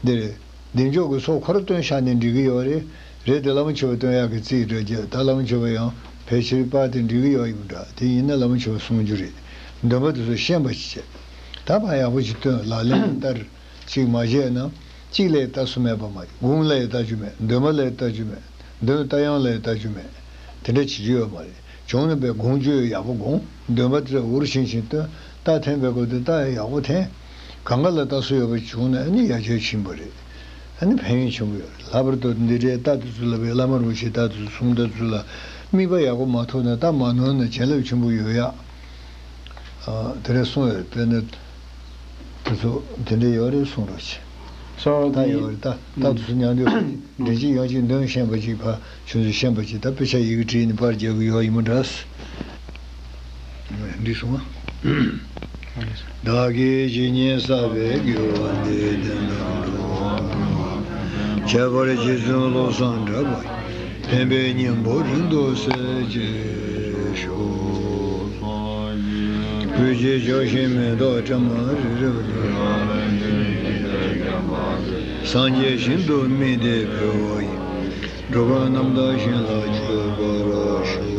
འདི་རེད། བདེ་མཆོག་གི་ཚོགས་ཁོ་ར་བཏོན་བཞག་ནས་འགྲིག་གི་ཡོད་རེད། རེད་དེ་བླ་མ་མཆོད་པ་བཏོན་ཡག་གི་རྩིས་སྤྲོད་རྒྱུ་ད་བླ་མ་མཆོད་པ་ཡང་ཕལ་ཆེར་པར་དེ་འགྲིག་གི་ཡོད་ཡིན་འདྲ། དེ་ཡིན་ན་བླ་མ་མཆོད་པ་གསུང་རྒྱུ་རེད། འདོན་པ་དེ་ཚོ་ཤེས་པ་ཅིག་བྱས། ད་ཕར་ཡག་པོ་ཅིག་བཏོན་ལག་ལེན་ལ་བསྟར། ཅིག་མ་བྱས་ན་གཅིག་ལས་ལྟ་སུ་མེད་པ་མ་ཡིན། དགུང་ལས་ལྟ་རྒྱུ་མེད། འདོན་པ་ལས་ལྟ་རྒྱུ་མེད། འདོན་ལྟ་ཡང་ལས་ལྟ་རྒྱུ་མེད། དེ་འདྲ་བྱེད་རྒྱུ་ཡོད་མ་རེད། བྱུང་ན་པའི་དགོངས་བརྗོད་ཡག་པོ་དགོངས། འདོན་པ་དེ་འུར་ཤིང་ཤིང་བཏོན། རྟགས་འཐེན་པའི་སྐབས་དེ་རྟགས་ཡག་པོ་འཐེན། གང་ག་ལ་རྟགས་སུ་ཡོད་པ་བྱུང་ན་ཨ་ནི་ཡར་རྒྱས་ཕྱིན་པ་རེད། ཨ་ནི་ཕན་ཡོན་ཆེན་པོ་ཡོད་རེད། ལྷག་པར་དུ་འདི་འདྲའི་རྟགས་དེ་ཚོ་ལ་པའི་བླ་མ་རིན་པོ་ཆེའི་རྟགས་དེ་ཚོ་གསུང་དེ་ཚོ་ལ་དམིགས་པ་ཡག་པོ་མ་ཐུབ་ན་རྟགས་མ་ནོར་ན་བྱིན་རླབས་ཆེན་པོ་ཡོད་ཡག་དེ་འདྲ་གསུངས་ཡོད། དཔེར་ན། དེ་ཚོ་དེ་འདྲ་ཡོད་རེད་གསུངས་རོགས་བྱེད། ད་ཡོད་རེད་ད། ད་དུ་སུ་མཉམ་འདོད་འདྲི་གཅིག་ཡང་གཅིག་འདོན་ཤེས་པ་གཅིག་ཕ་ཆུང་ཚོ་ཤེས་པ་གཅིག་ད་དཔེ་ཆ་ཡི་གེ་བྲིས་ནས་པར་རྒྱག་གི་ཡོད་ཡིན་མོ་འདྲ། འདི་སོང་ཨ། བདག་གིས་ཇི་སྙེད་བསགས་པའི་དགེ་བ་འདི་དེ་ལ་འགྲོ། ཁྱད་པར་རྗེ་བཙུན་བློ་བཟང་གྲགས་པ་ཡི། ཕན་པའི་སྙིང་པོ་རིང་དུ་གསལ་བྱེད་ཤོག་སྤོས་ཀྱི་ཆུ་ཞིང་མེ་ཏོག་བཀྲ་མ་རི་རབ་ཏུ། སངས་རྒྱས་ཞིང་དུ་དམིགས་ཏེ་འཕོ་བ་ཡི། འགྲོ་ཀུན་རྣམ་དག་ཞིང་ལ་སྤྱོད་པར་ཤོག